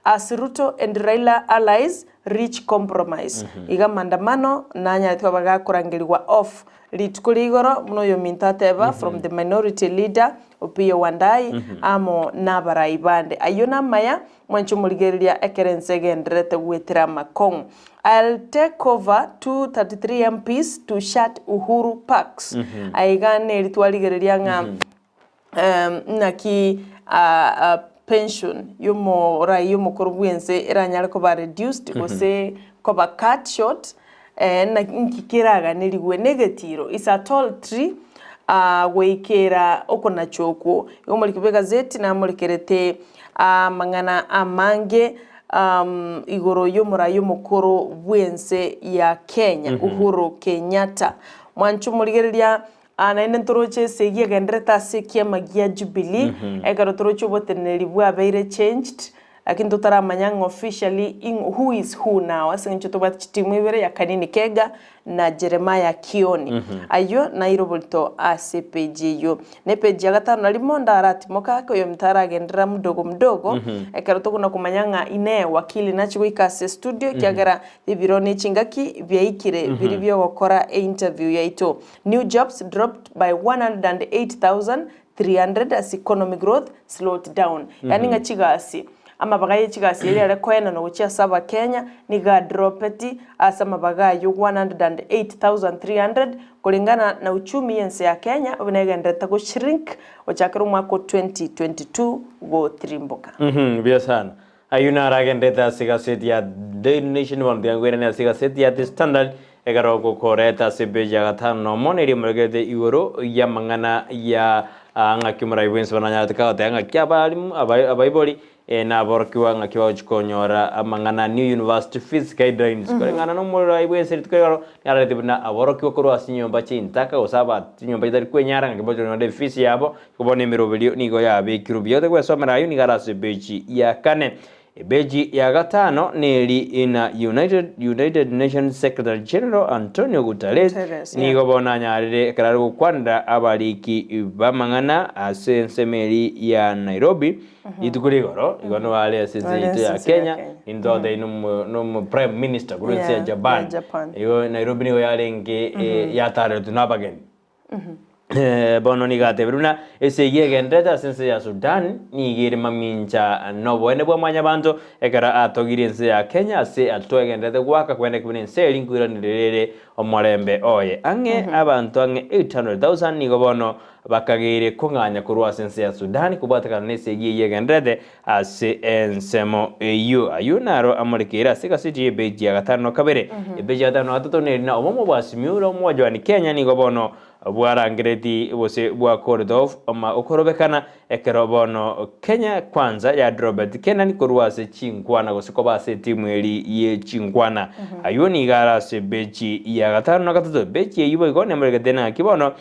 As Ruto and Raila allies reach compromise. Iga maandamano nanyarete koba gakorangerigwa off rituko ria igoro buna oyominto ateba from the minority leader Opiyo Wandayi amo nabarai bande. Ayio namaya mwanche omorigereria ekero ense egendererete goetera amakong'u. I'll take over 233 MPs to shut Uhuru Parks. Aiga neri twarigereria ng'a Naki pension y'omorai omokoro bw'ense eranyare koba reduced gose koba cut short, naki nki keraganerigwe negetiro is a tall tree goikera okonacha okwo. Igo omoriki bw'egazeti namorekerete amang'ana amange igoro y'omorai omokoro bw'ense ya Kenya Uhuru Kenyatta. Mwanche omorigereria Aa naende ntoroche esegi egenderete ase ekiama gia Jubilee, ekero toroche oboteneneri bwabeire changed, lakini totaramanya ng'a officially ing'o who is who now ase eng'encho tobwate chitimu ibere ya Kanini Kega na Jeremiah Kioni. Ayio naire oborito ase epage eyio. Na epage ya gatano na rimo ndaratimoke ake oyominto aragenderera mdogo mdogo, ekero tokona komanya ng'a inee wakili nachie goika ase estudio ekiagera ebiro ne chingaki biaikire biria biogokora einterview yaito. New jobs dropped by 108,300 as economy growth slowed down. Yaani ng'a chigasi. Amabaga ye chigasi eria are koenanwa gochia ase Abakenya nigo adropeti ase amabaga ayio 108,300 korengana na uchumi y'ense ya Kenya buna egendererete go shrink gochakera omwaka o 2022 gotirimboka. Mbuya sana. Ayio naro agenderete ase egaseti ya Daily Nation bono tiga nkoirane ase egaseti ya The Standard ekero ogokoreta ase epeji ya gatano na omo neria emorekerete igoro y'amang'ana ya ng'aki omorai bwensi bono anyarete kagoteba ng'aki abalimu abaibori na aborokigwa ng'aki bagochia konyora amang'ana New University Fees Guidelines koreng'ana na omorai bwensi rituko rigoro niaroreti buna aborokigwa korwa ase chinyomba chintaka gose aba chinyomba chitari kwenyara ng'aki bagochia konyora efees yabo Igo bono emeroberio nigo yabekirwe buya. Otegwesomera ayio nigo are ase epeji ya kane. Epeji ya gatano neri ina United, United Nations Secretary General Antonio Guterres Guterres, yeah. nigo bono anyarire ekero are gokwanera abariki b'amang'ana ase ensemo eri ya Nairobi rituko rigoro igo nigo are ase ense Are yaito ase ya ense ya Kenya Kenya. nintotebie nomo nomo prime minister korwa ense ya Yeah, ya Japan. Japan. Igo Nairobi nigo yarenge eh, yatareretwe na abageni. Bono nigo atebirie buna esegi egendererete ase ense ya Sudan nigo ere mamincha noboene bwa mwanyabanto ekero atogirie ense ya Kenya ase atwo egendererete goaka kwene buna ense eri nkoiranereria ere omorembe oye. Ang'e abanto ang'e 800,000 nigo bono bakageire kong'anya korwa ase ense ya Sudan kobwatekana nesegi eyio egendererete ase ensemo eyio. Ayio naro amorekeire ase egaseti y'ebeji ya gatano na kabere. Ebeji ya gatano na gatato neri na obomo bwa Simiyu na omwajwani Kenya nigo bono bwarangereti gose bwakorete off ama okorobekana ekero bono Kenya Kwanza yadrobeti Kenani korwa ase chinkwana gose koba ase etimu eri ye chinkwana. Ayio nigo are ase ebeji ya gatano na gatato. Ebeji eyio boigo nemoregete naki bono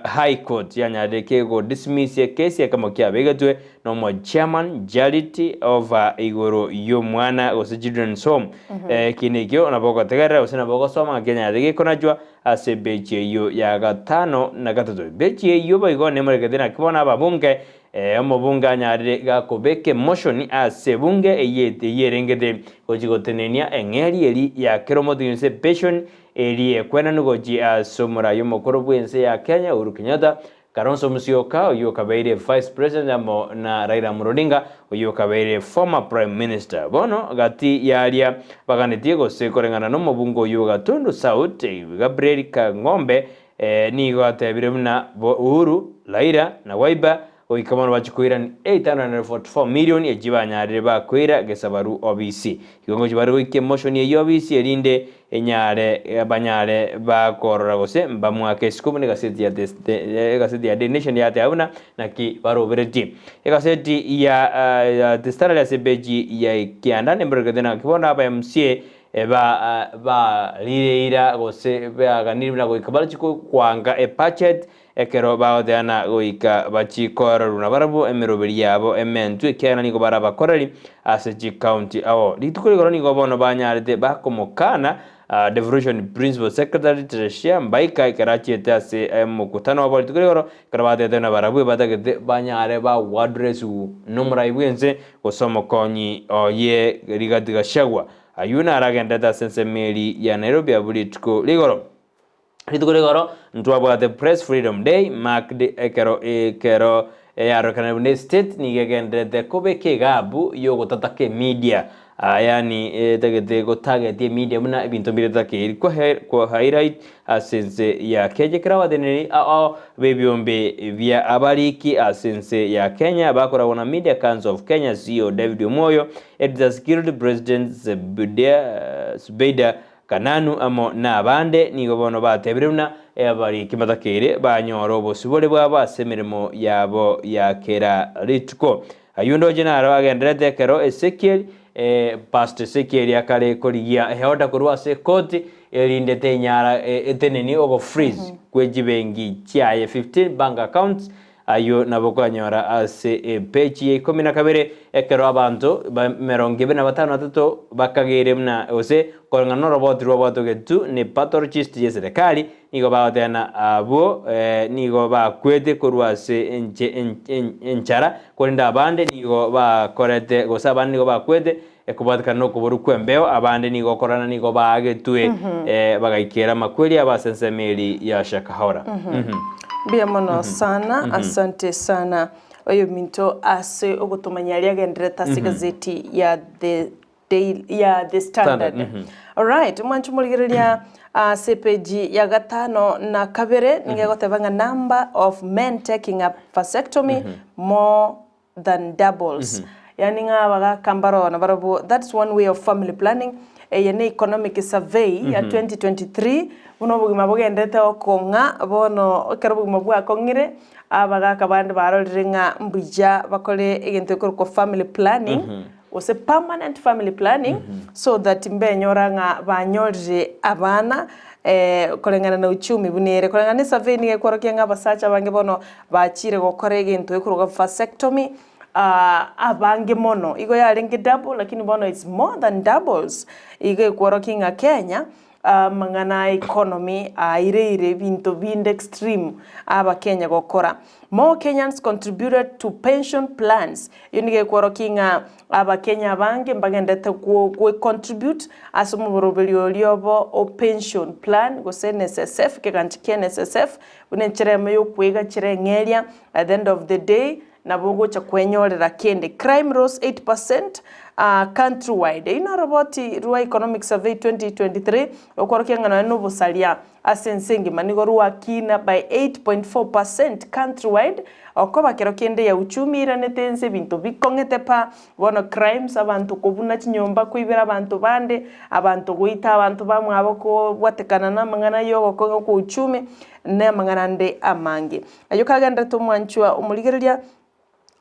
High Court yanyarire kego dismiss ekesi ekemo kiabegetwe nomo chairman Jarit over igoro y'omwana gose children's home. Eki nekio nabo ogotegerera gose nabo ogosoma ng'a kenyarete gekonachwa ase ebechi eyio ya gatano na gatato. Ebechi eyio boigo nemoregete naki bono ababunge omobunge anyarire gakobeka emotion ase ebunge eyio eyio erengete gochi gotenenia eng'eri eri ya kera omotienyi gose pension Erio ekwenanu gochia ase omorai omokoro bw'ense ya Kenya Uhuru Kenyatta, Kalonzo Musyoka oyio okabeire Vice President amo na Raila Amolo Odinga oyio okabeire former Prime Minister. Bono gati yaria baganetie gose koreng'ana nomobunge oyio o Gatundu South Gabriel Kang'ombe nigo atebire buna Uhuru, Raila na Wiper Goika bono bachie koirania 844 million echio banyarire bakoira gesabaru obisi. Igo ngochia bare goikia emotion eyio obisi erinde enyare banyare bakorora gose mbamwake isiko buna egaseti ya the egaseti ya Daily Nation yateba buna naki baroberetie. Egaseti ya ya The Standard ase epeji ya ekianda nembererekete naki bono aba MCA ba barire eira gose baganire buna goika barochie koanga ebudget Ekero bagoteana goika bachikoororwa nabarabwo emeroberi yabo ementwe, ekiagera nigo bare abakoreri ase chikaunti ao. Rituko rigoro nigo bono banyarete bakomokana Devolution Principal Secretary Teresia Mbaika ekero achiete ase omokutano obo rituko rigoro, ekero batebete buna barabwo batagete banyare bagoaddresswu nomorai bwense gose omokonyi oye Rigathi Gachagua. Ayio naro agenderete ase ensemo eri ya Nairobi abwo rituko rigoro. Rituko rigoro ntwabwate Press Freedom Day marked ekero ekero yarorekana buna estate nigo egendererete kobeka egabu yogotataka emedia ah, yaani etagete gotarget emedia buna ebinto mbire takeiri kwa highlight ase ense ya Kenya ekero abateneneri ao b'ebiombe bia abariki ase ense ya Kenya bakoragwa na Media Council of Kenya CEO David Omwoyo, Editors Guild President Zebudea Zubeida Kananu amo nabande nigo bono batebire buna abariki mbatakeire banyore obosibore bwabo ase emeremo yabo ya kera rituko. Ayio ndoche naro agendererete ekero Ezekiel, Pastor Ezekiel akare korigia eorder korwa ase ekoti erinde tenyara etenenie ogo freeze kwe chibenki chiaye 15 bank accounts Ayio nabo okonyora ase epeji ya ikomi na kabere, ekero abanto ba emerongo ebere na batano na batato bakageire buna gose koreng'ana noroboti rwabwatogetu ne pathologist y'eserekari, nigo bagotebana abwo nigo bakwete korwa ase enchara, korende abande nigo bakorete gose abande nigo bakwete ekobwatekana nokoborwa kw'embeo, abande nigo okororana nigo baagetwe bagaikera amakweri abo ase ensemo eri ya Shakahola. Mbuya mono sana, asante sana. Oyominto ase ogotomanya aria agendererete ase egazeti ya The Daily, ya The Standard. Standard, mhm. Alright, omwancho omorigereria ase epeji ya gatano na kabere nigo egoteba ng'a number of men taking up vasectomy more than doubles. Yaani ng'a abagaka mbaro nabarabwo, that's one way of family planning. Eye ne economic survey ya 2023 buna obogima bogendete okong'a bono ekero obogima bwakong'ire abagaka bande barorire ng'a mbuya bakore egento gekorokwa family planning gose permanent family planning so that mbenyora ng'a banyorire abana koreng'ana na uchumi buna ere. Koreng'ana na esurvey nigo ekworokia ng'a abasacha abange bono bachire gokora egento gekorokwa vasectomy abange mono. Igo yarenge double lakini bono it's more than doubles. Igo ekworokia ng'a Kenya amang'ana a economy aireire ebinto binde extreme abakenya gokora. More Kenyans contributed to pension plans. Eyio nigo ekworokia ng'a abakenya abange mbagendete gwe contribute ase omoboroberio oria obo o pension plan gose NSSF, ekegancha kia NSSF, buna enchera eyemo ya okoegachera eng'eria at the end of the day nabo ogocha kwenyorera kende. Crime rose 8% countrywide. Eyio noroboti rwa Economic Survey 2023 rokworokia ng'a nonya nobosaria ase ense engima nigo rwakina by 8.4% countrywide, okoba kero kende ya uchumi eiranete ense ebinto bikong'ete pa, bono crimes abanto kobuna chinyomba koibera abanto bande, abanto goita abanto bamwabo kobwatekana namang'ana yogokong'a kwa uchumi, na amang'ana ande amange. Ayio kagenderete omwanchwa omorigereria,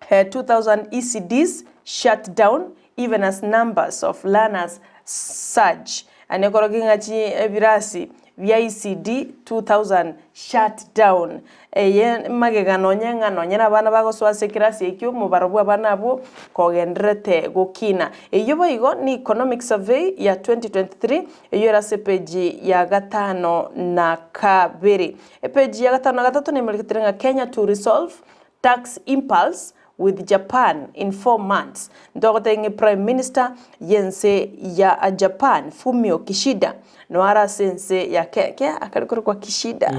2000 ECDs shut down even as numbers of learners surge. Ane ekorokia ng'a chi ebirasi bia ECD 2000 shut down. Eye magega nonye ng'a nonye na abana bagosoa ase ekirasi ekio omobaro bwa abana abwo kogendererete gokina. Eyio boigo ni economic survey ya 2023 eyio ere ase epeji ya gatano na kabere. Epeji ya gatano na gatato nemereketere ng'a Kenya to resolve tax impulse with Japan in 4 months. Ntogotebia ng'a Prime Minister y'ense ya Japan Fumio Kishida noyo are ase ense ya Ke ke akare korokwa Kishida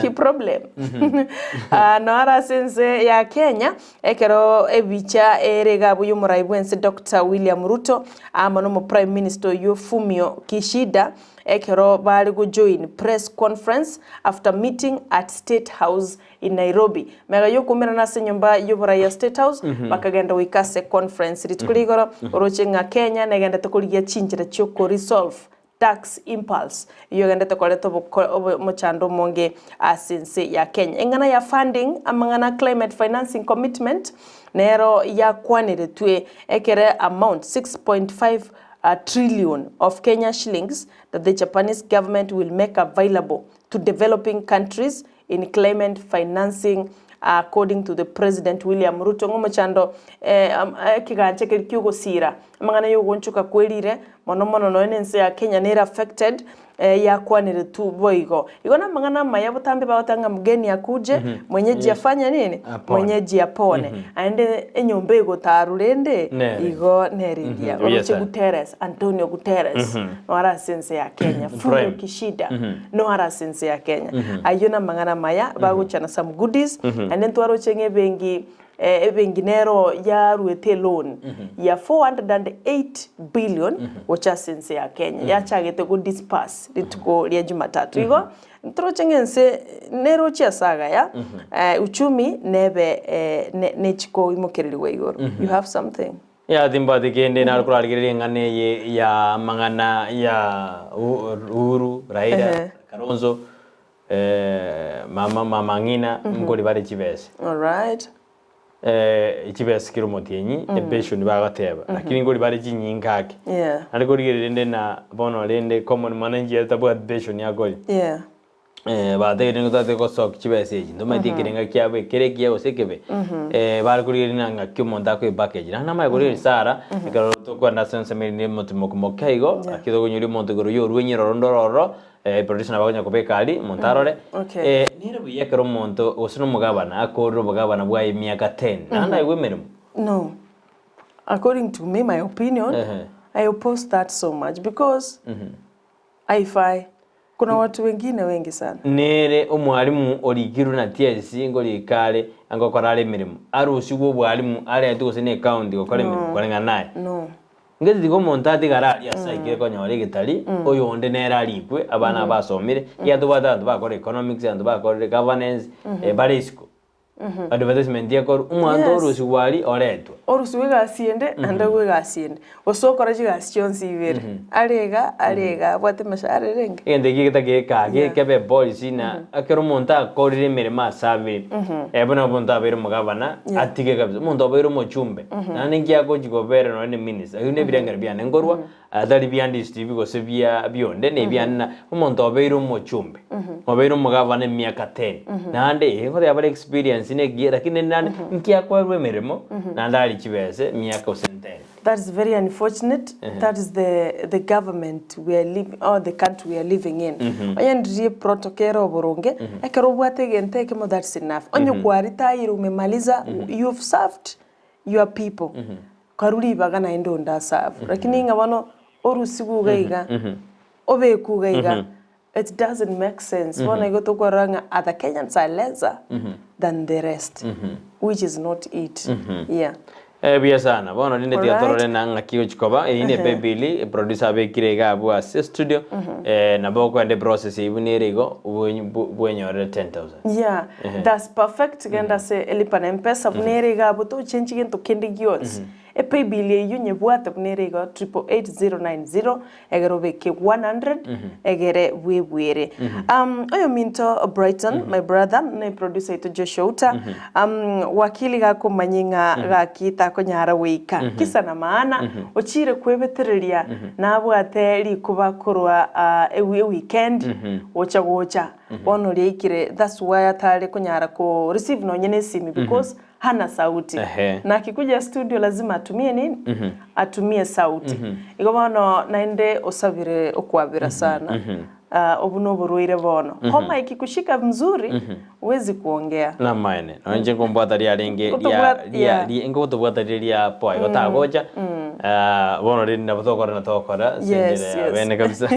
ki problem Ah, noyo are ase ense ya Kenya ekero ebicha ere iga abwo y'omorai bw'ense Doctor William Ruto amo na omo Prime Minister oyio Fumio Kishida Ekero bare go join press conference after meeting at State House in Nairobi. Magega y'okoumerana ase enyomba y'oborai ya State House, bakagenda goika ase conference rituko ria igoro, oroche ng'a Kenya negendete korigia chinchera chi'oko resolve tax impulse eyio egendete koreta omochando omonge ase ense ya Kenya. Eng'ana ya funding amang'ana a climate financing commitment nero yakwaneretwe ekere amount 6.5 a trillion of Kenya shillings that the Japanese government will make available to developing countries in climate financing according to the President William Ruto ng'a omochando ekegancha keria kiogosira amang'ana yogoonchoka kwerire mono mono nonya na ense ya Kenya nere affected yakwaneretwe boigo. Igo namang'ana amaya botambe bagoteba ng'a mgeni akuje mwenyeji afanye nini? Apone. Mwenyeji apone. Aende enyomba egotaru rende Nere. igo nere engiya. Buya Oroche sana. Guterres, Antonio Guterres noare ase ense ya Kenya. Fumio Prime. Kishida noare ase ense ya Kenya. Ayio namang'ana amaya bagocha na some goodies. Naende ntwaroche ng'a ebenki Ebenki nero yaruete eloan ya 408 billion gocha ase ense ya Kenya, yachagete go disburse rituko ria Jumatatu. Igo ntoroche ng'a ense neroche ase agaya, uchumi nebe nechikoimokererigwa igoro. You have something? Yea timbwati kende nare korarigereria eng'ana eye ya amang'ana ya Uhuru, Raila, Kalonzo, mama mama ng'ina nkori bare chibesa. Alright. Chibesa kera omotienyi epension bagoteba lakini nkori bare chinyinga ake. Yeah. Nare korigereria rende na bono rende common mwananchi atabwati pension akori. Yeah. Batebirie nigo totagete gosokia chibesa echi, ntomaeti ekerenga kiabo ekere ekiya gose ekebe, bare korigereria ng'a ng'aki omonto akoepackage. Naende namanye korigereria Sarah, ekero tokogenda ase ensemo ere na omotimoku moke igo, lakini tokonyoria omonto igoro ya orwenyi roro ndoro ororo, producer nabo akonya kobeka aria, omonto arore. Okay. Nere buya ekero omonto gose na omogabana akorire obogabana bwaye emiaka ten, naende aigwe emeremo. No. According to me, my opinion, Ehe. I oppose that so much because haifai. Kuna watu wengine wengi sana. Nere omwalimu orikirwe na TSC ngorika are angokora are emeremo, arusigwe obwalimu aretwe gose na ecounty gokora emeremo No. koreng'ana naye. No. Ngeti tiga omonto atigare aria ase aikire konyora egetari, oyonde nere arikwe, abana aba basomire, ekiagera tobwate abanto bagokora economics, abanto bakorire governance, bare isiko. Advertisement ekorwa, omwanto Yes. orusigwe aria oretwe. Orusigwe egasi ende, naende agwe egasi ende. Gose okore chigasi chionsi ibere, are iga, are iga, abwate emeshahara erenge. Egento ekio getagekaa Yeah. kebe policy na ekero omonto akorire emeremo ase abere, buna omonto abeire omogavana, Yeah. atige kabisa. Omonto obeire omochumbe, naende nki agochi kobera nonye na eminister, ebio nebirengero biane nkorwa, atari bia district gose bia bionde, na ebiane na omonto obeire omochumbe, obeire omogavana emiaka ten, naende eh ngoteba bare experience na ekiya lakini naende nki akoerwa emeremo, naende arie chibesa emiaka gose ten. That is very unfortunate, that is the the government we are living or the country we are living in. Onye ndirie protocol ere oboronge, ekero obwate egento ekemo that's enough. Onye kwaritayire umemaliza, you've served your people, Karue ribaga naende onde aserve. Lakini ng'a bono orusigwe iga iga, obekwe iga iga, it doesn't make sense. Bono igo tokorora ng'a other Kenyans are lesser than the rest, which is not it. Yeah. Eh, buya sana. Bono rinde tiga Alright. torore na ng'aki gochi koba. Eyio ne paybill, producer abekire iga abwo ase studio. Eh, nabo okoenda eprocess eyio buna ere igo, bwenyu- bwe- bwenyorere 10,000. Yeah, that's perfect. Genda ase Lipa na Mpesa buna ere iga abwo tochenchi gento kende gionsi. Epaybill eyio nyebwate buna ere igo 888090 egere obeke 100 egere bwebwere. Um, oyominto Brighton, my brother, ne producer oito Joshua Outa, um, wakili gakomanye ng'a gaki takonyara goika. Kisa na maana, ochire kwebetereria nabwate rikuba korwa ah, ewi- eweekend gocha gocha. Bono riaikire that's why atare konyara ko receive nonye ne esimi because hana sauti. Ehe. Na akikuja studio lazima atumie nini? Atumie sauti. Igo bono naende osabire okwabera sana. Ah, obu noborwaire bono. Homa ikikushika mzuri, huwezi kuongea. Namaene, nonye inche nkombwata riarenge ria Nkotobwat- ria yeah. ria nkotobwata riria ria poa igo tagocha, ah, bono rende nabo tokora na tokora ase Yes, enchera ya yes. bene kabisa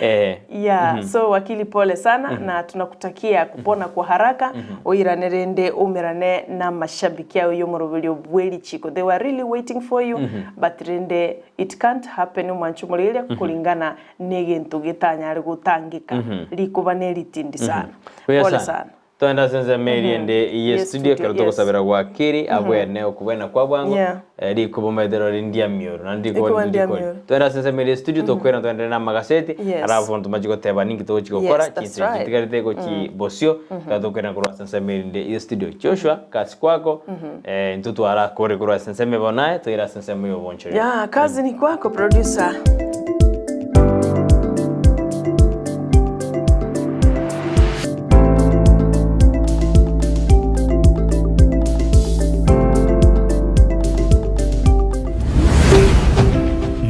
eh. Yeah, so wakili pole sana na tunakutakia kupona kwa haraka oirane rende oumerane na mashabiki ao y'omoroberio bw'erichiko they were really waiting for you but rende it can't happen omwancho omorigereria kulingana negento getanyare gotangeka rikoba neritindi sana Buya pole sana. sana Toende ase ensemo eria ende ye Ye studio studio, ekero yes. togosabera gwakiri abwene okobwena kwa bwango Yeah. eh, rikuba omanyete rori ndia mioro naende rikuba Rikuba rinde ndia rikori. mioro. Toende ase ensemo eria ye studio tokwera toenderere na amagaseti Yes. alafu ntomache goteba ninki togochi gokora Yes, that's chinsa echi right. chitigarete gochi bosio ekero tokwera korwa ase ensemo erinde ye studio. Joshua kasi kwako eh, intwe twarakore korwa ase ensemo ebo naye toire ase ensemo ya obonchoreria. Yeah, kazi ni kwako producer.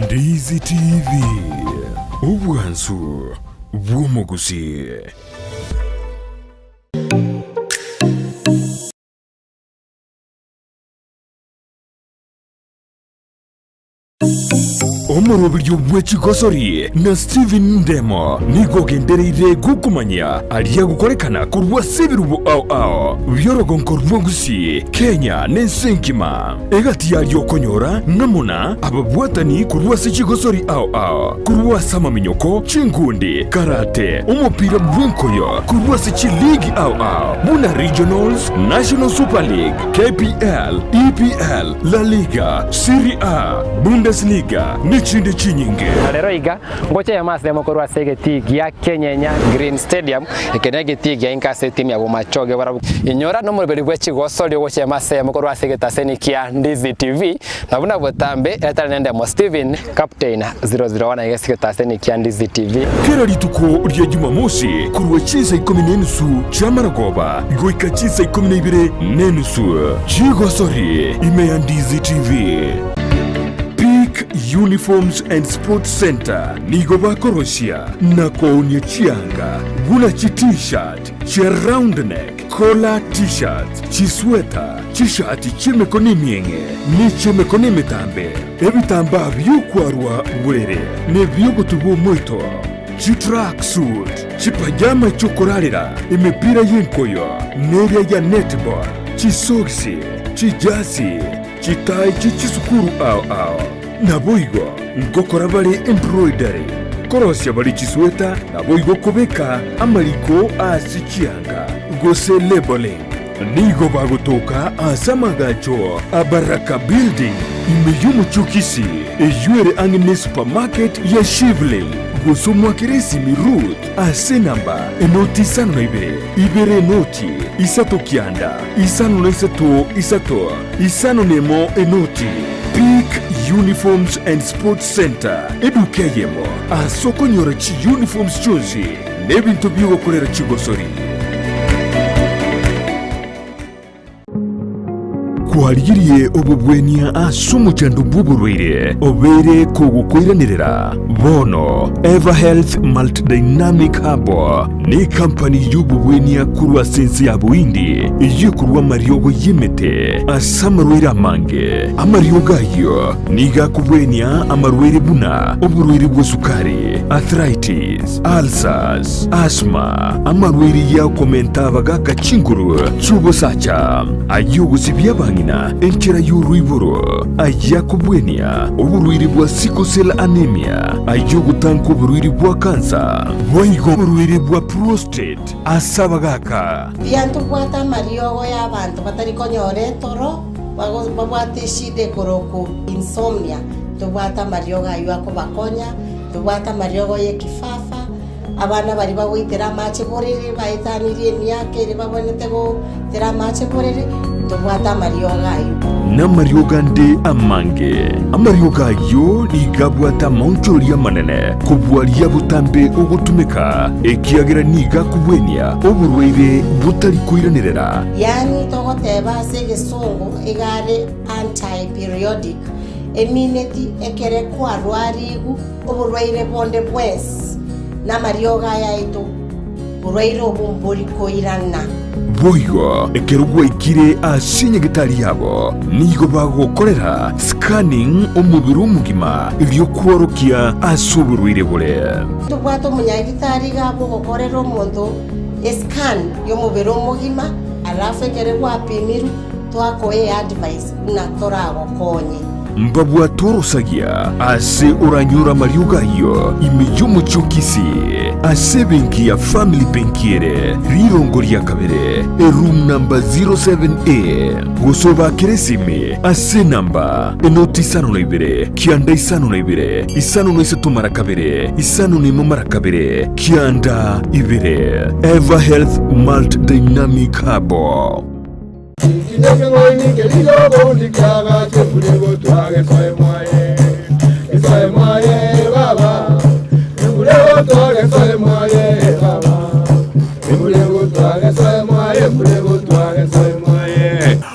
Ndizi TV, obwansu bw'omogusii. Omoroberio bwe chigosori na Stephen Ndemo nigo ogendereire gokomanyia aria agokorekana korwa ase ebirubo ao ao bi'orogonko rwa Gusii, Kenya na ense engima. Egati yaria okonyora ng'a muna ababwatani korwa ase chigosori ao ao, korwa ase amaminyoko, chinkundi, karate, omopira bw'enkoyo, korwa ase chiligi ao ao buna Regionals, National Super League, KPL, EPL, La Liga, Serie A, Bundesliga nechinde chinyinge. Na rero iga, ngocha ema ase korwa ase egetii gia Kenyenya Green Stadium, eke negetii gia inka ase etimu ya Bomachoge barabwo. Inyora nomoroberi bwe chigosori ogocha ema ase korwa ase egetaseni kia Ndizi TV, na buna botambe etari nendemo Steven Captain 001 iga ase egetaseni kia Ndizi TV. Kera rituko ria Jumamosi korwa chinsa ikomi na enusu chi'amaragoba goika chinsa ikomi na ibere na enusu chigosori ime ya Ndizi TV. Peak Uniforms and Sports Centre nigo bakorosia na koonia chianga buna chi T-shirt, chia round neck, collar T-shirts, chisweta, chishati chi'emekono emieng'e ne chi'emekono emetambe, ebitambaa bi'okwarwa borere, na ebi'ogotuba omoito. Chitracksuit, chipajama chi'okorarera, emepira y'enkoyo, neria ya netball, chisogisi, chijasi, chitai chie chisukuru ao ao. Naboigo ngokora bare embroidery, korosia bare chisweta, naboigo kobeka amariko ase chianga, gose labelling. Nigo bagotoka ase amagacho a Baraka Building, ime y'omochie o Kisii, eyio ere ang'e ne supermarket ya Shivling, gose omwakere esimi Ruth ase enamba enoti 52 2 0 9 5 3 3 51 enoti. Peak Uniforms and Sports Centre, eduka eyemo ase okonyora chiuniforms chionsi n'ebinto bi'ogokorera chigosori. Kwarigirie obobwenia ase omochando bw'oborwaire obeire kogokoiranerera? Bono Everhealth Multidynamic Herbal nekampani y'obobwenia korwa ase ense ya Bohindi eyio ekorwa amariogo y'emete ase amarwaire amange. Amariogo ayio nigo akobwenia amarwaire buna oborwaire bw'esukari, arthritis, ulcers, asthma, amarwaire y'okomenta abagaaka chinguru chi'obosacha, ay'ogosibia abang'ina enchera y'oroiboro, ay'akobwenia oborwaire bwa sickle cell anemia, ay'ogotanka oborwaire bwa kansa, boigo oborwaire bwa prostate ase abagaaka. Mbuya ntobwate amariogo y'abanto batari konyora etoro, babwate eshida ekorokwa insomnia, ntobwate amariogo ayio akobakonya. Tobwate amariogo y'ekifafa, abana baria bagoitera amache borere baetanirie emiaka ere babwenerete goitera amache borere, tobwate amariogo ayio. Namariogo ande amange. Amariogo ayio nigo abwate amaonchoreri amanene kobua aria botambe ogotumeka, ekiagera nigo akobwenia oborwaire botari koiranerera. Yaani togoteba ase egesongo iga are anti-periodic. Emineti ekere kwarwarigwe oborwaire bonde bwensi namariogo aya aito, borwaire obwo mbori koirana. Boigo ekero gwaikire ase enyagetari yabo, nigo bagokorera scanning omobere omogima erio kworokia ase oborwaire bore. Tobwate omonyagitari iga bwogokorera omonto escan yomobere omogima, alafu ekere gwapimirwe twakoa eadvice. Buna toragokonye. Mbabwate orosagia ase oranyore amariogo ayio ime y'omochie o Kisii, ase ebenki ya Family Benki ere rirongo ria kabere, eroom number 07A, gose obakere esimi ase enamba enoti 52 952 53 mara kabere 51 mara kabere 92. Ever Health Malt Dynamic Herbal.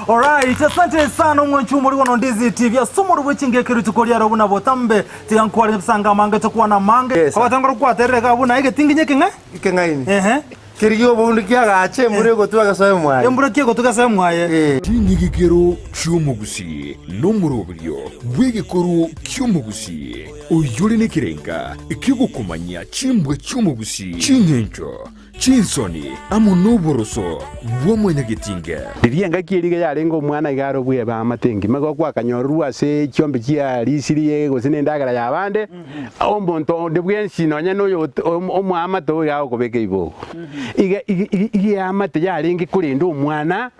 Alright, asante sana omwanchi omori bono Ndizi TV ase omori bwe chingeke rituko riaro buna botambe tiga nkware ebisanga amange tokwana amange abatangora kwaterera iga buna egetinginye ekeng'e Ekeng'aini. Ehe. Kerigia oboundu kiagache embura egotwa gesoe mwaye. Embura ki egotwa gesoe mwaye. Chinyigikero chi'omogusii nomoroberio bw'egekoro ki'omogusii, oyore nekerenga ki'ogokomanyia chimbwa chi'omogusii, ching'encho, chinsoni, amo noboroso bwa mwanyagetinge. Riria engaki eria iga yarenge omwana iga are obweba amate engima, igo gwakanyororwa ase chiombe chiarisirie gose nendagera y'abande, Omonto onde bwensi nonya noyo omoamate oyo iga agokobeka ibogo. Iga iga eamate yarenge korenda omwana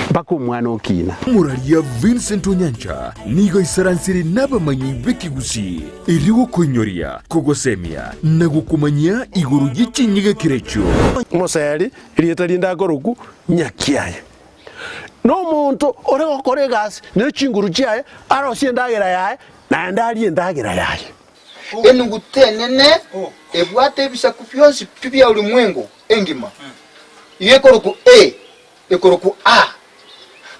mpaka omwana okina. Omoraria Vincent Onyancha nigo aisaransire nabamanyi b'ekegusii erio gokoinyoria, kogosemia na gokomanyia igoro ye chinyegekero echio. Omoseri, erieta rinde akorokwa Nyakiaye, nomonto ore gokora egasi ne chinguru chiaye, arosie endagera yaye, Naende arie endagera yaye. Enuguta enene ebwate ebisaku bionsi pi bia ulimwengu engima, iga ekorokwa A, ekorokwa A.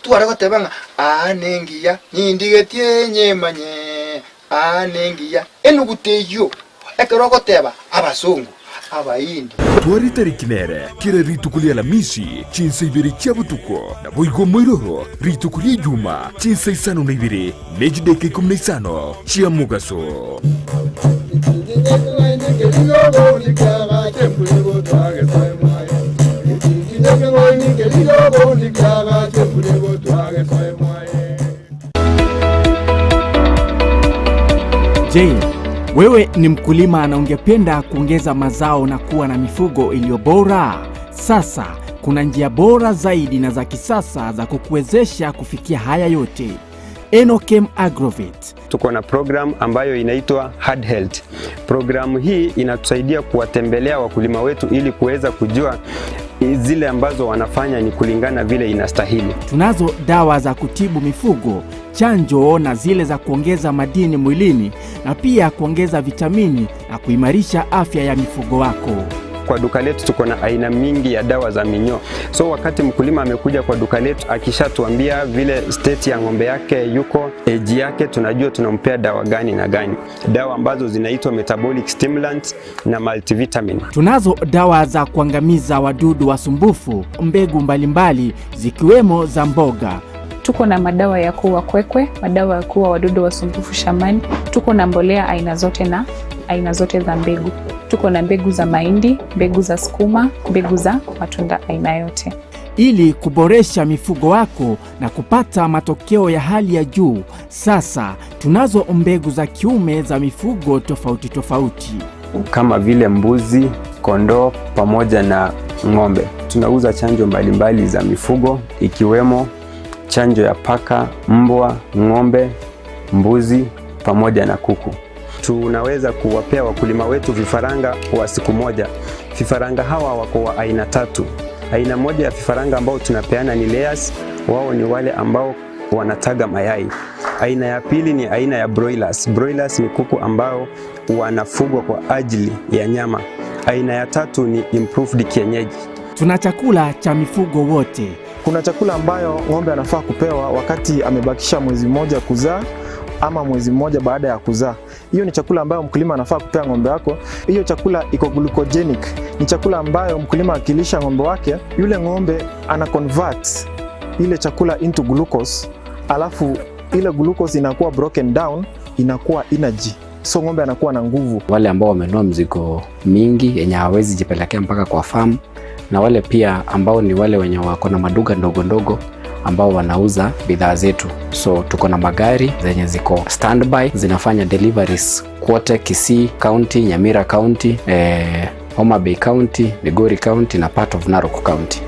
Tware goteba ng'a aa nengiya, nindigetie nyemanye, aa nengiya. Enuguta eyio, ekero ogoteba abasongo, Abaindi. Tware tariki nere kera rituko ri'Alamisi chinsa ibere chia botuko, naboigo omoiroro rituko ri'Ejuma chinsa isano na ibere ne chidaeka ikomi na isano chia mogaso. Je, wewe ni mkulima na ungependa kuongeza mazao na kuwa na mifugo iliyo bora? Sasa kuna njia bora zaidi na za kisasa za kukuwezesha kufikia haya yote. Enokem Agrovet. Tuko na program ambayo inaitwa Hard Health. Programu hii inatusaidia kuwatembelea wakulima wetu ili kuweza kujua zile ambazo wanafanya ni kulingana vile inastahili. Tunazo dawa za kutibu mifugo, chanjo na zile za kuongeza madini mwilini na pia kuongeza vitamini na kuimarisha afya ya mifugo wako. Kwa duka letu tuko na aina mingi ya dawa za minyoo. So wakati mkulima amekuja kwa duka letu akishatuambia vile state ya ng'ombe yake yuko, age yake, tunajua tunampea dawa gani na gani, dawa ambazo zinaitwa metabolic stimulants na multivitamin. Tunazo dawa za kuangamiza wadudu wasumbufu, mbegu mbalimbali zikiwemo za mboga. Tuko na madawa ya kuua kwekwe, madawa ya kuua wadudu wasumbufu shambani. Tuko na mbolea aina zote na aina zote za mbegu. Tuko na mbegu za mahindi, mbegu za sukuma, mbegu za matunda aina yote. Ili kuboresha mifugo wako na kupata matokeo ya hali ya juu, sasa tunazo mbegu za kiume za mifugo tofauti tofauti. Kama vile mbuzi, kondoo pamoja na ng'ombe. Tunauza chanjo mbalimbali za mifugo ikiwemo chanjo ya paka, mbwa, ng'ombe, mbuzi pamoja na kuku. Tunaweza kuwapea wakulima wetu vifaranga wa siku moja. Vifaranga hawa wako wa aina tatu. Aina moja ya vifaranga ambao tunapeana ni layers, wao ni wale ambao wanataga mayai. Aina ya pili ni aina ya broilers. Broilers ni kuku ambao wanafugwa kwa ajili ya nyama. Aina ya tatu ni improved kienyeji. Tuna chakula cha mifugo wote. Kuna chakula ambayo ng'ombe anafaa kupewa wakati amebakisha mwezi mmoja kuzaa ama mwezi mmoja baada ya kuzaa. Hiyo ni chakula ambayo mkulima anafaa kupea ng'ombe wako. Hiyo chakula iko glucogenic, ni chakula ambayo mkulima akilisha ng'ombe wake, yule ng'ombe ana convert ile chakula into glucose, alafu ile glucose inakuwa broken down, inakuwa energy, so ng'ombe anakuwa na nguvu. Wale ambao wamenunua mzigo mingi yenye hawawezi jipelekea mpaka kwa farm, na wale pia ambao ni wale wenye wako na maduka ndogo ndogo ambao wanauza bidhaa zetu. So tuko na magari zenye ziko standby zinafanya deliveries kwote Kisii County, Nyamira County, Homa Bay County, Migori County na part of Narok County.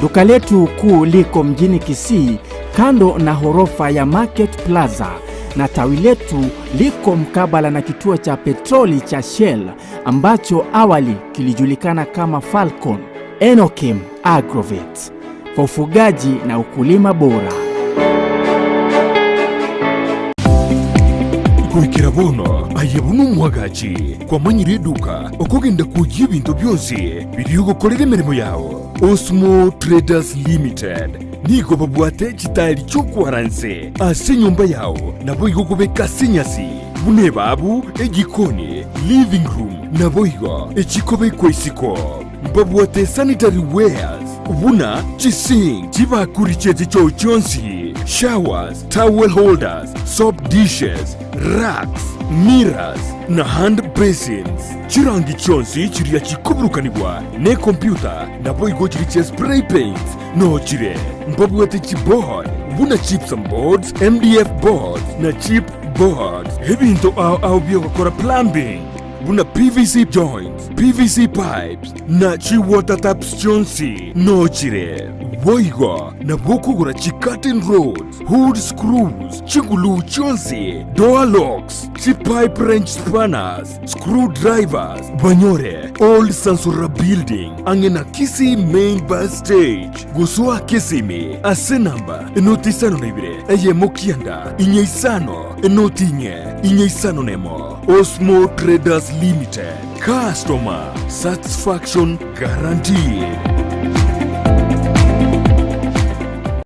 Duka letu kuu liko mjini Kisii kando na horofa ya Market Plaza na tawi letu liko mkabala na kituo cha petroli cha Shell ambacho awali kilijulikana kama Falcon. Enokim Agrovet kwa ufugaji na ukulima bora. Goikera bono aye buna omwagachi kwamanyire eduka okogenda kwoyia ebinto bionsi biria ogokorera emeremo yao. Osmo Traders Limited nigo babwate chitairi chi'okwara nse ase enyomba yao naboigo okobeka ase enyasi buna ebabu, ejikoni, living room naboigo echikobekwa isiko. Mbabwate sanitary wares buna chisink, chibakuri chie chichoo chionsi, showers, towel holders, soap dishes, racks, mirrors na hand basins. Chirangi chionsi chiria chikoburukanigwa ne computer naboigo chiri chia spray paints nochire. Mbabwate chiboard buna gypsum boards, MDF boards na chip boards. Ebinto ao ao biogokora plumbing buna PVC joints, PVC pipes na chi water taps chionsi nochire. Boigo nabo okogora chi curtain rods, hood screws, chigulu chionsi, door locks, chi pipe wrench spanners, screw drivers, banyore Old Sansura Building ang'e na Kisii Main Bus Stage gosoa Kisimi ase namba enoti isano na ibere eyemo kianda inye isano enoti inye inye isano na emo. Osmo Traders Limited, customer satisfaction guaranteed.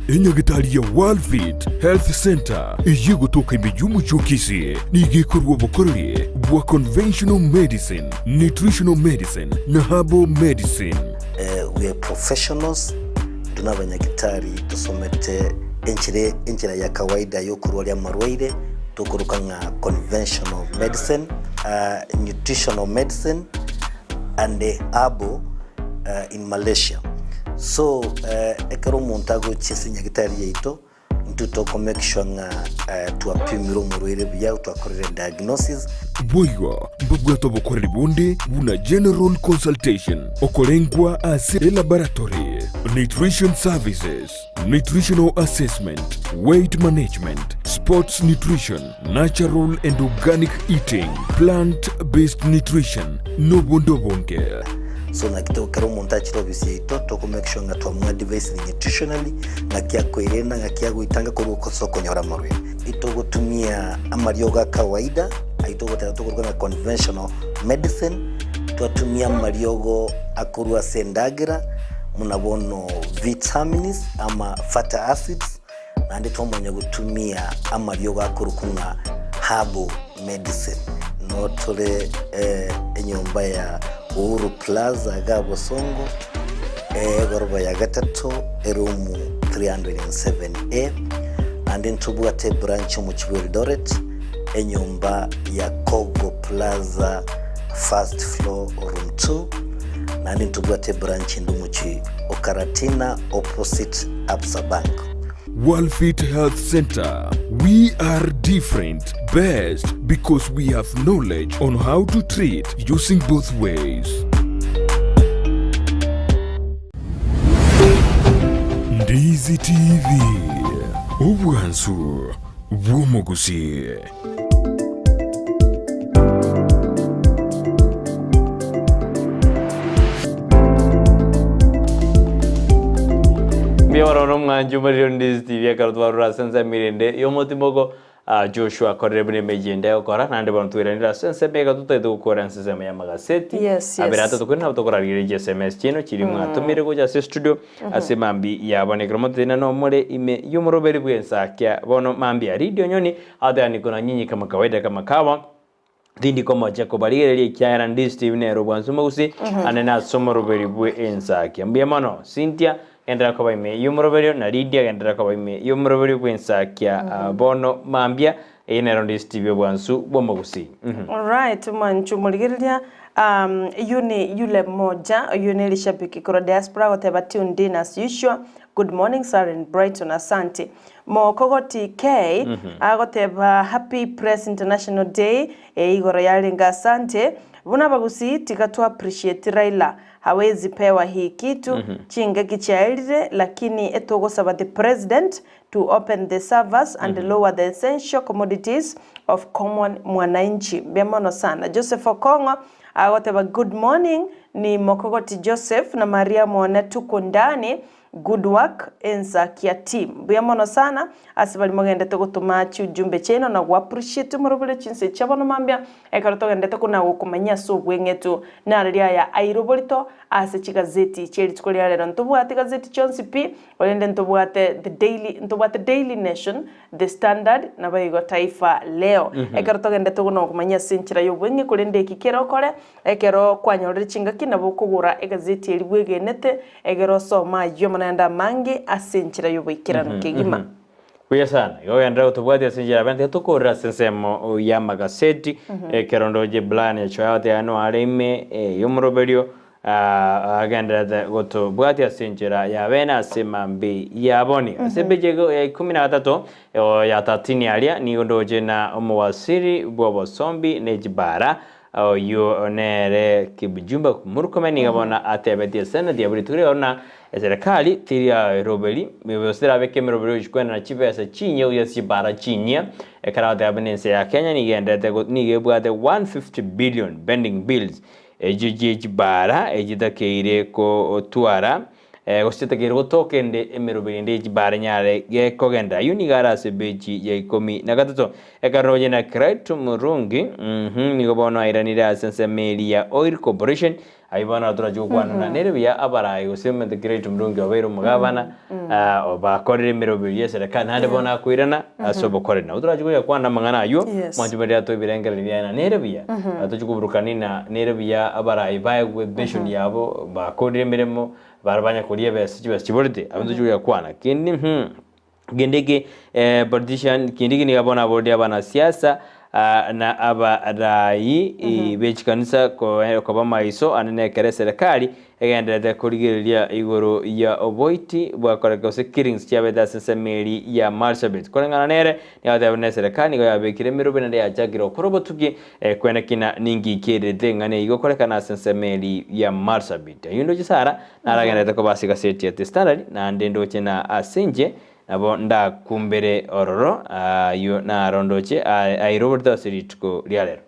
Enyagitari ya Worldfit Health Center eye egotoka ime y'omochie o Kisii nigo ekorwa obokoreri bwa conventional medicine, nutritional medicine na herbal medicine. We are professionals intwe nabanyagitari tosomete enchera enchera ya kawaida yokorwaria amarwaire tokoroka ng'a conventional medicine. Nutritional Medicine and Herbal in Malaysia. So ekero omonto agochia ase enyagitari yaito, intwe toko make sure ng'a twapimire omorwaire buya, twakorire diagnosis. Boigo mbabwate obokoreri bonde buna general consultation, okorengwa ase elaboratory, nutrition services, nutritional assessment, weight management, sports nutrition, natural and organic eating, plant based nutrition, nobonde obonge. So naki to ekero omonto achire ofisi yaito toko make sure ng'a twamoadvisire nutritionally ng'aki akoerenda ng'aki agoitanga korwa ase okonyora amarwaire. Itogotumia amariogo a kawaida ayio togoteba tokoruga ng'a conventional medicine, twatumia amariogo akorwa ase endagera buna bono vitamins ama fatty acids, naende twamanya gotumia amariogo akorokwa ng'a herbal medicine. Noo tore enyomba ya Uhuru Plaza iga Bosongo, egoroba ya gatato, eroom 307A, naende ntobwate ebranch omochie bwa Eldoret, enyomba ya Kogo Plaza first floor room 2, naende ntobwate ebranch ende omochie o Karatina opposite Absa Bank. Worldfit Health Center, we are different, best because we have knowledge on how to treat using both ways. Ndizi TV, obwansu bw'omogusii. Mbuya mono nomwanchi omorero Ndizi TV ekero twarora ase ensemo erende y'omotimoko ah, Joshua akorire buna emeyio ende egokora naende bono twairanire ase ensemo eye totagete gokora ase ensemo y'amagaseti Yes, yes. abere atato korende nabo tokorarigereria SMS chiaino chiria mwatomire gocha ase studio Ase mambia yabo nekero moteneine nomore ime y'omoroberi bw'ensakia. Bono mambia Lidia Onyoni agateba niko na nyinyi kama kawaida kama kawa tindi komocha kobarigereria ekiagera ndi Steve nere obwansu mogusi ande nase omoroberi bwe ensakia. Mbuya mono Cynthia genderera koba ime y'omoroberio na Lidia genderera koba ime y'omoroberio bw'ensakia bono mambia eye nero ndi Steve obwansu bw'omogusii. Alright mwanchu morigereria um, yuni yule moja oyo neri shabiki korwa diaspora agoteba tuned in as usual good morning sir in Brighton asante Mokogoti K agoteba happy press international day eye igoro yarenge asante buna abagusii tiga to appreciate Raila hawezi pewa hii kitu chingaki chiaerire lakini etogosaba the president to open the servers and lower the essential commodities of common mwananchi. Mbuya mono sana. Joseph Okong'o agoteba good morning ni Mokogoti Joseph na Maria Mwone tuko ndani good work Ensakia team. Mbuya mono sana ase baria mogendete gotoma chiujumbe chiaino na go appreciate morobore chinse chia bono mambia ekero togendete kona gokomanyia ase obweng'etu nararia aya airoborito ase chigazeti chie rituko ria rero. Ntobwate gazeti chionsi pi Korende ntobwate The Daily, ntobwate Daily Nation, The Standard, naboigo Taifa Leo. Ekero togendete buna okomanya ase enchera y'obweng'e, korende eki kere okore, ekero kwanyorire chingaki nabo okogora egazeti eria bwegenete, egere osome ayio amo naende amange ase enchera y'oboikeranu kegima. Buya sana. Igo ogenderere gotobwatia ase enchera y'abene, tiga tokorere ase ensemo y'amagaseti, ekero ndoche Brian Nyachoe agoteba noare ime y'omoroberio Agendererete gotobwatia ase enchera y'abeene ase mambia y'aboni. Ase epeji ya ikomi na gatato ya tatini aria nigo ndoche na omowasiri bw'obosombi ne chibara, oyio nere Kipchumba Murkomen, nigo bono atebetie eseneti ya buri rituko riria ng'a eserekari teriaroberi gose terabeke emeroberi gochia kwenena chibesa chinyia gochia ase chibara chinyia, ekero agoteba buna ense ya Kenya nigo egendererete nigo ebwate 150 billion pending bills Echio chie chibara echitakeire gotwara, gose chitakeire gotoka ende emeroberi ende ye chibara enyare gekogenda. Ayio nigo are ase ebechi ya ikomi na gatato. Ekero onye na Kiraitu Murungi, mhm, nigo bono airanire ase ensemo eria ya Oil Corporation, ayio bono torache gokwana nere buya abarai gose omanyete Kiraitu Murungi obeire omogabana, obakorire emeroberi y'eserekari naende bono akoirana ase obokoreri. Nabo torache goyakwana amang'ana ayio, mwanche baria atoe ebirengererio biaye na nere buya, tochie koburukania na nere buya abarai baegwe pension yabo bakorire emeremo, bare banya koria ebesa chibesa chiborete, abwo ntochie koyakwana. Kende kende eke politician kende eke nigo bono aborire abanasiasa. na abarai be chikanisa koba maiso ande nekero eserekari egendererete korigereria igoro ya oboiti bwakoreka gose killings chiabete ase ensemo eri ya Marsabit. Koreng'ana nere nigo agoteba buna eserekari nigo yabekire emerobe naende yachakire gokora obotuki kweneki na ninki kerete eng'ana eyio gokorekana ase ensemo eri ya Marsabit. Ayio ndoche Sarah naragendererete koba ase egaseti ya The Standard naende ndoche na ase inche Nabo ndakumbere ororo, ayio naro ndoche airoborete ase rituko ria rero.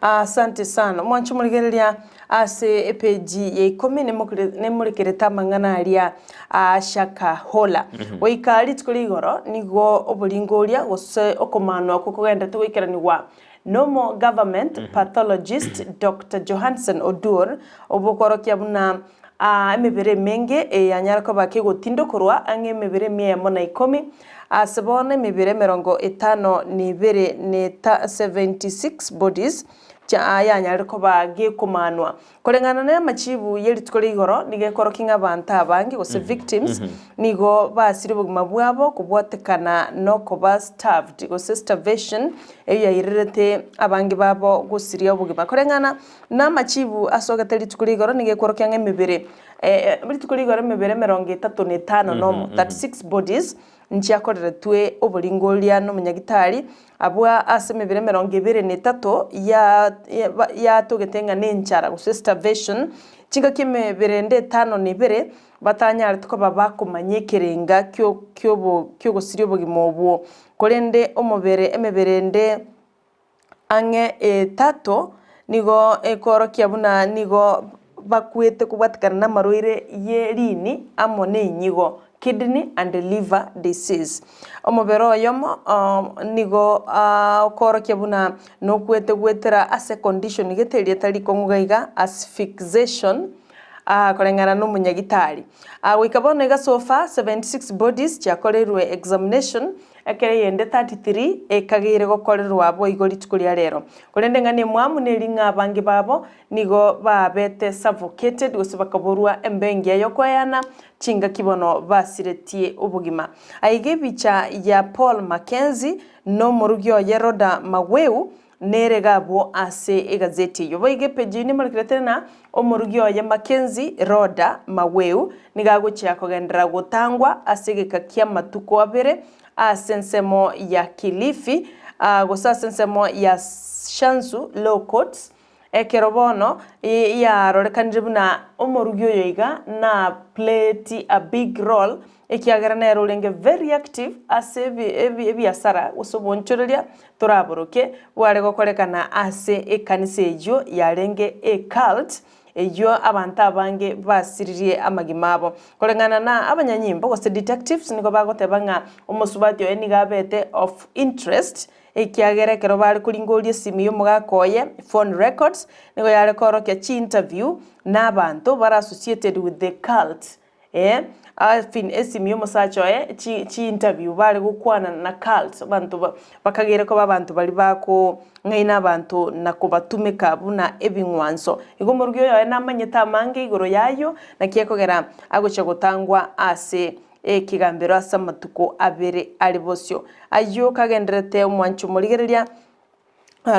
Asante sana omwancho morigereria ase epeji ya ikomi nemorekerete amang'ana aria a Shakahola. Goika rituko ria igoro nigo oboringo oria gose okomanwa okwo kogenderete goikeranigwa nomo government pathologist Doctor Johansen Oduor obokorokia buna Aa, emebere emenge eye yanyare koba kegotindokorwa ang'e emebere emia eyemo na ikomi, ase bono emebere emerongo etano na ebere na eta 76 bodies chia yanyarire koba gekomanwa. Koreng'ana na amachibu ye rituko ria igoro nigo ekorokia ng'a abanto abange gose victims nigo basirie obogima bwabo kobwatekana nokoba starved gose starvation eyio yairerete abange babo gosiria obogima. Koreng'ana Namachibu asogete rituko ria igoro nigo ekworokia ng'a emebere rituko ria igoro emebere emerongo etato na etano nomo, 36 bodies, nchiakoreretwe oboringoria nomonyagitari, abwo ase emebere emerongo ebere na etato yatogete ng'a nenchara gose starvation, chingaki emebere ende etano na ebere batanyarete koba bakomanya ekerenga ki'ogosiria obogima obwo. Korende omobere emebere ende. Ang'e etato nigo ekoorokia buna nigo bakwete kobwatikana namarwaire ye riini amo nenyigo, kidney and liver disease. Omobere oyomo nigo okoorokia buna nokwete goetera ase condition gete eria etari kong'u iga iga, asphyxiation, koreng'ana nomonyagitari. Goika bono iga so far 76 bodies chiakoreirwe examination Ekero eyende 33 ekageire gokorerwa boigo rituko ria rero. Korende ng'a nemwamu neri ng'a abange babo nigo babete suffocated gose bakaborwa embeo engiya y'okoeana chingaki bono basiretie obogima. Aiga ebicha ya Paul Mackenzie nomorugi oye Rhoda Maweu Nere iga abwo ase egazeti eyio. Boigo epeji eyio nemorekerete ng'a omorugi oye Mackenzie Rhoda Maweu nigo agochia kogenderera gotangwa ase egeka ki'amatuko abere ase ensemo ya Kilifi gose ase ensemo ya Shanzu Law Courts ekero bono yarorekanire buna omorugi oyo iga na played a big role Ekiagera nere orenge very active ase ebiasara gose oboonchoreria toraboroke bware gokorekana ase ekanisa eyio yarenge a cult eyio abanto abange basiririe amagima abo. Koreng'ana na abanyanyimbo gose detectives nigo bagoteba ng'a omosubati oye nigo abete of interest ekiagera ekero bare koringoria esimi y'omogaka oye, phone records, nigo yare koorokia chi interview na abanto bare associated with the cult. Ee, Alfin esimi y'omosacha oye, chi chi interview bare gokwana na cults, abanto ba bakagere koba abanto baria bakong'aina abanto na kobatumeka buna ebing'wanso. Igo omorugi oyo oye namanyete amange igoro y'ayio, naki ekogera agochia gotangwa ase ekegambero ase amatuko abere are bosio. Ayio kagendererete omwancho omorigereria.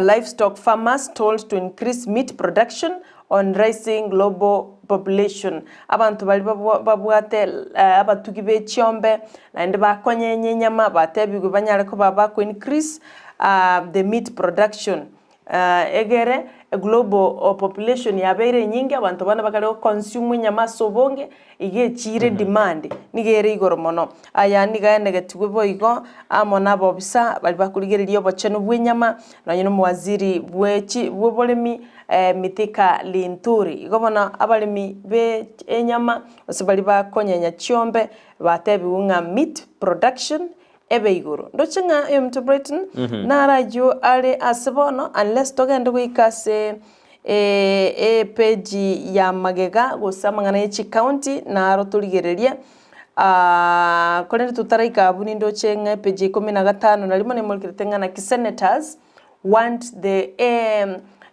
Livestock farmers told to increase meat production on rising global population. Abanto baria babwate abatugi be chiombe naende bakonyenya enyama batebigwe banyare koba bako increase the meat production egere global population yabeire enyinge abanto bande bakare go consume enyama ase obonge Iga echiire demand nigo ere igoro mono. Aya nigo aenegetigwe boigo amo nabobisa baria bakorigereria obochenu bw'enyama nonye nomowaziri bwe chi bw'oboremi Mithika Linturi. Igo bono abaremi be enyama gose baria bakonyenya chiombe batebigwe ng'a meat production ebe igoro. Ndoche ng'a oyominto Brighton naro ayio are ase bono unless togende goika ase Epeji ya magega gose amang'ana ye chikaunti naro torigererie, korende totaraika abwo nindoche ng'a epeji ya ikomi na gatano na rimo nemorikerete ng'a naki senators want the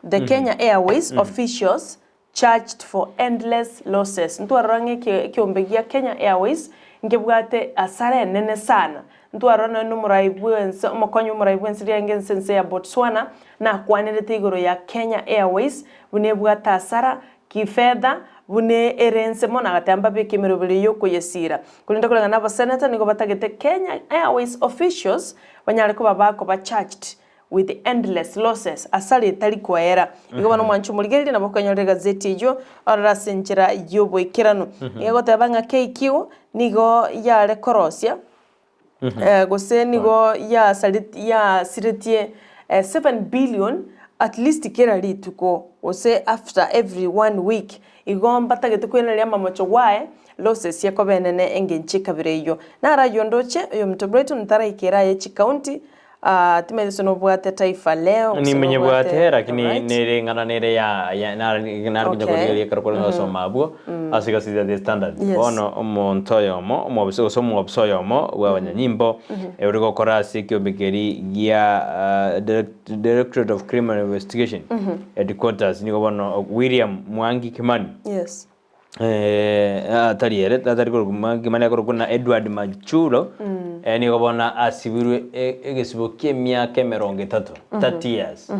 the Kenya Airways officials charged for endless losses. Ntwarora ng'a ekeombe gia Kenya Airways nkebwate asara enene sana. Ntwarora nonya nomorai bwense omokonyi bw'omorai bwense riarenge ense ense ya Botswana nakwanerete igoro ya Kenya Airways buna ebwate asara kifedha buna ere ense mono agateba mbabeke emeroberi eyio okoyesiira. Korende koreng'ana na abaseneta nigo batagete Kenya Airways officials banyare koba bakoba charged with endless losses, asara etari koera. Igo bono omwanchi omorigereria nabo okonyora egazeti eyio orore ase enchera y'oboikeranu. Nigo egoteba ng'a KQ nigo yare korosia gose nigo yasiretie 7 billion at least kera rituko gose after every one week. Igo mbatagete koiraneria amamocho gwaye losses ekoba enene engencho ekabere eyio. Naro ayio ndoche oyominto Brighton ntaraikera aye chicounty Timanyeti gose nobwate Taifa Leo gose Nimenye nobwate bwate lakini Alright. nere eng'ana nere ya ya nare nare konya Okay. korigereria ekero kore gosoma abwo ase egazeti ya The Standard. Yes. Bono omonto oyomo omobisa gose omwobisa oyomo bwa abanyanyimbo ore gokora ase ekiombe keria gia Direct Directorate of Criminal Investigation Headquarters nigo bono William Mwangi Kimani Yes. Atari ere, atari korokwa Mwangi Kimani akorokwa na Edward Machulo, nigo bono asibirwe egesibo ki'emiaka emerongo etato, 30 years.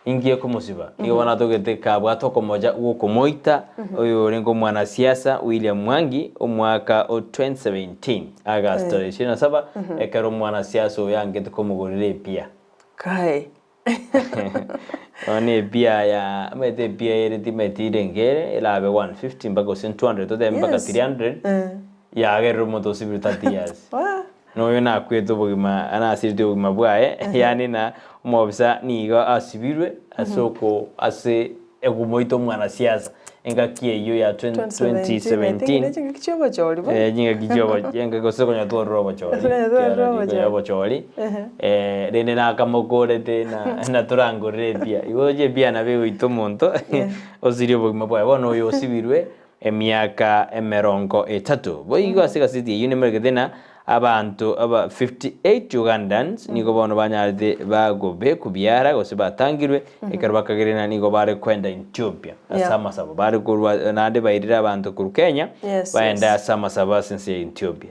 Inki ekomosiba? Nigo bono atogete kabwate okomocha gwokomoita oyo orenge omwanasiasa William Mwangi omwaka o 2017 August tarehe 27 ekero omwanasiasa oyo angete komogorera epia. Kai. Bono epia ya omanyete epia ere timanyeti renge ere erabe 150 mpaka gose 200 totebe mpaka 300 yagerire omonto osibire 30 years. Na oyo nakwete obogima nasirete obogima bwaye yaani na omobisa nigo asibirwe ase oko ase Okomoita omwanasiasa engaki eyio ya 2017 Chingaki chiobochori bono. Eh, chingaki chiobo engaki gose konya twarure obochori Gose konya twarure Kiara obochori. riko obochori Ehe. eh, rende nakamokorete na naturangorere epia igo oche epia nabo egoita omonto osirie obogima bwaye bono oyo osibirwe emiaka emerongo etato boigo ase egaseti eyio nemeregete na Abanto aba 58 Ugandans nigo bono banyarete bagobekwa biara gose batangirwe ekero bakagerire ng'a nigo bare kwenda Ethiopia ase Yeah. amasabo. Bare korwa naende bairire abanto korwa Kenya baende ase amasabo ase ense ya Ethiopia.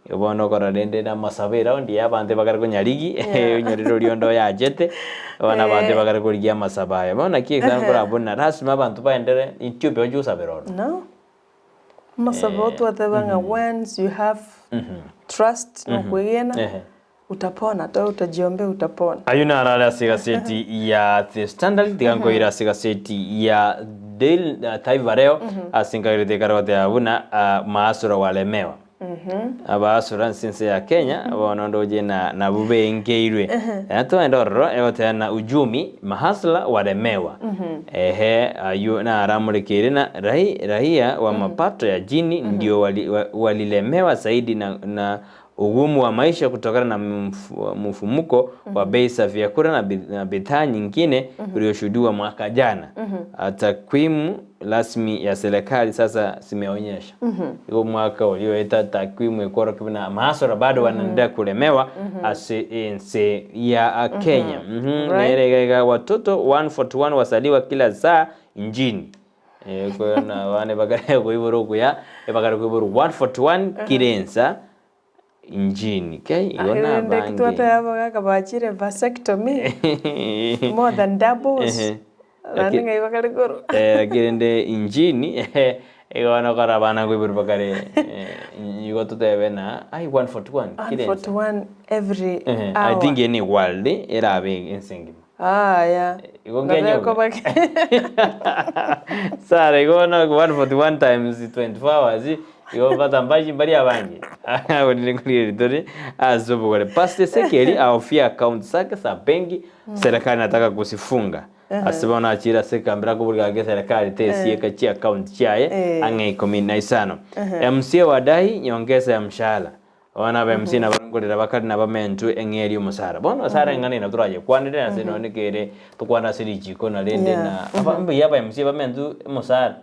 Igo bono okora rende na amasabo eraundi eye abanto ebakare konyarigi onyorire oria onde oyachete, bono abanto ebakare korigia amasabo aya. Bono naki ekero nkorabuna lasima abanto baendere Ethiopia bachie gosabera ororo. No. Amasabo twateba ng'a once you have trust na okwegena utapona to utajiombea utapona. Ayio naro are ase egaseti ya The Standard, tiga nkoire ase egaseti ya Daily Taifa Leo ase nkagerete ekare goteba buna maasura walemewa. Abaasura ase ense ya Kenya bono ndoche na nabwo bengeirwe. Togende ororo egoteba na uchumi mahasla walemewa. Ehe ayio naramorekeire na raia wa mapato ya chini ndio walilemewa zaidi na ugumu wa maisha kutokana na mfumuko wa bei za vyakula na bidhaa nyingine ulioshuhudiwa mwaka jana. Takwimu rasmi ya serikali sasa zimeonyesha. Igo omwaka oria oeta takwimu ekorokia buna amasora bado wanaendelea kulemewa ase ense ya Kenya. Nere iga iga watoto 141 wasaliwa kila saa nchini. Koyona abana bakare koibora okuya ebakare koiborwa 141 kila ensa nchini. Kai igo Rende nabange. twateba abagaka bachire vasectomy more than doubles naende ng'ai bakare korwa. Lakini rende inchini igo bono okora abana nkoiborwa bakare igo totebe na ai 141 kera ensa. 141 every I hour. think eye ne world erabe ense engima. Aya. Igo Nabo nkenyoka. ekoba Sara igo bono 141 times 24 hours igo bata mbachi mbari abange. Abwo nere nkorigereria tore ase obogore. Pastor Ezekiel ahofia account zake za benki serikali inataka kuzifunga. Ase bono achire ase ekambera akoboria gaki eserekari tesieka chiaccount chiaye ang'e ikomi na isano. MCA wadai nyongeza ya mshahara. Bono aba MC nabo nkorera bakare nabamentwe eng'eria omosara. Bono osara eng'ana eye nabo torayekwanere ase nonye kere tokwane ase richiko na rende na aba mbuya aba MC bamentwe omosara.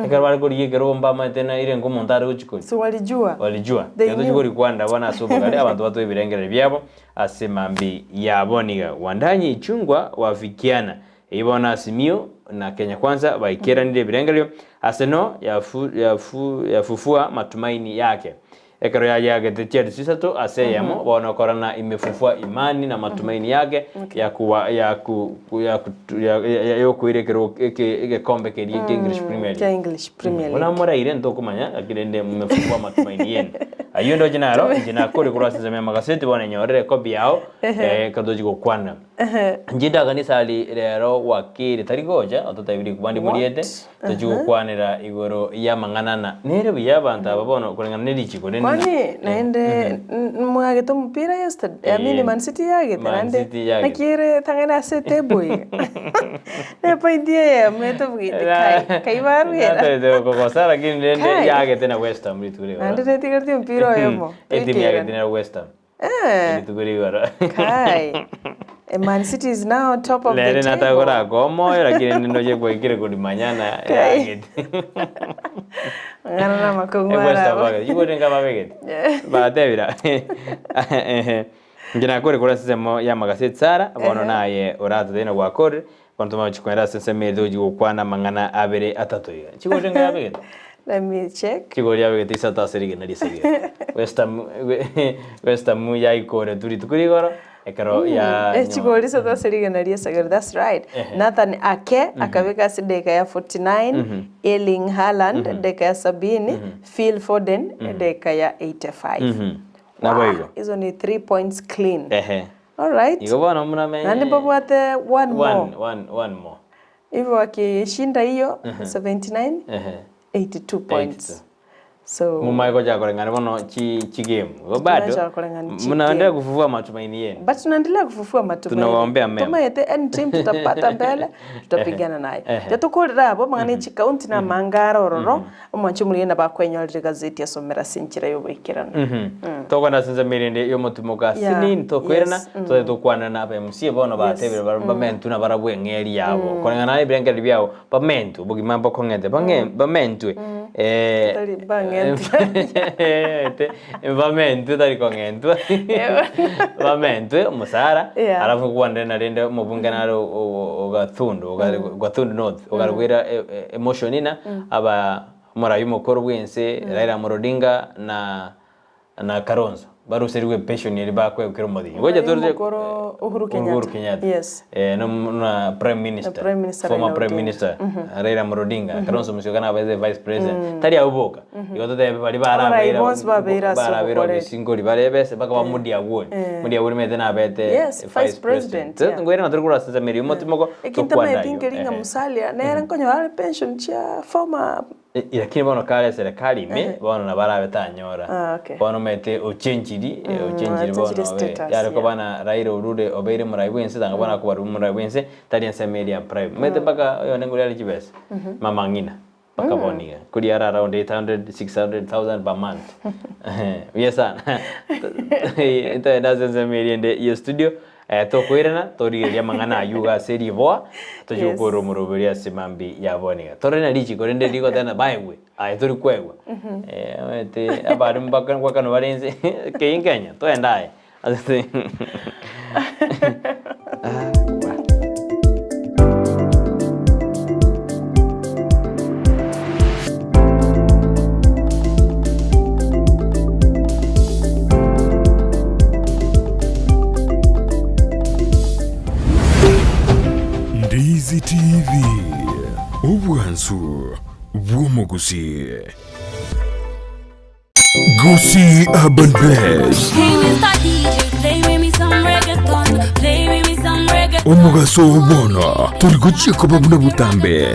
Ekero bare korigia ekerogo mbamaete na ere nkomonto are gochia koria. Si walijua. Walijua. They Tiga tochie knew. korikwanera bono ase obogare abanto batoe ebirengererio biabo ase mambia yabo niga. Wandanye Ichung'wa wafikiana. Eyio bono Azimio na Kenya Kwanza baikeranire ebirengererio ase no yafufua matumaini yake. Ekero yayeagete chiarisi isato ase eyemo, bono korana imefufua imani na matumaini yake ya kuwa ya ku ya ku ya ya yokoira ekero eke egekombe keria kia English Premier League. Kia English Premier Buna League. moraire ntokomanya lakini rende mmefufua matumaini yenu. Ayio ndoche naro inche nakore korwa ase ensemo y'amagaseti bono enyorere ekopi yao ekero tochi gokwana. Inche ndakanisa aria rero wakili tari gocha ototebirie rikuba ndimoriete What? Tochi gokwanera igoro y'amang'ana na nere buya abanto aba bono koreng'ana ne richiko rende na Kwani naende mwagete omopira yesterday, I mean Man City yagete Man naende City yagete. naki ere tang'ani ase etable iga ne point eyemo etobugete kai kai barwera Natete kogosa lakini rende Kai. yagete na West Ham rituko rigoro. naende netigareti omopira oyomo Etimu yagete toikerane. na West Ham. Eh. Rituko rigoro. Kai. Eh, Man City is now top of the Rende table. natagoraka omoyo lakini rende ndoche gwaikire korimanyana Kai. yagete. Ng'ana na amakong'u West Ham arabo. bagete. Chigori nka babegete. Batebira. Inche nakore korwa ase ensemo ya amagaseti Sarah, bono naye oratotebie na gwakorire, bono tomanye gochia kogenda ase ensemo eye togochia gokwana amang'ana abere atato iga. Chigori nka yabegete? Let me check. Chigori yabegete isato ase rigena ri'esegi. West Ham West Ham yaikoretwe rituko rigoro, ekero ya Eh, chigori isato ase rigena ri'esegeri, that's right. Nathan Ake akabeka ase edageka ya 49, Erling Haaland edageka ya sabini, Phil Foden edageka ya 85. Naboigo. Hizo ni 3 points clean. Ehe. All right. Igo bono muna Naende mbabwate one more. One, one, one more. Hivyo wakishinda hiyo 79 82 points. So Mumae gocha koreng'ana bono chi chi game. Igo bado Tunacha koreng'ana chi mnaendelea game. kufufua matumaini yenu. But tunaendelea kufufua matumaini. Tunawaombea mema. Tumaete any team tutapata mbele tutapigana naye. Tetukurira abo mang'ana echi county na mangara ororo omwanchi omorire na bakwenyorire gazeti asomera ase enchera ya oboikeranu. Tokwana ase ensemo erinde y'omotumo ka sinini tokoirana tote tokwana na aba MC bono batebire bamentu na barabwo eng'eri yabo. Koreng'ana na ebirengererio biabo bamentu obogima mbokong'ete bang'e bamentwe Tari bang'entwe. ete bamentwe tari kong'entwa bamentwe omusara alafu kwanire narende omobunge nare ogathundu ogathundu north ogarwera emotion ina aba omorai omokoro bwa ense Raila Amolo Odinga na na Kalonzo baruserigwe pension eri bakwegukera omothingi. Ngocha Omorai toroche omokoro Uhuru Kenyatta. Uhuru Kenyatta. Yes. No, na Prime Minister. Na Prime Minister Former Raila Prime Odinga. Minister Raila Amolo Odinga. Kalonzo Musyoka nabete Vice President. Tari abwo boka. Igo totebe bari Abarai barabeire bonsi babeire ase barabeire obokoreri. obisingori barebese mpaka ba Moody Awuor. Moody Awuor mete nabete Yes, Vice President, yeah. Ngoira na turi korwa ase ensemo eria omotimoko Ekinto tokwana amaete aywo. nkeringa Musalia nere nkonyora are pension chia former Lakini bono kare eserekari ime bono nabo arabe tanyora. Ah, okay. Bono omanyete ochenchiri ochenchiri ochenchiri bono obe. status, Yare yeah. koba na Raila orure obeire omorai bwa ense tanga bono akobarwa omorai bwa ense tari ensemo eria ya prime. Omanyete mpaka oyonde ngori are chibesa mama ng'ina mpaka bono iga. Kori are around 800, 600,000 per month. Buya sana. Toende ase ensemo eria ende ya studio tokoirana torigereria amang'ana aywo iga ase riboa tochie gokora omoroberi ase mambi ya bono iga. Tore na richiko rinde rigoteba baegwe aye tori koegwa. Omanyete abarimu ngwakana bare inse kei Kenya toende aye. Ase Ndizi TV, obwansu bw'omogusi. Gusii Urban Blaze. Hey, Mr. DJ, play with me some reggaeton. Play with me some reggaeton. Omogaso oo bono tori gochia koba buna botambe.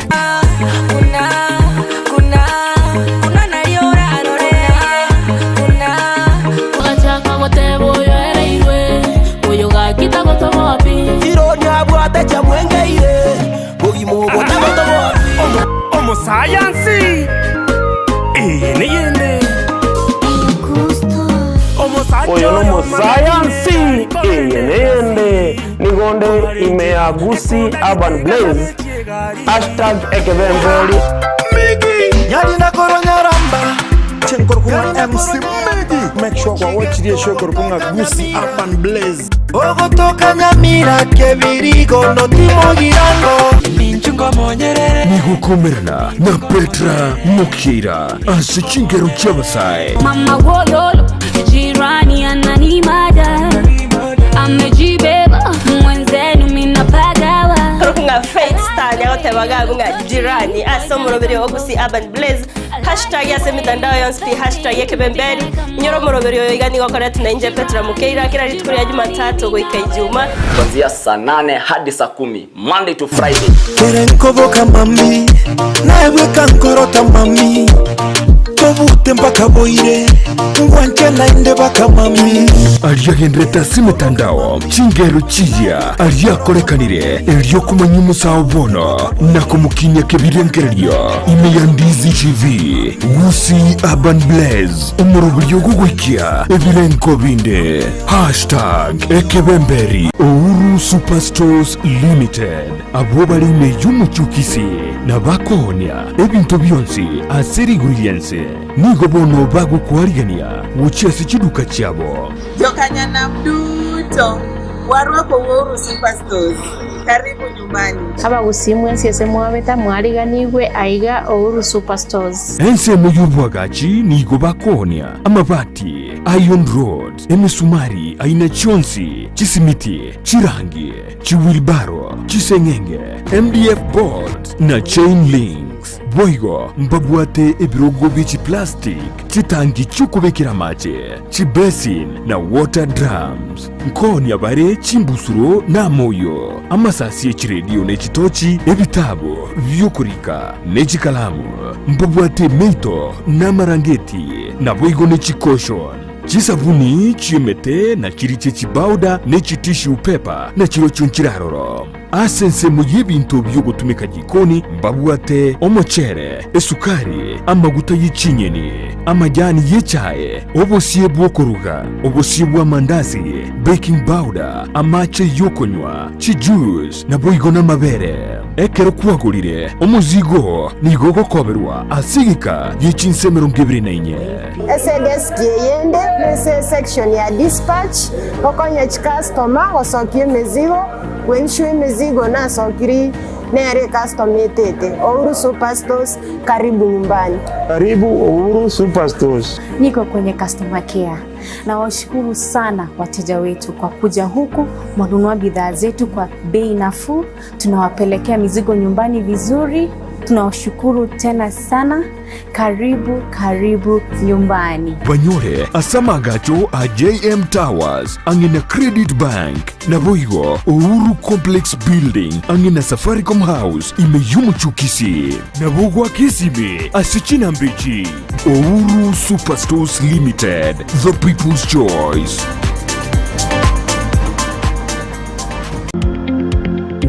Ogachaka goteba oyo ereirwe oyo gaki tagotobopi Ironi abwate chamwengeire bogima obo tagotobopi Omosayansi eye neyende Oyo nomosayansi eye neyende nigonde ime ya Gusii Urban Blaze hashtag ekebembori Nyari na koronyaramba. Chenkorokwa MC Medi. Make sure kwa watch the show korokwa ng'a Gusii Urban Blaze. Ogotoka Nyamira kebirigo notimogirango Nigokomerana na Petra Mokeira ase chingero chi'abasae. Mama wololo, jirani ananimada, amejibeba mwenzenu minapagawa. Ng'a Faith Star niagoteba gabu ng'a jirani ase omoroberi o Gusii Urban Blaze hashtag ase emitandao yonsi pi hashtag ekebemberi inyora omoroberi oyo iga nigo okoretwa na inche Petra Mokeira kera rituko ria Jumatatu goika Ijuma. Kuanzia saa nane hadi saa kumi Monday to Friday. Kere nkoboka mami naebweka nkorota mami tobute mpaka boire ngwanche naende baka mami Aria agenderete ase emetandao, chingero chiya aria akorekanire erio komanya omosao bono na komokinia kebirengererio ime ya Ndizi TV, Gusii Urban Blaze, omoroberio ogogoikia ebirengo binde. Hashtag Ekebemberi. Uhuru Superstores Limited, abwo bare ime y'omochie o Kisii na bakoonia ebinto bionsi ase rigori ri'ense, nigo bono bagokwarigania gochia ase chiduka chiabo. Jokanyanam duto, warwako Uhuru Superstores. Karibu nyumbani. Abagusii mwensi ase mwabeta mwariganigwe aiga Uhuru Superstores. Ensemo y'oboagachi nigo bakoonia amabati, iron rods, emesumari aina chionsi, chisimiti, chirangi, chiwheelbarrow, chiseng'enge, MDF boards, na chain links. Boigo mbabwate ebirogo bie chiplastic, chitangi chi'okobekera amache, chibasin, na water drums. Nkoonia bare chimbusuro na amoyio, amasasi e chiredio ne chitochi, ebitabu bi'okorika, ne chikalamu. Mbabwate emeito na amarangeti, naboigo ne chikoshon, chisabuni chi'emete na chiriche chibauda ne chitissue paper, na chirochio nchiraroro. Ase ensemo y'ebinto bi'ogotumeka jikoni mbabwate omochere, esukari, amaguta ye chinyeni, amajani y'echae, obosie bw'okoruga, obosie bw'amandasi, baking powder, amache y'okonywa, chijuice, naboigo namabere. Ekero kwagorire omozigo oo nigo ogokoberwa ase egeka gie chinsa 24. Ase edesk eyende nese section ya dispatch gokonya chicustomer gosokia emezigo. Gweishwa emizigo nasokiri nere ecustom etete Uhuru Superstores karibu nyumbani. Karibu Uhuru Superstores. Niko kwenye customer care. Nawashukuru sana wateja wetu kwa kuja huku, mwanunua bidhaa zetu kwa bei nafuu, tunawapelekea mizigo nyumbani vizuri. Tunawashukuru tena sana. Karibu karibu nyumbani. Banyore ase amagacho a JM Towers ang'e na Credit Bank, naboigo Uhuru Complex Building ang'e na Safaricom House ime y'omochie o Kisii. Nabo goaka esimi ase chinamba echi, Uhuru Superstores Limited, the people's choice.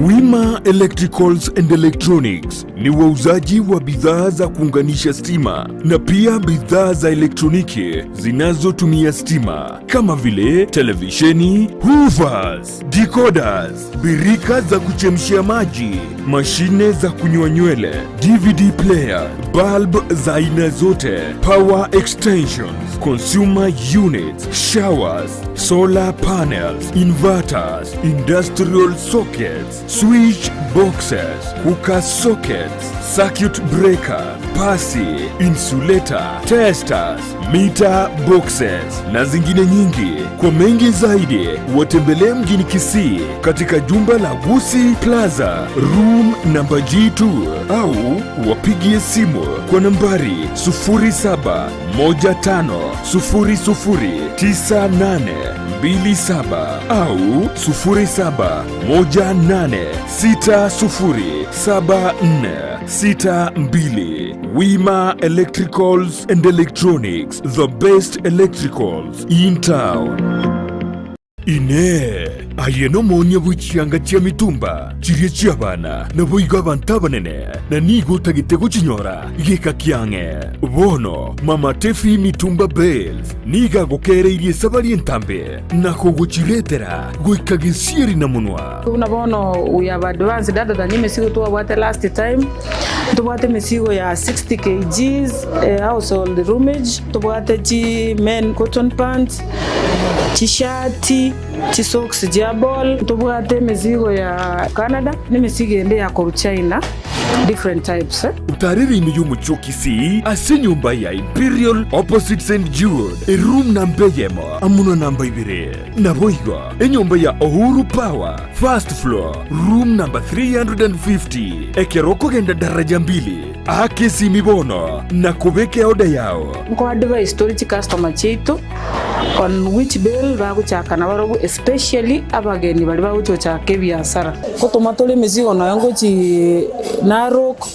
Wima Electricals and Electronics ni wauzaji wa bidhaa za kuunganisha stima na pia bidhaa za elektroniki zinazotumia stima kama vile televisheni, hoovers, decoders, birika za kuchemshia maji, mashine za kunyoa nywele, DVD player, bulb za aina zote, power extensions, consumer units, showers, solar panels, inverters, industrial sockets, switch boxes, cooker sockets, circuit breaker, pasi, insulator, testers, meter boxes na zingine nyingi. Kwa mengi zaidi watembelee mjini Kisii katika jumba la Gusii Plaza room namba G2 au wapigie simu kwa nambari 0715009827 au 0718607462. Wima Electricals and Electronics, the best electricals in town. Inee! Aye nomoonia bwe chianga chia mitumba chiria chi'abana, naboigo abanto abanene, na nigo otagete gochinyora geka kiang'e. Bono Mama Tefi Mitumba Bales nigo agokeereirie esabari entambe na kogochiretera goika gesieri na monwa. Buna bono we have advanced other than emesigo twabwate last time. Ntobwate emesigo ya 60 kgs household rummage, ntobwate chi men cotton pants, chishati, chisocks chia ball, ntobwate emesigo ya Canada na emesigo ende ya korwa China different types. Otarere ime y'omochie o Kisii ase enyomba ya Imperial opposite St Jude, eroom namba eyemo amo na namba ibere. Naboigo enyomba ya Uhuru Power, first floor, room number 350. Ekero okogenda daraja mbili, aka esimi bono na kobeka eoda yao. Nko advise tore chicustomer chiaito on which bale bagochaka nabarobwo especially abageni baria bagocha gochaka ebiasara. Ngotoma tore emesigo nonya ngochi Narok,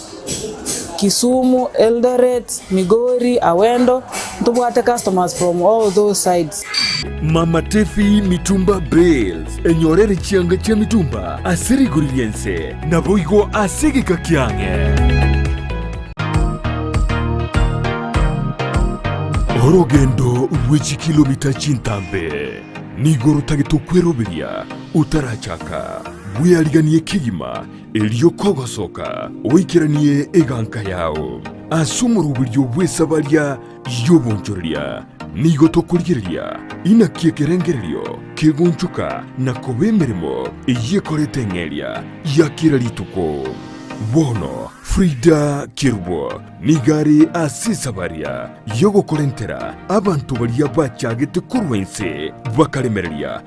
Kisumu, Eldoret, Migori, Awendo, ntobwate customers from all those sides. Mama Tefi Mitumba Bales, enyorere chianga chia mitumba ase rigori ri'ense, naboigo ase egeka kiang'e. Orogendo rwe chikilomita chintambe nigo rotagete okweroberia otarachaka. Bweariganie kegima Erio kogosoka oikeranie eganka yao ase omoroberio bw'esabaria y'obonchoreria, nigo tokorigereria inaki ekerengererio kegonchoka na koba emeremo eyio ekorete eng'eria ya kera rituko. Bono Frida Kerubo nigo are ase esabaria y'ogokorentera abanto baria bachagete korwa inse bakaremereria.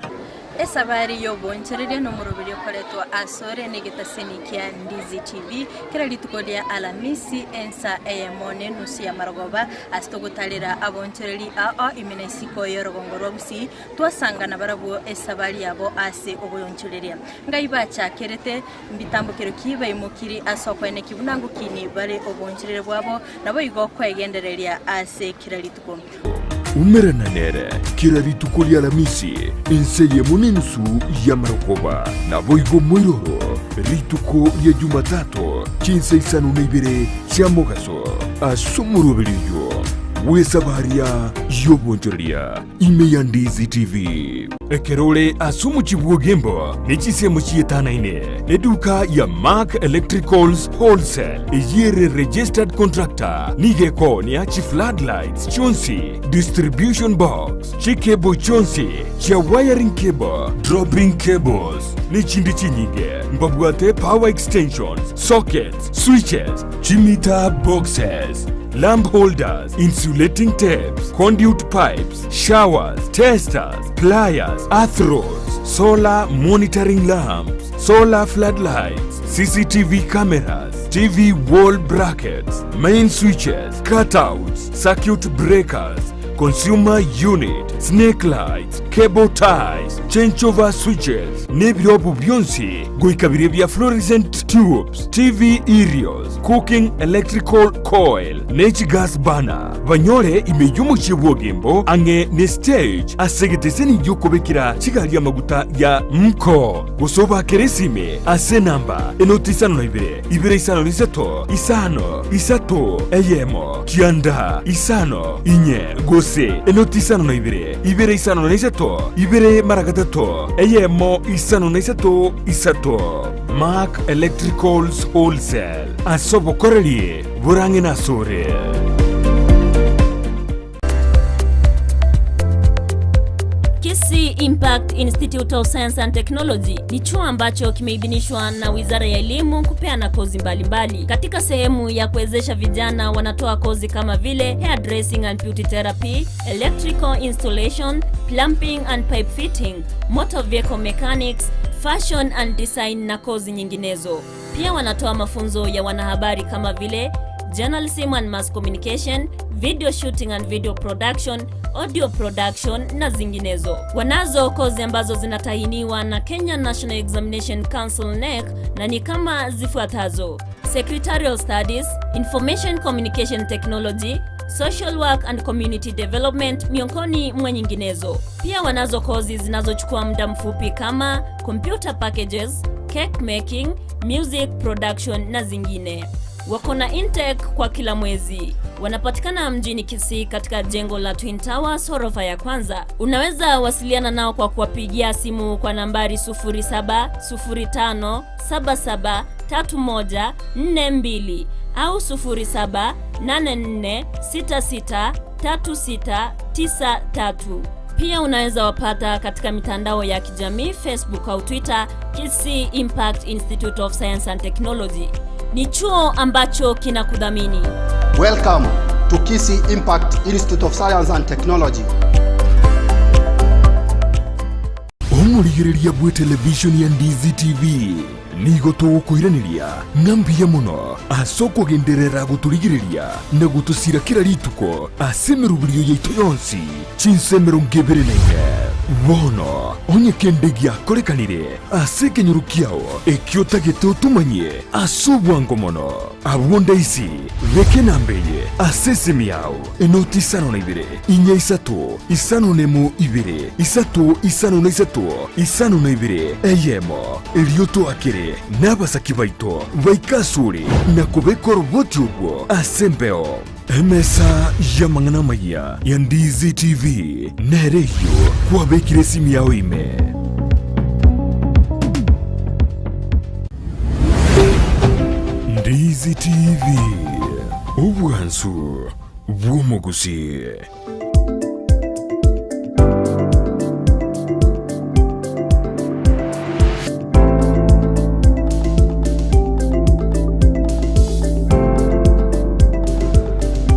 Esabari y'oboonchoreria nomoroberio okoretwa asore negetaseni kia Ndizi TV kera rituko ria Alamisi ensa eyemo nenusu y'amarogoba ase togotarera aboonchoreri ao ime na isiko y'orogongo rwa Gusii twasanga nabarabwo esabari yabo ase oboonchoreria. Ngai bachakerete mbitambokero ki baimokiri ase okoeneki buna ngokini bare oboonchoreria bwabo naboigo kwegendereria ase kera rituko. Umerana nere kera rituko ri'Alamisi, ense eyemo nenusu y'amarogoba. Naboigo moiroro rituko ria Jumatato chinsa isano na ibere chia mogaso, ase omoroberio oyio bw'esabaria y'obonchoreria ime ya Ndizi TV. Ekero ore ase omochie bw'Ogembo ne chinsemo chietanaine, eduka ya Mark Electricals Wholesale eyio ere registered contractor nigo ekoonia chi floodlights chionsi, distribution box, chicable chionsi chia wiring cable, dropping cables nechinde chinyinge. Mbabwate power extensions, sockets, switches, chimeter boxes, lamp holders, insulating tapes, conduit pipes, showers, testers, pliers, earth rods, solar monitoring lamps, solar floodlights, CCTV cameras, TV wall brackets, main switches, cutouts, circuit breakers, consumer unit, snake lights, cable ties, changeover switches, nebirobu bionsi goika biria bia fluorescent tubes, TV aerials, cooking electrical coil, ne chigas burner. Banyore ime y'omochie bw'Ogembo ang'e ne stage ase egeteseni gi'okobekera chigari amaguta ya Mko. Gose obakere esime ase enamba enoti isano na ibere, ibere isano na isato, isano, isato, eyemo, kianda, isano, inye, gose enoti isano na ibere, ibere isano na isato, ibere mara gatato, eyemo, isano na isato, isato. Mark Electricals Wholesale, ase obokoreri borang'e nasore. Kisii Impact Institute of Science and Technology ni chuo ambacho kimeidhinishwa na Wizara ya Elimu kupeana kozi mbalimbali mbali. Katika sehemu ya kuwezesha vijana wanatoa kozi kama vile hairdressing and beauty therapy, electrical installation, plumbing and pipe fitting, motor vehicle mechanics, fashion and design na kozi nyinginezo. Pia wanatoa mafunzo ya wanahabari kama vile journalism and mass communication, video shooting and video production, audio production na zinginezo. Wanazo kozi ambazo zinatahiniwa na Kenya National Examination Council NEC na ni kama zifuatazo: Secretarial Studies, Information Communication Technology, Social Work and Community Development miongoni mwa nyinginezo. Pia wanazo kozi zinazochukua muda mfupi kama computer packages, cake making, music production na zingine. Wako na intake kwa kila mwezi. Wanapatikana mjini Kisii katika jengo la Twin Towers ghorofa ya kwanza. Unaweza wasiliana nao kwa kuwapigia simu kwa nambari 0705773142 au 0784663693. Pia unaweza wapata katika mitandao ya kijamii Facebook au Twitter, Kisii Impact Institute of Science and Technology. Ni chuo ambacho kinakudhamini. Welcome to Kisii Impact Institute of Science and Technology. Omorigereria bwe television ya Ndizi TV nigo togokoiraneria ng'a mbuya mono ase okogenderera gotorigereria na gotosira kera rituko ase emeroberio yaito yonsi chinsa emerongo ebere na ine. Bono onye kende giakorekanire ase ekenyoro kiao ekio otagete otomanyie ase obwango mono, abwo ndaisi beka enamba eye ase esimi yao, Enoti isano na ibere, inya isato, isano na emo ibere, isato isano na isato, isano na ibere, eyemo. Erio toakere nabasaki baito baike asore na kobeka oroboti orwo ase embeo. Emesa y'amang'ana amayia ya Ndizi TV nere eyio kwabekire esimi yao ime. Ndizi TV, obwansu bw'omogusii.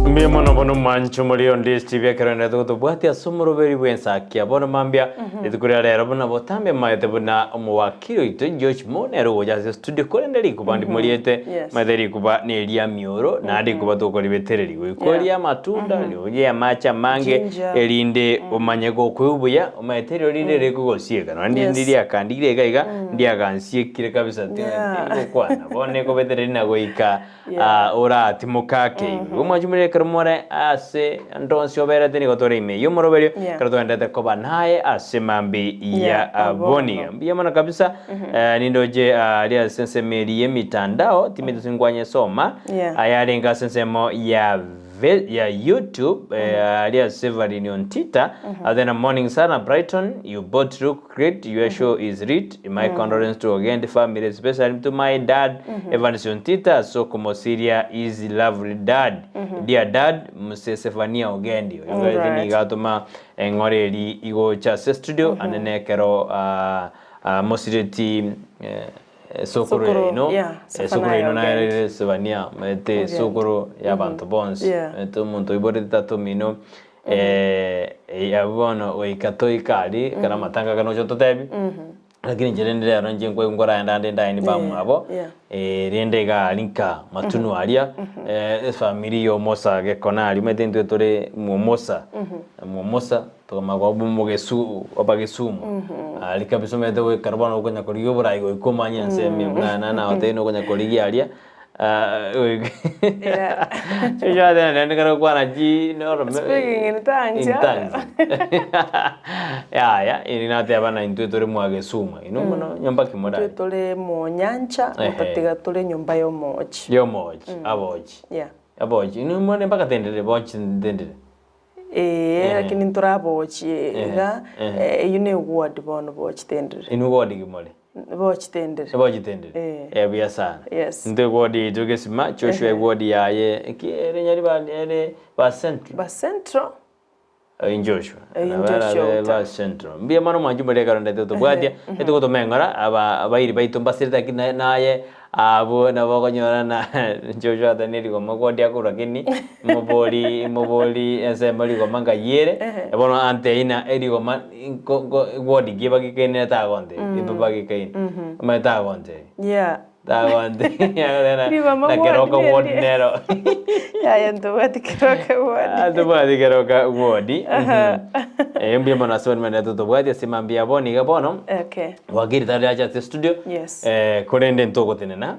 Mbuya mono bono mwancho muri onde STV ekero endete gotobwatia ase omoroberi bw'ensakia bono mambia rituko ria rero buna botambe maete buna omowakili oito George Mo nere ogocha ase studio korende rikuba ndimoriete Yes. maete rikuba neria mioro naende rikuba tokoribetereri goika Yeah. orie amatunda orie amache amange Ginger. erinde omanye gokoigwa buya omaete erio rinde rikogosieka nonye Yes. ndiri riakandire iga iga ndiagansiekire kabisa Yeah. tigokwana bono ekobetereri na goika Yeah. ah, oratimoka ake igo omwachumire ekero more ase ndonsi oberete nigo tore ime y'omoroberio Yeah. ekero togenderete koba naye ase mambi ya Yeah, aboni abono. mbuya mono kabisa eh, nindoche ah, aria ase ensemo eri y'emitandao timeti singwanye soma Yeah. ayarenge ase ensemo ya Ve- ya YouTube eh, aria Severin on Twitter mm then morning sana Brighton you both look great your show is lit my condolence to Ogendi family especially to my dad Evans on Twitter so Komosiria is lovely dad dear dad Muse Sefania Ogendi Alright. oyo niga atoma eng'ore eri igocha ase studio anene ekero ah, ah, mosireti eh, eh, sokoro Sokoro, yaino yeah, eh, sokoro yaino Sefania Ogendi. naye Sefania maete Ogendi. sokoro y'abanto bonsi Yeah. maete omonto oiborete tata omino eh, eh, abwo bono goika toika aria ekero amatanga aka nocha totebi lakini inche rende rero inche nkwe nkoraenda ande ndaeni bamwabo yeah. eh, rende iga aria nka matunu aria eh, efamiri ya omosa gekona aria omanyete intwe tore mwomosa mwomosa togama kwa mogesu abagesumu aria kabisa omanyete goikara bono okonya korigia oborai goika omanye ensemo eye buna na na otebire nokonya korigia aria ah, goika Yeah. naende kare gokwana chi noro Speaking in tongues, In yeah. tongues. Yaya, eri nateba na intwe tore mwagesuma. Ino mono nyomba Twe kimora. tore monyancha Ehe. mutatiga tore nyumba y'omochi Yomochi, abochi. yeah Abochi. Ino mono mpaka tendere bochi tendere. ee Ehe. lakini nturabochi iga ehe. eyu ne ward bono bochitendere Ino wodi kimore. bochitendere Bochi tendere. Eh. Eh buya sana. Yes. Ntwe wodi tugesima Joshua wodi yaye. Ki ere nyari ba ere ba central. ba central In Joshua. In Na bara Joshua be uta. ba central. Mbuya mono mwanchu muri ekero ndete tobwatia etogotoma aba abairi baito mbasirete lakini naye abo nabo okonyora na Joshua ata rigoma kwandia korwa lakini mobori mobori ensemo rigoma ngayere bono anteina erigoma wodi gie bagikaine tagonte ibo bagikaine amae tagonte yeah tagonte Rigoma na keroka ward ward neri. nero yaya ntobwati keroka ward tobwati keroka wodi mbuya mono ase barimo totobwati ase mambia bono iga bono okay wakiri tari acha ase studio Yes. eh, korende ntogotenena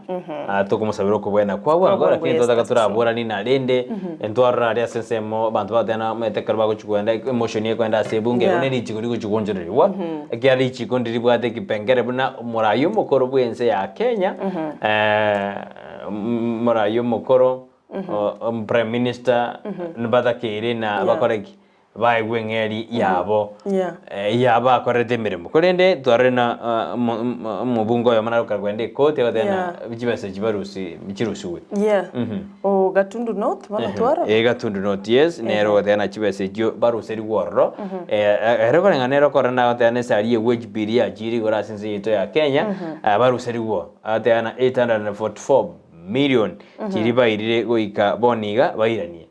ah, tokomosabera okobwena kwabwango Kwabwango, lakini yes, totaka that's true. turaborani narende ntwarora aria ase ensemo abanto batena maete ekero bagochi kwenda emotion ekwenda ase ebunge Yeah. ero nerichiko rigochigonchereriwa ekiagera richiko ndiribwate ekipengere buna omorai omokoro bwa ense ya Kenya eh, morai omokoro o- o prime minister nibatakeire na Yeah. bakore ki Baegwe eng'eria yabo Yeah. yabakorerete emeremo. Korende twarorire na omobunge oyomo nare okare kogenda ekoti agoteba ng'a Yeah. chibesa echi barusie chirusigwe. Yeah. Mhm. O Gatundu North bono twarora. Eh, Gatundu North yes, nere ogoteba ng'a chibesa echio baruserigwe ororo. Ere koreng'ana nere okorora nagoteba ng'a esari ye wage bill yachire igoro ase ense yaito ya Kenya, baruserigwe oo. Agoteba ng'a 844 million chiria bairire goika bono iga bairanie.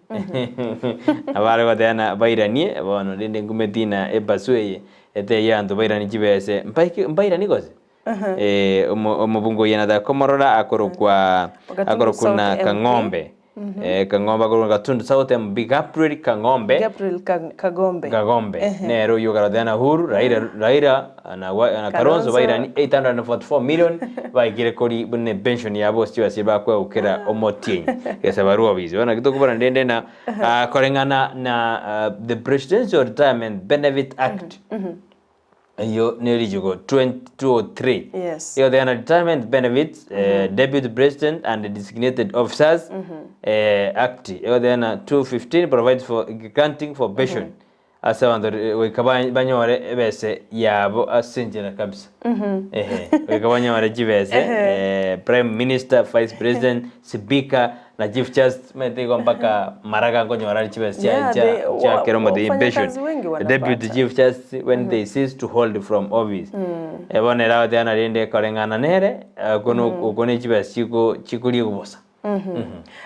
Abare goteba ng'a bairanie bono rende nkumeti ng'a ebasu eye etebie abanto bairanie chibese mbaike mbairanie gose? Eh, omo- omobunge oyio nataka komorora akorokwa Gatundu akorokwa South na MP. Kang'ombe. Kang'ombe akorokwa Gatundu South MP Gabriel Kang'ombe. Gabriel Kagombe. Kagombe Ehe. nere oyio okarotera na Uhuru, Raila, Raila na wa- na Kalonzo Kalonzo. bairani 844 million baikire kori buna epension yabo gose chibesa chiria bakwegokera omotienyi gese barua obisi. Bono naki tokobora rende na ah, koreng'ana na ah, the Presidential Retirement Benefit Act Eyio ne richiiko 2203 Yes. Egoteba na retirement benefits eh, deputy president and designated officers eh, act egoteba na 215 provides for granting for pension ase abanto eh, goika ba- banyore ebese yabo ase enchera kabisa Ehe, goika banyore chibese eh, prime minister vice president speaker Na Chief Justice omanyete igo mpaka Maraga nkonyora are chibesa chia Yeah, chia they- chia kera omote wafanyakazi pension. wengi The wanapata. deputy chief justice when they cease to hold from office. Eh, bono ere agotebi ng'a rende koreng'ana nere okwo no okwo ne chibesa chiko chikoria bosa.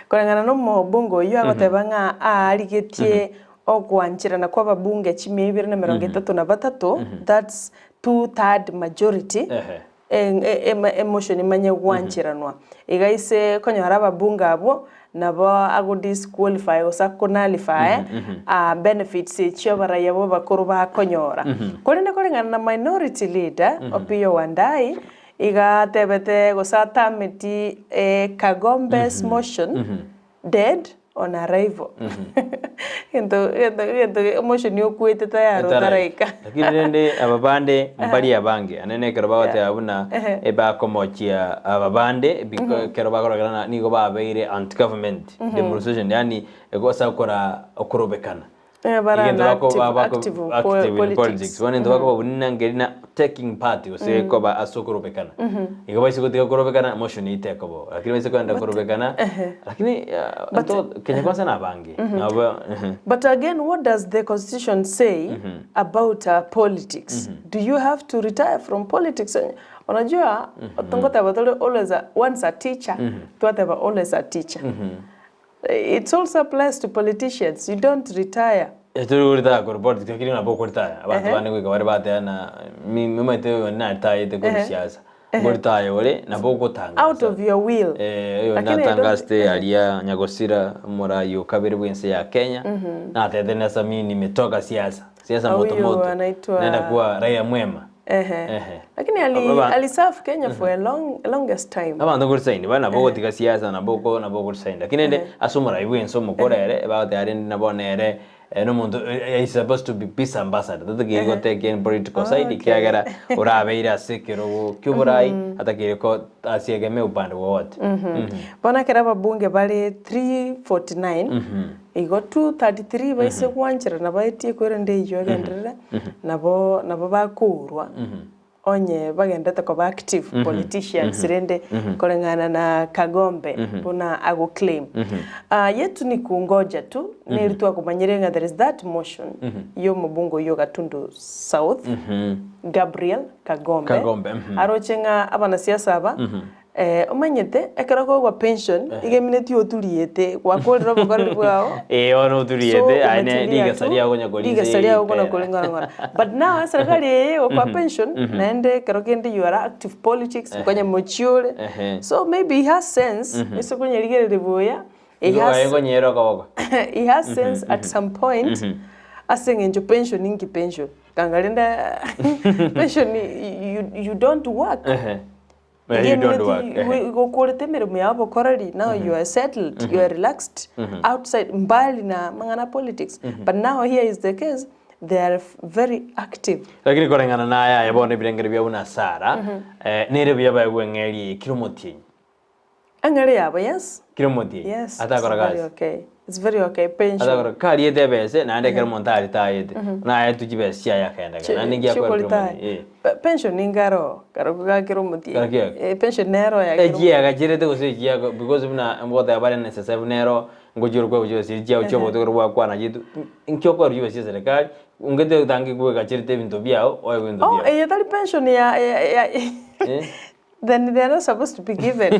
Koreng'ana na omobunge oyio agoteba ng'a aarigetie ogoancherana kwa ababunge chimia ibere na emerongo etato na batato, that's two third majority, Ehe. Emotion imanye gwancheranwa. Iga ise konyora ababunge abwo nabo ago disqualify gose ako nullify benefits echio abaraiya bo abakoro bakonyora. Korende koreng'ana na minority leader Opiyo Wandayi iga atebete gose atameti Kagombe's motion dead on arrival. Egento egento egento emotion okwete tayari otaraika. Lakini rende aba bande mbari abange ane nekero bagoteba buna Ehe. ebakomochia aba bande biko ekero bakorokana na nigo babeire anti government demonstration yaani egosa gokora okorobekana. Eh, bara Egento na bako active, ba- bako active active in politics. politics. Bono egento bakoba buna ngeri na taking part gose koba ase okorobekana. Igo baise gotiga korobekana motion eyio tekoba oo. Lakini baise kogenda korobekana, lakini But- nto Kenya kwanza na abange. Nabo ehe. But again, what does the constitution say about politics? Do you have to retire from politics? Unajua, tongoteba tore always a, once a teacher, twateba always a teacher. It's also applies to politicians. You don't retire. Tori goritaya korwa politics lakini nabo okoritaya. Abanto Ehe. bande goika bare bateba ng'a omanyete oyo naritayete korwa Ehe. siasa. Ehe. Ngoritaya ore nabo ogotangasa. Out of your will. Eh, oyo Lakini I don't- natangasete aria Nyagosira omorai o kabere bwense ya Kenya. Natete nasa mimi nimetoka siasa. Siasa Huyu moto moto. anaitwa- Naenda kuwa raia mwema. Ehe. Ehe. Lakini ali, Aba- aliserve Kenya for a long, longest time. Abanto nkorisaini bare nabo ogotiga siasa nabo oko nabo okorisaini lakini rende ase omorai bwense omokoro ere bagoteba rende nabo nere nomonto he is supposed to be peace ambassador tatakeiri gotake any political side ekiagera orabeire ase ekerogo kia oborai atakeire ko asiegemee upande wowote. Bono ekero ababunge bare 349 igo 233 baise gwancherana baetie kwerende eyio egenderere nabo nabo bakourwa onye bagendete koba active politicians rende koreng'ana na Kagombe buna ago claim. Yetu ni kungoja tu neri twakomanyire ng'a there is that motion ya omobunge oyio Gatundu South Gabriel Kagombe Kagombe. aroche ng'a abanasiasa aba Eh, omanyete, ekero okogwa pension, iga emineti oturiete, gwakorire obokoreri bwao. Eh, bono So, oturiete, aye ne umetulia rigesa tu, riago konya korinsa rigesa riago konya eripera. kori ng'ora ng'ora. But now eserikari eye egokoa pension, naende ekero kende you are active politics, konya mochie ore. Ehe. So maybe he has sense, ase okonyerigereria buya, he Igo has aye konyera okoboko. he has sense at some point, ase eng'encho pension inki pension? Kanga rende pension you, you don't work. Ehe. Eh, you don't work. Ehe. Gokorete emeremo ya obokoreri now you are settled you are relaxed outside mbali na mang'ana politics but now here is the case they are very active. Lakini koreng'ana naya aye bono ebirengero bia buna Sara, eh, nere buya baegwe eng'eria eye kera omotienyi. Eng'eria yabo yes. Kera omotienyi. Yes, Atakora it's very gasi. okay. It's very okay pension. Atagora kariete ebese naende ekero omonto aritayete naetwe chibesa chiaye akenda kare naende nki akorete Chikoritaya. omonto eh. Pension ninga aro karokwo gakera omotienyi. Karo kiago. Eh, pension nero yakera Echi yagachirete gose echi yago because buna ngoteba bare NSSF nero ngochia ore kwegwa chibesa echi chiago chia obote ekero gwakwana chitu nki okoerwa chibesa chia serikali ongete otange kwegachirete ebinto biago oegwe ebinto Oh, biago. eye tari pension ya ya ya Eh. Then they are not supposed to be given.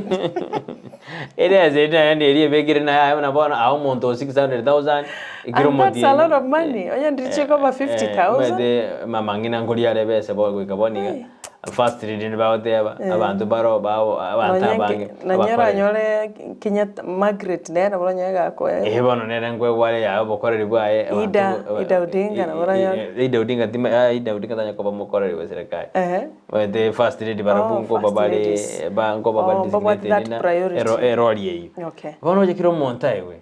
Ere ase eri naende eri ebekire naye aye buna bono ae omonto o 600,000 ekero And that's a lot omotienyi of money. Onye ndiche koba 50,000. omanyete mama ng'ina nkoria are ebese bo goika bono iga first lady nibagoteba Eh. abanto baro bao abanto Nonye abange nki- nonye abakoreri. oranyore Kenyatta Margaret nere nabo oranyore gakoa. Eeh bono nere nkoegwa are yaye obokoreri bwaye abanto Ida, bo- Ida Odinga nabo oranyore. Ida Odinga tima ah Ida Odinga tanya koba mokoreri bwa serikali. Ehe. Omanyete first lady barabwo Oh, nkoba first bare ladies. ba nkoba bare Oh, mbabwate designated that na priority. ero erori eyio. Okay. Bono oche kera omonto aegwe,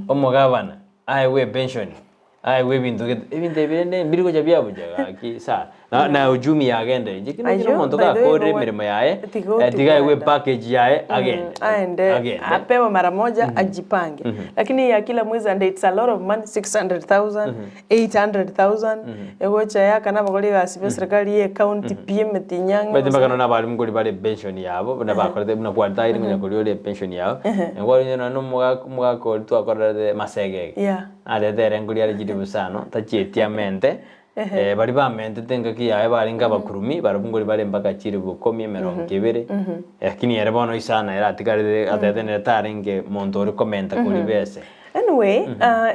omogabana aegwe epension, aegwe ebinto gete, ebinto ebi rende mbiri gocha biabucha gaki sana. Na na uchumi yagenda inche kera kera Ayio, omonto by the way, gakorire babwa- emeremo yaye, tiga eh, tiga aegwe otiganda. epackage yaye agende. Aende Agende. apewe mara moja ajipange. Lakini ya kila mwezi and it's a lot of money 600,000, 800,000 egocha yakana abakori egasi be serikali ye county pi emetinyang'e Omanyete gose mpaka nonye abarimu nkori bare epension yabo buna bakorete buna kwaritaire konya koria ore epension yao, nkwarenge nonye na omogaka omogaka oria twakorerete masegege, Yeah. narete ere nkori are chilifu isano tachieti amente, baria bamentete engaki yaye barenge abakurumi barabwo nkori bare mpaka chilifu ikomi emerongo ebere, lakini ere bono isano ere atigarete atebete nere tarenge monto ore komenta koria bese. Anyway,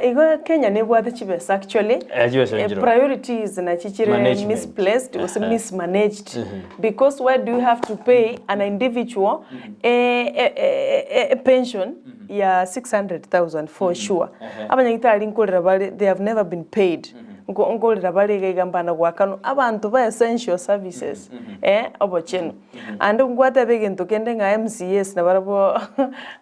igo Kenya nebwate chibesa actually, Eh, chibesa nchiroo. priorities nachi chire Management. misplaced gose Ehe. mismanaged because why do you have to pay an individual a, a, a, a pension ya 600,000 for sure. Ehe. Abanyagitari nkorera bare they have never been paid. Nko- Nkorera bare iga iga mbana goakanwa abanto ba essential services eh, obochenu. Ande ngwateba egento kende ng'a MCAs nabarabwo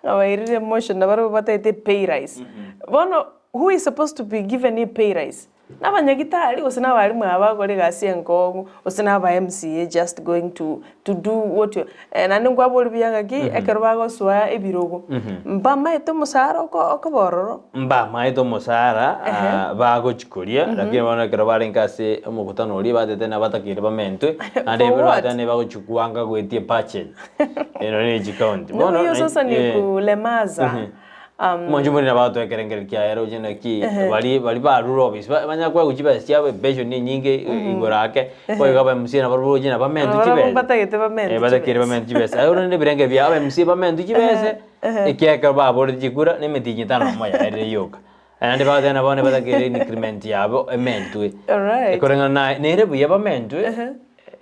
ng'a bairire motion nabarabwo bataete pay rise. Bono who is supposed to be given a pay rise? Nabanyagitari gose na abalimu aba bagokora egasi enkong'u gose na aba MCA just going to to do what you naende nkwaboria buya ng'aki ekero bagosoa ebirogo mbamaete omosara oko okoba ororo. Mbamaete omosara bagochia koria, lakini bono ekero barenge ase omokutano oria batete nabatakeire bamentwe, naende For what? batete bagochia kwanga goetia ebudget ero ne chicounty. No, hiyo sasa ni kulemaza. Omonche omoriri nabo agotoa ekerengererio kiaye roche naki baria baria barure office ba banya koegwa chibesa chiabo epension enyinge igoro ake, boigo aba MCA nabo roche nabo bamentwe Barabwo chibesa. mbatagete bamentwe Eh, batakeire chibesa. bamentwe chibesa. Aye rende ebirenge biabo aba MCA bamentwe chibesa, ekiagera ekero baborete chikura na emetienyi etano nomo yaerire yoka. Naende bagoteba nabo bono batakeire increment yabo ementwe. Alright. Ekoreng'ana naye nere buya bamentwe,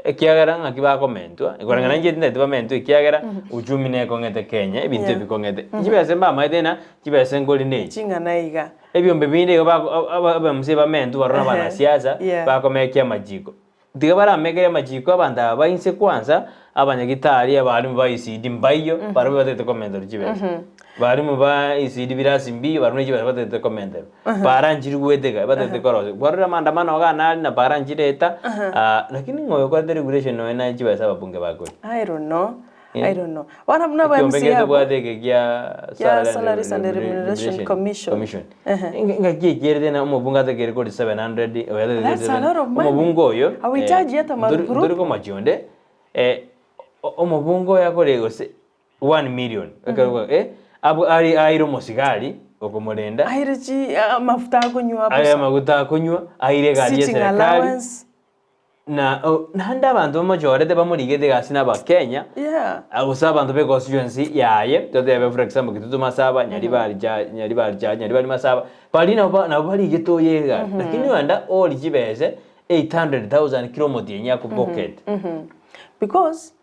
ekiagera ng'aki bakomentwa, ekoreng'ana inche tintagete bamentwe ekiagera uchumi nekong'ete Kenya, ebinto ebikong'ete. Chibesa mbamaete ng'a chibesa nkori na echi. Ching'ana iga. Ebiombe binde igo bako aba aba mca bamentwe barore abanasiasa, bakomekia amachiko. Tiga baramekere amachiko abanto aba ba inse kwanza, abanyagitari, abalimu ba ECD mbaiyo, barabwo batagete komenterwa chibesa. Balimu ba ECD birasi mbiyo, barabwo ne chibesa batagete komenterwa. Para nchiri goeteka, batagete korosia. Kwarorire amaandamano iga nare na para nchireta, lakini ng'o oyokorete regulation nonya na chibesa ababunge bakori? I don't know. Eh. I don't know. Bono buna aba Ekiombe MCA ekero abwo. tobwate eke kia Kia Salary and Salaries and Remuneration Commission. Commission. Ngaki ekiarete na omobunge atakere kori 700, oyo atakere That's a lot of money. Omobunge oyo, Hauhitaji hata marupurupu. ntori komochia onde, omobunge oyo akore gose 1 million, ekero eh, abwo ari aire omosigari okomorenda, Aire chi amafuta akonywa aire bosa. amaguta akonywa, aire egari ya Sitting serikali, allowance. na naende abanto bamochorete bamorigete egasi na abakenya, Yeah. gose abanto be constituency yaye, totebe for example Kitutu Masaba, Nyaribari cha Nyaribari cha Nyaribari Masaba, baria nabo nabo barigete oyo egari, lakini ogenda orie chibese 800,000 kera omotienyi akobokete. Because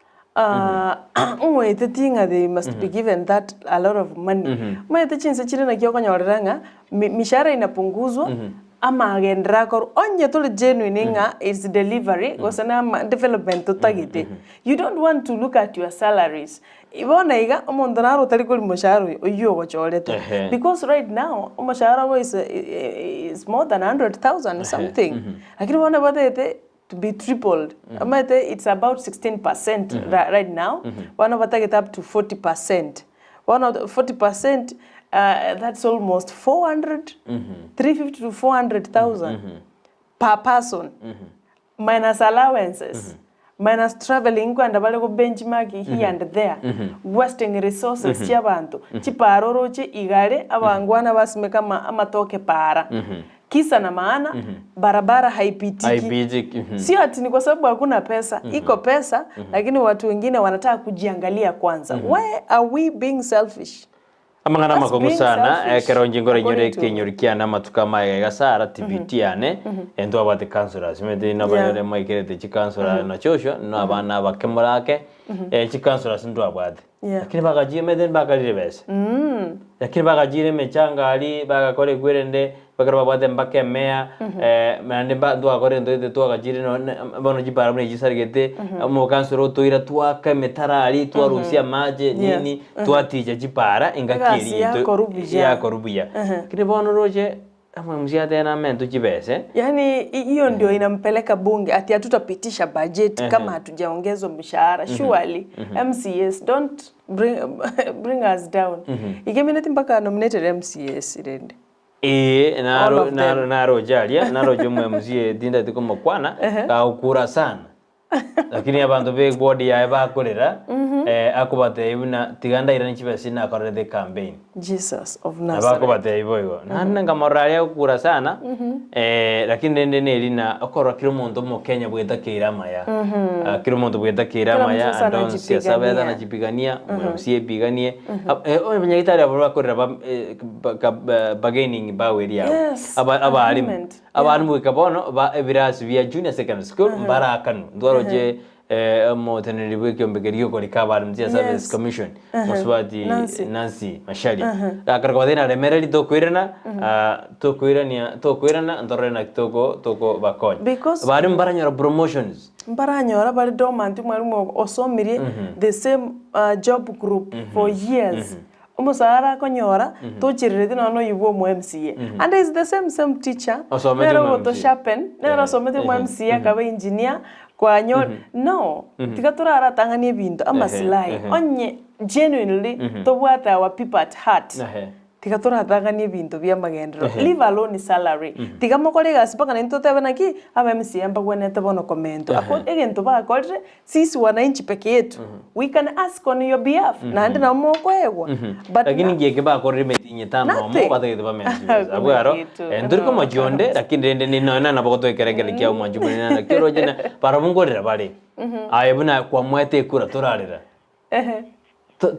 ng'oeteti ng'a they must be given that a lot of money. Omanyete chinse chire naki okonyorera ng'a mishahara inapunguzwa amagenderero akorwa onye tore genuine ng'a it's delivery gose na ama development totagete. You don't want to look at your salaries. Bono iga omonto naro otari koria moshahara oyo oywo ogochorete. Because right now omoshahara obo is is more than 100,000 something. Lakini bono batagete to be tripled. Omanyete it's about 16% right now, bono batagete up to 40%. Bono 40% That's almost 400, 350 to 400,000 per person minus allowances minus travelling nkoenda bare go benchmark here and there wasting resources chia abanto chipara oroche igare abangwana basimeka ama amatoke para kisa na maana barabara haipitiki Haipitiki, mhm. sio ati ni kwa sababu hakuna pesa iko pesa lakini watu wengine wanataka kujiangalia kwanza why are we being selfish Amang'ana That's amakong'u being sana selfish, ekero inche nkore nyore according to- ekenyori kiane amatuko amaye iga sara TBT yane ntwabwate councillors omanyete Yeah. nabanyore mwaikerete chicounselor na Joshua na abana abake morake chicouncillors ntwabwate Yeah. lakini bagachia omanyete mbakarire besa Lakini bagachire emechanga aria, bagakora ekwerende, ekero babwate mpaka emea, naende mba twakora egento gete twagachire nonye bono chipara buna echi chisarigete, omokansoro otoire twaka emetaro aria, twarusia amache nini, twaticha chipara engaki Egasi eria yaito yakorwa buya. yakorwa buya. Lakini bono roche, Omomisia atebe namentwe chibese. Yaani hiyo ndio inampeleka bunge ati hatutapitisha budget kama hatujaongezwa mshahara. Surely MCAs don't bring, bring us down. Ikemineti mpaka nominated MCAs rende. Ee, All naro of them. naro naroche aria, naroche omo MCA tindeti komokwana, gagokura sana. Lakini abanto be ward yaye bakorera, akobatebia buna tiga ndairanie chibesa nakorerete ecampaign. Jesus of Nabo Nazareth. akobatebia boigo. Naende nkamorora aria agokura sana, lakini rende neri na okorora kera omonto omokenya bwetakeire amaya. Ah, kera omonto bwetakeire Kera amaya mtu sasa ande onsi ase abete anajipigania. anachipigania, omoMCA epiganie. Onye abanyagitari abwo bakorera ba ba ka bargaining power eria yabo. Yes, Aba abalimu. agreement. Abalimu goika bono ba ebirasi bia junior secondary school mbarakanwe. Ntwaroche omoteneneri bwa ekiombe keria giokorika abalimu chia service commission mosubati Nancy. Nancy Macharia. Gakare kobatebia naremereri tokoirana tokoirania tokoirana ntorore naki toko tokobakonya. Because Abalimu mbaranyora promotions. mbaranyora bare dormant mwalimu osomirie the same job group for years. Omosara akonyora tochirereti nonya noyio bwa omo MCA. And is the same same teacher Osomete nere omo ogoto MCA. sharpen nere osomete omo MCA akaba engineer kwanyo no tiga toraratang'ani ebinto amasilahi onye genuinely tobwate our people at heart tiga toratang'ani ebinto bia amagenderero leave alone salary tiga mokore egasi mpaka naintwe totebe naki aba MCA mbagwenerete bono komento Ako egento bakorire sisi wananchi peke yetu we can ask on your behalf naende nabo mokoegwa but Lakini ngiye eke bakorire emetienyi etano omo Nothing. batagete bamenye chibesa. Abwo aro Hakuna kitu. ntori komochia onde lakini rende ni nonya nabo gotoekera ekero kia omwanchi omonene naki oroche na barabwo nkorera bare. Aye buna kwamwete ekura torarera.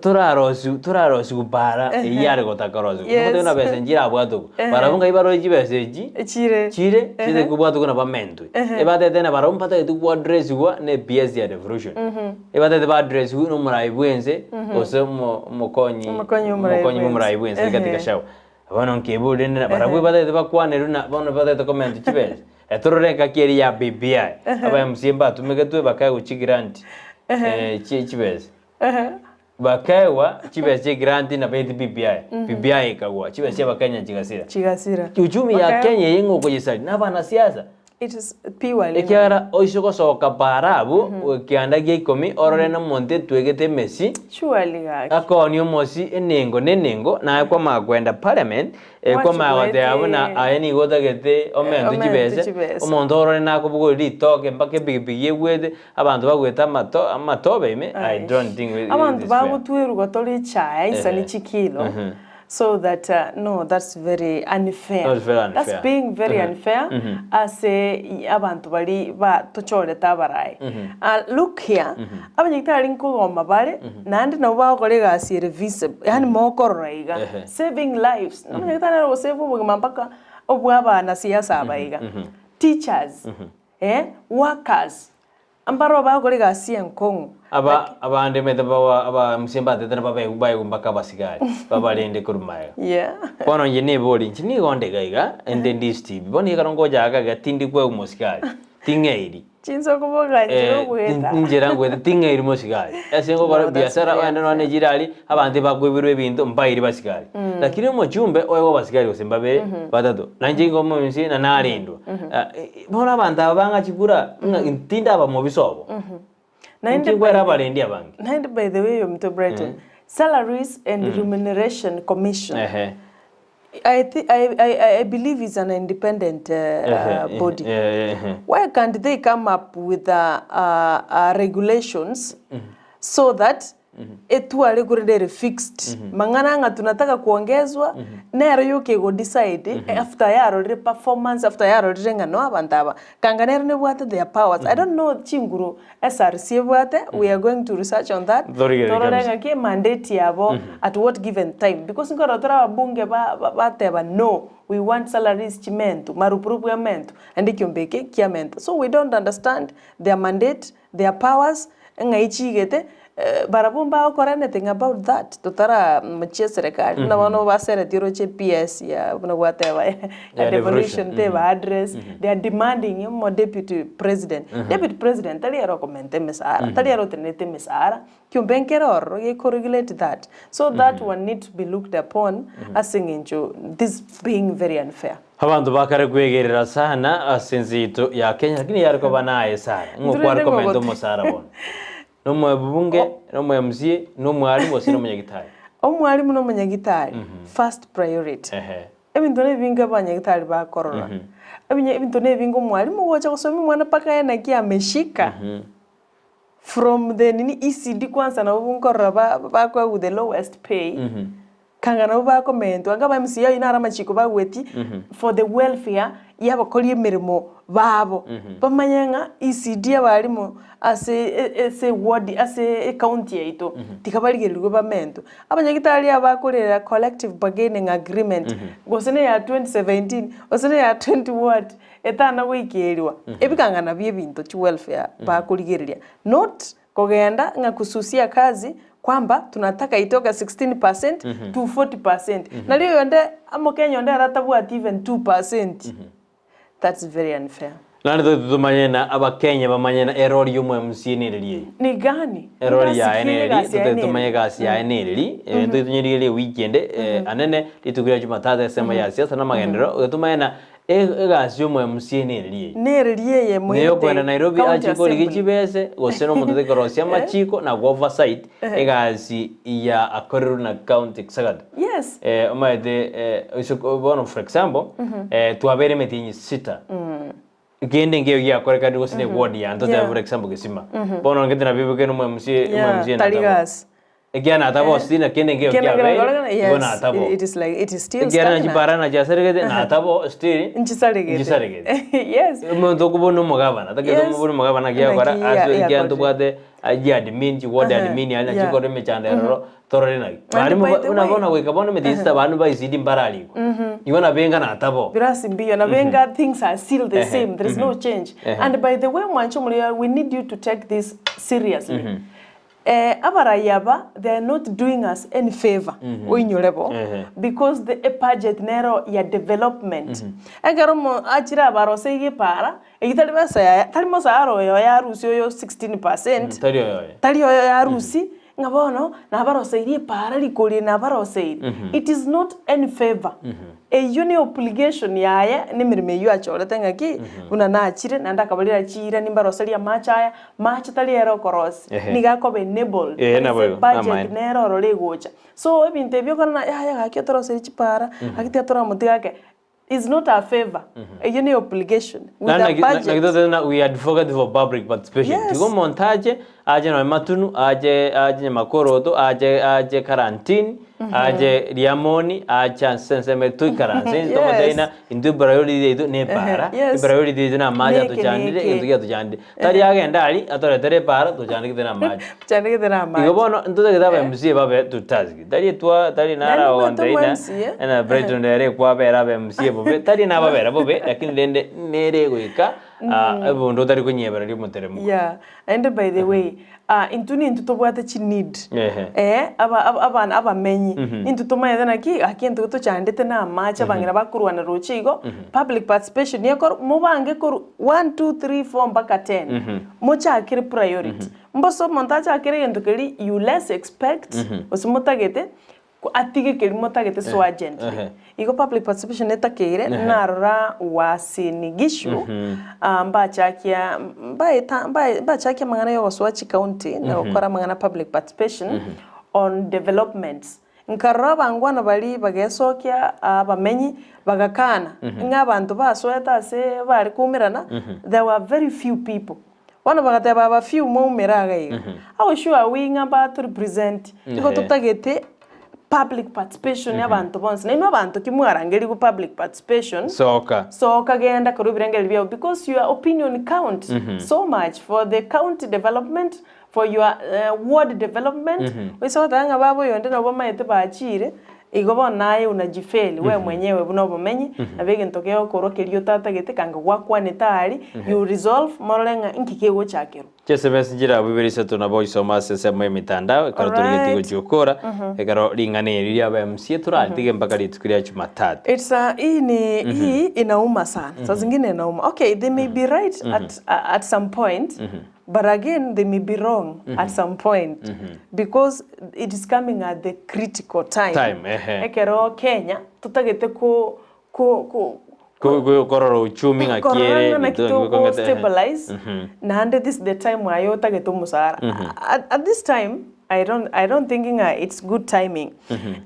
Torarosiwu torarosiwu para eywo yare gotaka rosiwu. Yes. Nigo na besa nchirabwate okwo. Barabwo ngai baroche chibesa echi Chire. chire chire kobwatwa buna bamentwe. Ebatete na barabwo mbatagete koaddressiwa na ePS ya devolution. Ebatete baaddressiwe na omorai bwa ense gose omo omokonyi Omokonyi bwa omorai omokonyi bwa bwa omorai bwa ense Rigathi Gachagua. Bono nkebori rende na barabwo ebatagete bakwanerwe na bono batagete komentwa chibesa. Etorore engaki eria ya BBI, aba MCA mbatumegetwe bakaegwa chigrant chie chibesa. Bakaegwa chibesa chia egrant na baeti BBI, BBI ekagwa, chibesa chia abakenya chigasira. Chigasira. Uchumi ya Bakaegwa. Kenya eye ng'a okoyesaria na abanasiasa. It is purely Ekiagera oise gosoka para abwo, ekianda gia ikomi, orore na omonto etwegete emesi, Surely gaki. akoonia omosi enengo na enengo, naye kwamanya koenda parliament, kwamanya goteba buna aye nigo otagete omentwe Omentwe chibese, chibese. omonto orore nakobogori ritoke mpaka epikipiki egwete, abanto bagwete amato amatobe ime, I don't think it Abanto is fair. bagotwerwa tore echae isani chikilo so that no that's very unfair. That's very unfair. That's being very unfair ase abanto bari ba tochorete abarayi. Look here, abanyagitari nkogoma bare naende nabo bagokora egasi ere visible, yaani mokorora iga saving lives. Omonyagitari nere ogosave obogima mpaka obwa abanasiasa aba iga. Teachers, workers, mbaro bagokora egasi enkong'u. Aba abande omanyete bawa aba mse mbatete nababe baigwe mpaka abasigari babarende korwa magega. Bono inche nebori inche nigo nde iga iga ende ndisitibi bono ekero ngochaka iga tindi kwegwa mosigari ting'eiri. Chinsa okoboka nchera ogoeta. Inchera ngoeta ting'eiri mosigari ase ngokora No, that's biasara very ogende nonye unfair. chire aria abanto ebakoiberwa ebinto mbairi basigari. Lakini omochumbe oegwe abasigari gose mbabere batato nainche igo omominsi na narendwa. Bono abanto aba bang'a chikura ng'a tindaba mobisa obo. Naende Inche nkwere abarendi abange. Naende by the way ominto Brighton, Salaries and Remuneration Commission. Ehe. I, thi- I, I, I believe it's an independent body. Ehe. Why can't they come up with regulations so that etware korende ere fixed mang'ana ng'a tunataka kuongezwa nero yoka ego decide after yarorire performance after yarorire ng'a no abanto aba kanga nero nebwate their powers I don't know chinguru SRC ebwate we are going to research on that Torigereria torore kabisa. ng'aki emandate yabo at what given time because nkorora tore ababunge ba- ba- bateba no we want salaries chimentu marupurupu amentu naende ekiombe eke kiamenta so we don't understand their mandate their powers ng'ai chigete barabwo mbagokora anything about that totara mochie eserekari buna bono baseretie oroche PS ya buna gwateba ya Ya devolution devolution, teba address they are demanding omo deputy president deputy president tari ere okomenta emesara tari ere otenenete emesara kiombe nkere ororo geko regulate that so that one need to be looked upon ase eng'encho this being very unfair. Abanto bakare kwegerera sana ase ense yaito ya Kenya lakini yare koba naye sana ng'o Nturende kware komenta ngogote. omosara bono nomoebunge nomo MCA nomwalimu gose nomonyagitari. Omwalimu na omonyagitari first priority. Ehe. Ebinto na ebinge abanyagitari bakorora ebinye ebinto na ebinge omwalimu gocha gosomia omwana mpaka aye naki ameshika from the nini ECD kwanza nabo nkorora ba bakoegwa the lowest pay kanga nabo bakomentwa anga aba MCA aywo naro amachiko bagwetie for the welfare ya abakori emeremo babo bamanye ng'a ECD abarimu ase e- ase eward ase ecounty yaito tiga barigererigwe bamentwe. Abanyagitari aba bakorera collective bargaining agreement gose na eya 2017 gose na eya 20 what etana goikeriwa ebikanga nabio ebinto chiwelfare bakorigereria not kogenda ng'a kususia kazi kwamba tunataka itoke 16% to 40% nario oyonde omokenya onde ere atabwati even 2% that's very unfair. Naende tote tomanye na abakenya bamanye na erori ya omo MCA nereri eye. Ni gani? Erori yaye Ngasi ki nereri egasi yaye tote neri? tomanye egasi yaye nereri tote tonyerigerie ewiki ende anene rituko ria jumatatu esemo ya siasa na amagenderero igo tomanye na egasi ya omo MCA nereri eye. Nereri eye Niyo moete okoenda Nairobi county achie korigia assembly. chibese gose na omonto otekorosia amachiko na go oversight egasi ya akorerwe na county executive. Yes. Omanyete ase bono for example twabeire emetienyi sita kende nkeiyo giakorekanire gose na eward yane totebe for example gesima. Bono ngete nabibuke na omo MCA omo MCA Tari natabo. gasi. Ekiagera natabo osiri na kende nkeiyo Kende kiabeire kerakorekana, igo yes, natabo. it is like it is still Ekiagera stagnant. chipara nachiasaregete natabo still Nchisaregete. nchisaregete. Yes. Omonto okobuna omogabana tagete omobuna omogabana naki agokora Naki ase ekiagera yakorire. ntobwate chiadmin chiward admin aria nachi chikore emechando eroro torore naki. And Bari by the buna way- bono goika bono emetienyi sita abandu ba ECD mbararikwa. Igo nabenga natabo. Birasi mbiyo na benga things are still the same there is no change and by the way mwancho muria we need you to take this seriously abarai aba they are not doing us any favor oinyore bo because the ebudget nero ya development ekero mo achire abarose iga epara eywo tari besa yaya tari mosara oyo yarusia oyo 16% Tari oyoye. tari oyo yarusia ng'a bono nabaroseirie epara rikori nabaroseirie it is not any favor eywo ni obligation yaye na emeremo eywo achorete ng'aki buna nachire naende akabarera chiira nimbaroserie amache aya mache tari ere okorosia niga akoba enabled Ehe, ase naboigo, ebudget namaene. nere ororo egocha. So ebinto ebi okore na yaya gaki otoroserie chipara gaki tiga toramotiga ake is not a favor eywo ni obligation with Naende a naki naki budget. totebe ng'a we advocate for public participation. Yes. Tiga omonto ache, ache nonye matunu, ache ache nyamakoroto, ache ache karantini, ache riamoni, ache ase ensemo toikaranse Yes. tomotebi ng'a intwe epriority yaito na epara, epriority yaito na amache Neke atochandire, neke. egento giatochandire. Tari agende aria, atoretere epara, tochandegete na amache. Tochandegete na amache. Igo bono ntotagete aba MCA babe to task. Tari etwa tari Naende nara omanyete ogontebi omo ng'a MCA, ng'a Brighton ere ekwabera aba MCA bobe, tari nababera bobe, lakini rende nere egoika ebundu otari konyebereria omoteremo. Yeah, naende by the way, intwe nintwe tobwate chineed Ehe. eh, aba- aba- abana abamenyi nintwe tomanyete naki gaki intwe tochandete na amache abang'ina bakorwana roche igo public participation ekorwa mobange korwa one, two, three, four mpaka ten mochakere priority. Mbose omonto achakere egento keria you less expect gose motagete atige keria motagete so urgently. Igo public participation etakeire narora Uasin Gishu mbachakia mbaeta mbachakia amang'ana ya ogosoa chicounty na gokora amang'ana public participation. on developments. Nkarora abangwana baria bagesokia abamenyi bagakana, ng'a abanto basoete ase bare koumerana, there were very few people. Bono bagateba aba few mwaumera iga iga. How sure are we ng'a bato represent? Nigo totagete public participation ya abanto bonsi. Nainwe abanto ki mwarangerigwe public participation, Soka. soka genda korwa ebirengererio biabo because your opinion count so much for the county development, for your ward development, oise goteba ng'a baba oyonde nabo bamaete bachiire, igo bono naye unajifeli we mwenyewe buna obomenyi, nabo egento kegokorwa keria otatagete kanga gwakwanete aria, you resolve morore ng'a inki kegochakerwa. Chiesebesi nchirabwo ibere isato nabo oisoma ase ensemo y'emitandao ekero torigetie Alright. gochia gokora, ekero ring'ana eri riaba MCA toraritige mpaka rituko ria Jumatatu. It's a, hii ni hii inauma sana. Saa zingine inauma. Okay, they may be right at, at some point, But again they may be wrong at some point because it is coming at the critical time, Time, ehe. ekero Kenya totagete ko ko ko Ko- ko- korora uchumi ng'aki korora ere ng'a naki ebinto togo bikong'ete, ehe. stabilize naende this is the time aye otagete omosara. At, at this time I don't, I don't think ng'a it's good timing.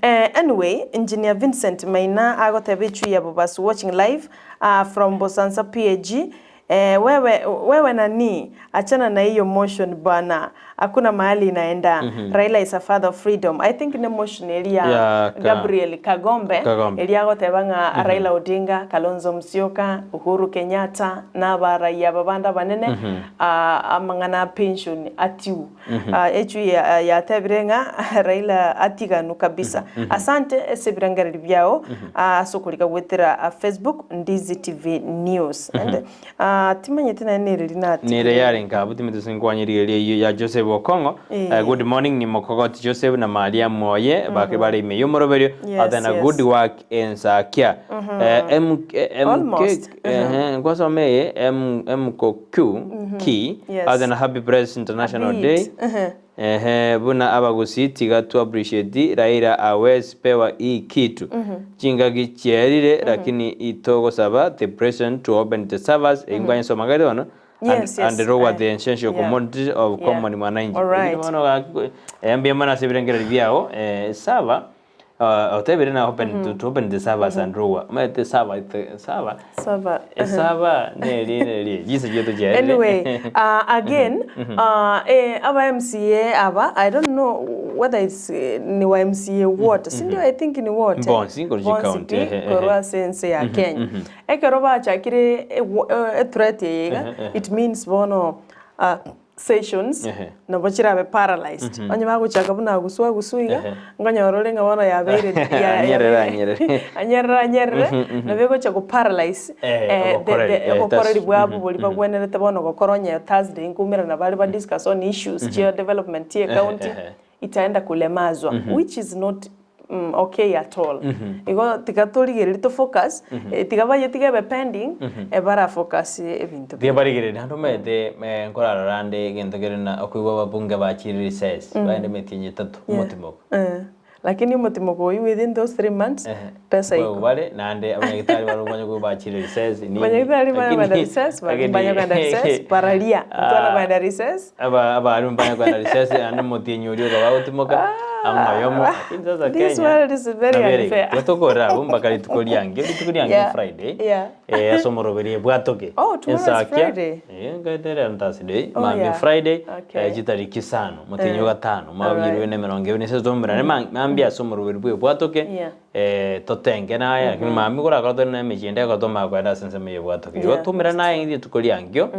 Eh, anyway, Engineer Vincent Maina agoteba echui ya Bobasi watching live ah, from Bosansa PAG. Eh, wewe, wewe nani, achana na hiyo motion bwana, hakuna mahali inaenda. Raila is a father of freedom. I think ne motion eria Ya ka- Gabriel Kagombe, Kagombe. eria agoteba ng'a Raila Odinga, Kalonzo Musyoka, Uhuru Kenyatta na abaraiya aba bande abanene ah, amang'ana a pension atiwu. Ah, echui ya- yatebire ng'a Raila atiganu kabisa. Asante ase ebirengererio biao ah, ase okorika goetera ah, Facebook Ndizi TV News. Ende ah, timanyeti naende nereri natigire. Nere yarenge abwo timete ase nkwanya rigereria eyio ya Joseph Okong'o. Eh. Eh, good morning ni mokogoti Joseph na Maria moye bake bare ime y'omoroberio Yes, other na yes. good work ensakia. Eh, M eh, M K Almost. eh, nkwasoma eye M M K Q K Yes. other na Happy Press International A Day. bit. Ehe, buna abagusii tiga tu appreciate Raila awes pewa hii kitu. Chingaki chiarire lakini itogosaba the president to open the servers mm -hmm. magari ono Yes, and, yes, and lower aye. the essential Yeah. commodities of Yeah. common mwananchi. All right. Lakini bono gaki- eh, mbuya mono ase ebirengererio biao eh, server uh, otebire na open to, to open the servers and lower maete server the server Server. server neri neri jise jeto chiarire Anyway, again, eh, aba MCA aba, I don't know whether it's eh, ni wa MCA wote, si ndio? I think ni wote. Bonsi, Ngorji Bonsi County, pi, ehe, ehe. korwa sense ya Kenya. Ekero bachakire eh, eh, threat eye iga, Ehe, ehe. it means bono sessions Ehe. nabo chirabe paralyzed. Onye bagochaka buna gusua gusua iga, Ehe. nkonyora ore ng'a bono yabeire Anyerere, anyerere. anyerere anyerere nabo egocha go paralyze Eh, eh, obokoreri, eh, obokoreri that's- bwabo bori bagwenerete bono gokora onye Thursday nkumerana bare ba discuss on issues chia development ye county ehe. itaenda kulemazwa which is not okay at all. Igo tiga torigereria to focus eh, tiga baye tiga ebe pending ebara focus ebinto Tiga barigereria naende omanyete eh, nkorarora ande egento kere na okoigwa ababunge bachire recess baende emetienyi etato omotimoko. Eh, lakini omotimoko oyio within those 3 months pesa Kwego iko bare naende abanyagitari bare omanye koigwa bachire recess nini. Abanyagitari banya Lakini- kwenda recess, lakini- banya kwenda recess, bararia, mtu anakwenda recess. Aba abarimu banya kwenda recess naende omotienyi oria okaba agotimoka amoyomo. Lakini sasa This Kenya world is very nabere unfair. tokora abo mpaka rituko riange rituko riange Friday. Eh, ase omoroberi ebwatoke. Oh, tomorrow is Ensakia. Friday. Eh, nkaetere Thursday, Oh, mambia yeah. Friday, Okay. eh, chitariki isano, motienyi gatano, Alright. mabirwe na emerongo ebere na isato tomerane mambia ase omoroberi bwa ebwatoke. Yeah. Eh, totenge naye lakini mambia korakora tore na emechie ende ekotomaka kwenda ase ensemo ya ebwatoke. Igo tumera naye rituko riangio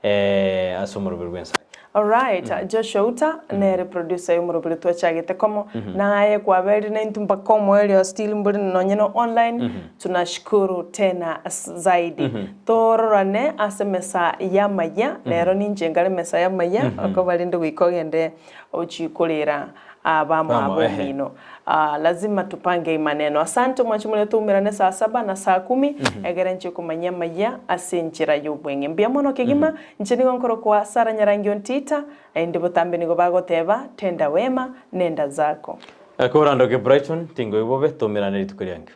eh, ase omoroberi bwa ensakia. Alright, Joshua Uta nere producer y'omoroberi twachagete komo naye kwaberire na intwe mpaka omoerio still mbori nonye no online tunashukuru tena zaidi tororane ase mesa ya maya rero ninche ngare mesa ya maya okobarinde goika ogende ochikorera abamo Bamo, ehe. abomino. Lazima tupange imaneno. Asante mwachimule tuumirane saa saba na saa kumi egere nche kumanya maya ase enchera y'obweng'e mbuya mono kegima nche nigo nkoro kwa Sara Nyarangi Ontita naende botambe nigo bagoteba tenda wema nenda zako. Korandoke Brighton tingo ibobe tomerane rituko riangio.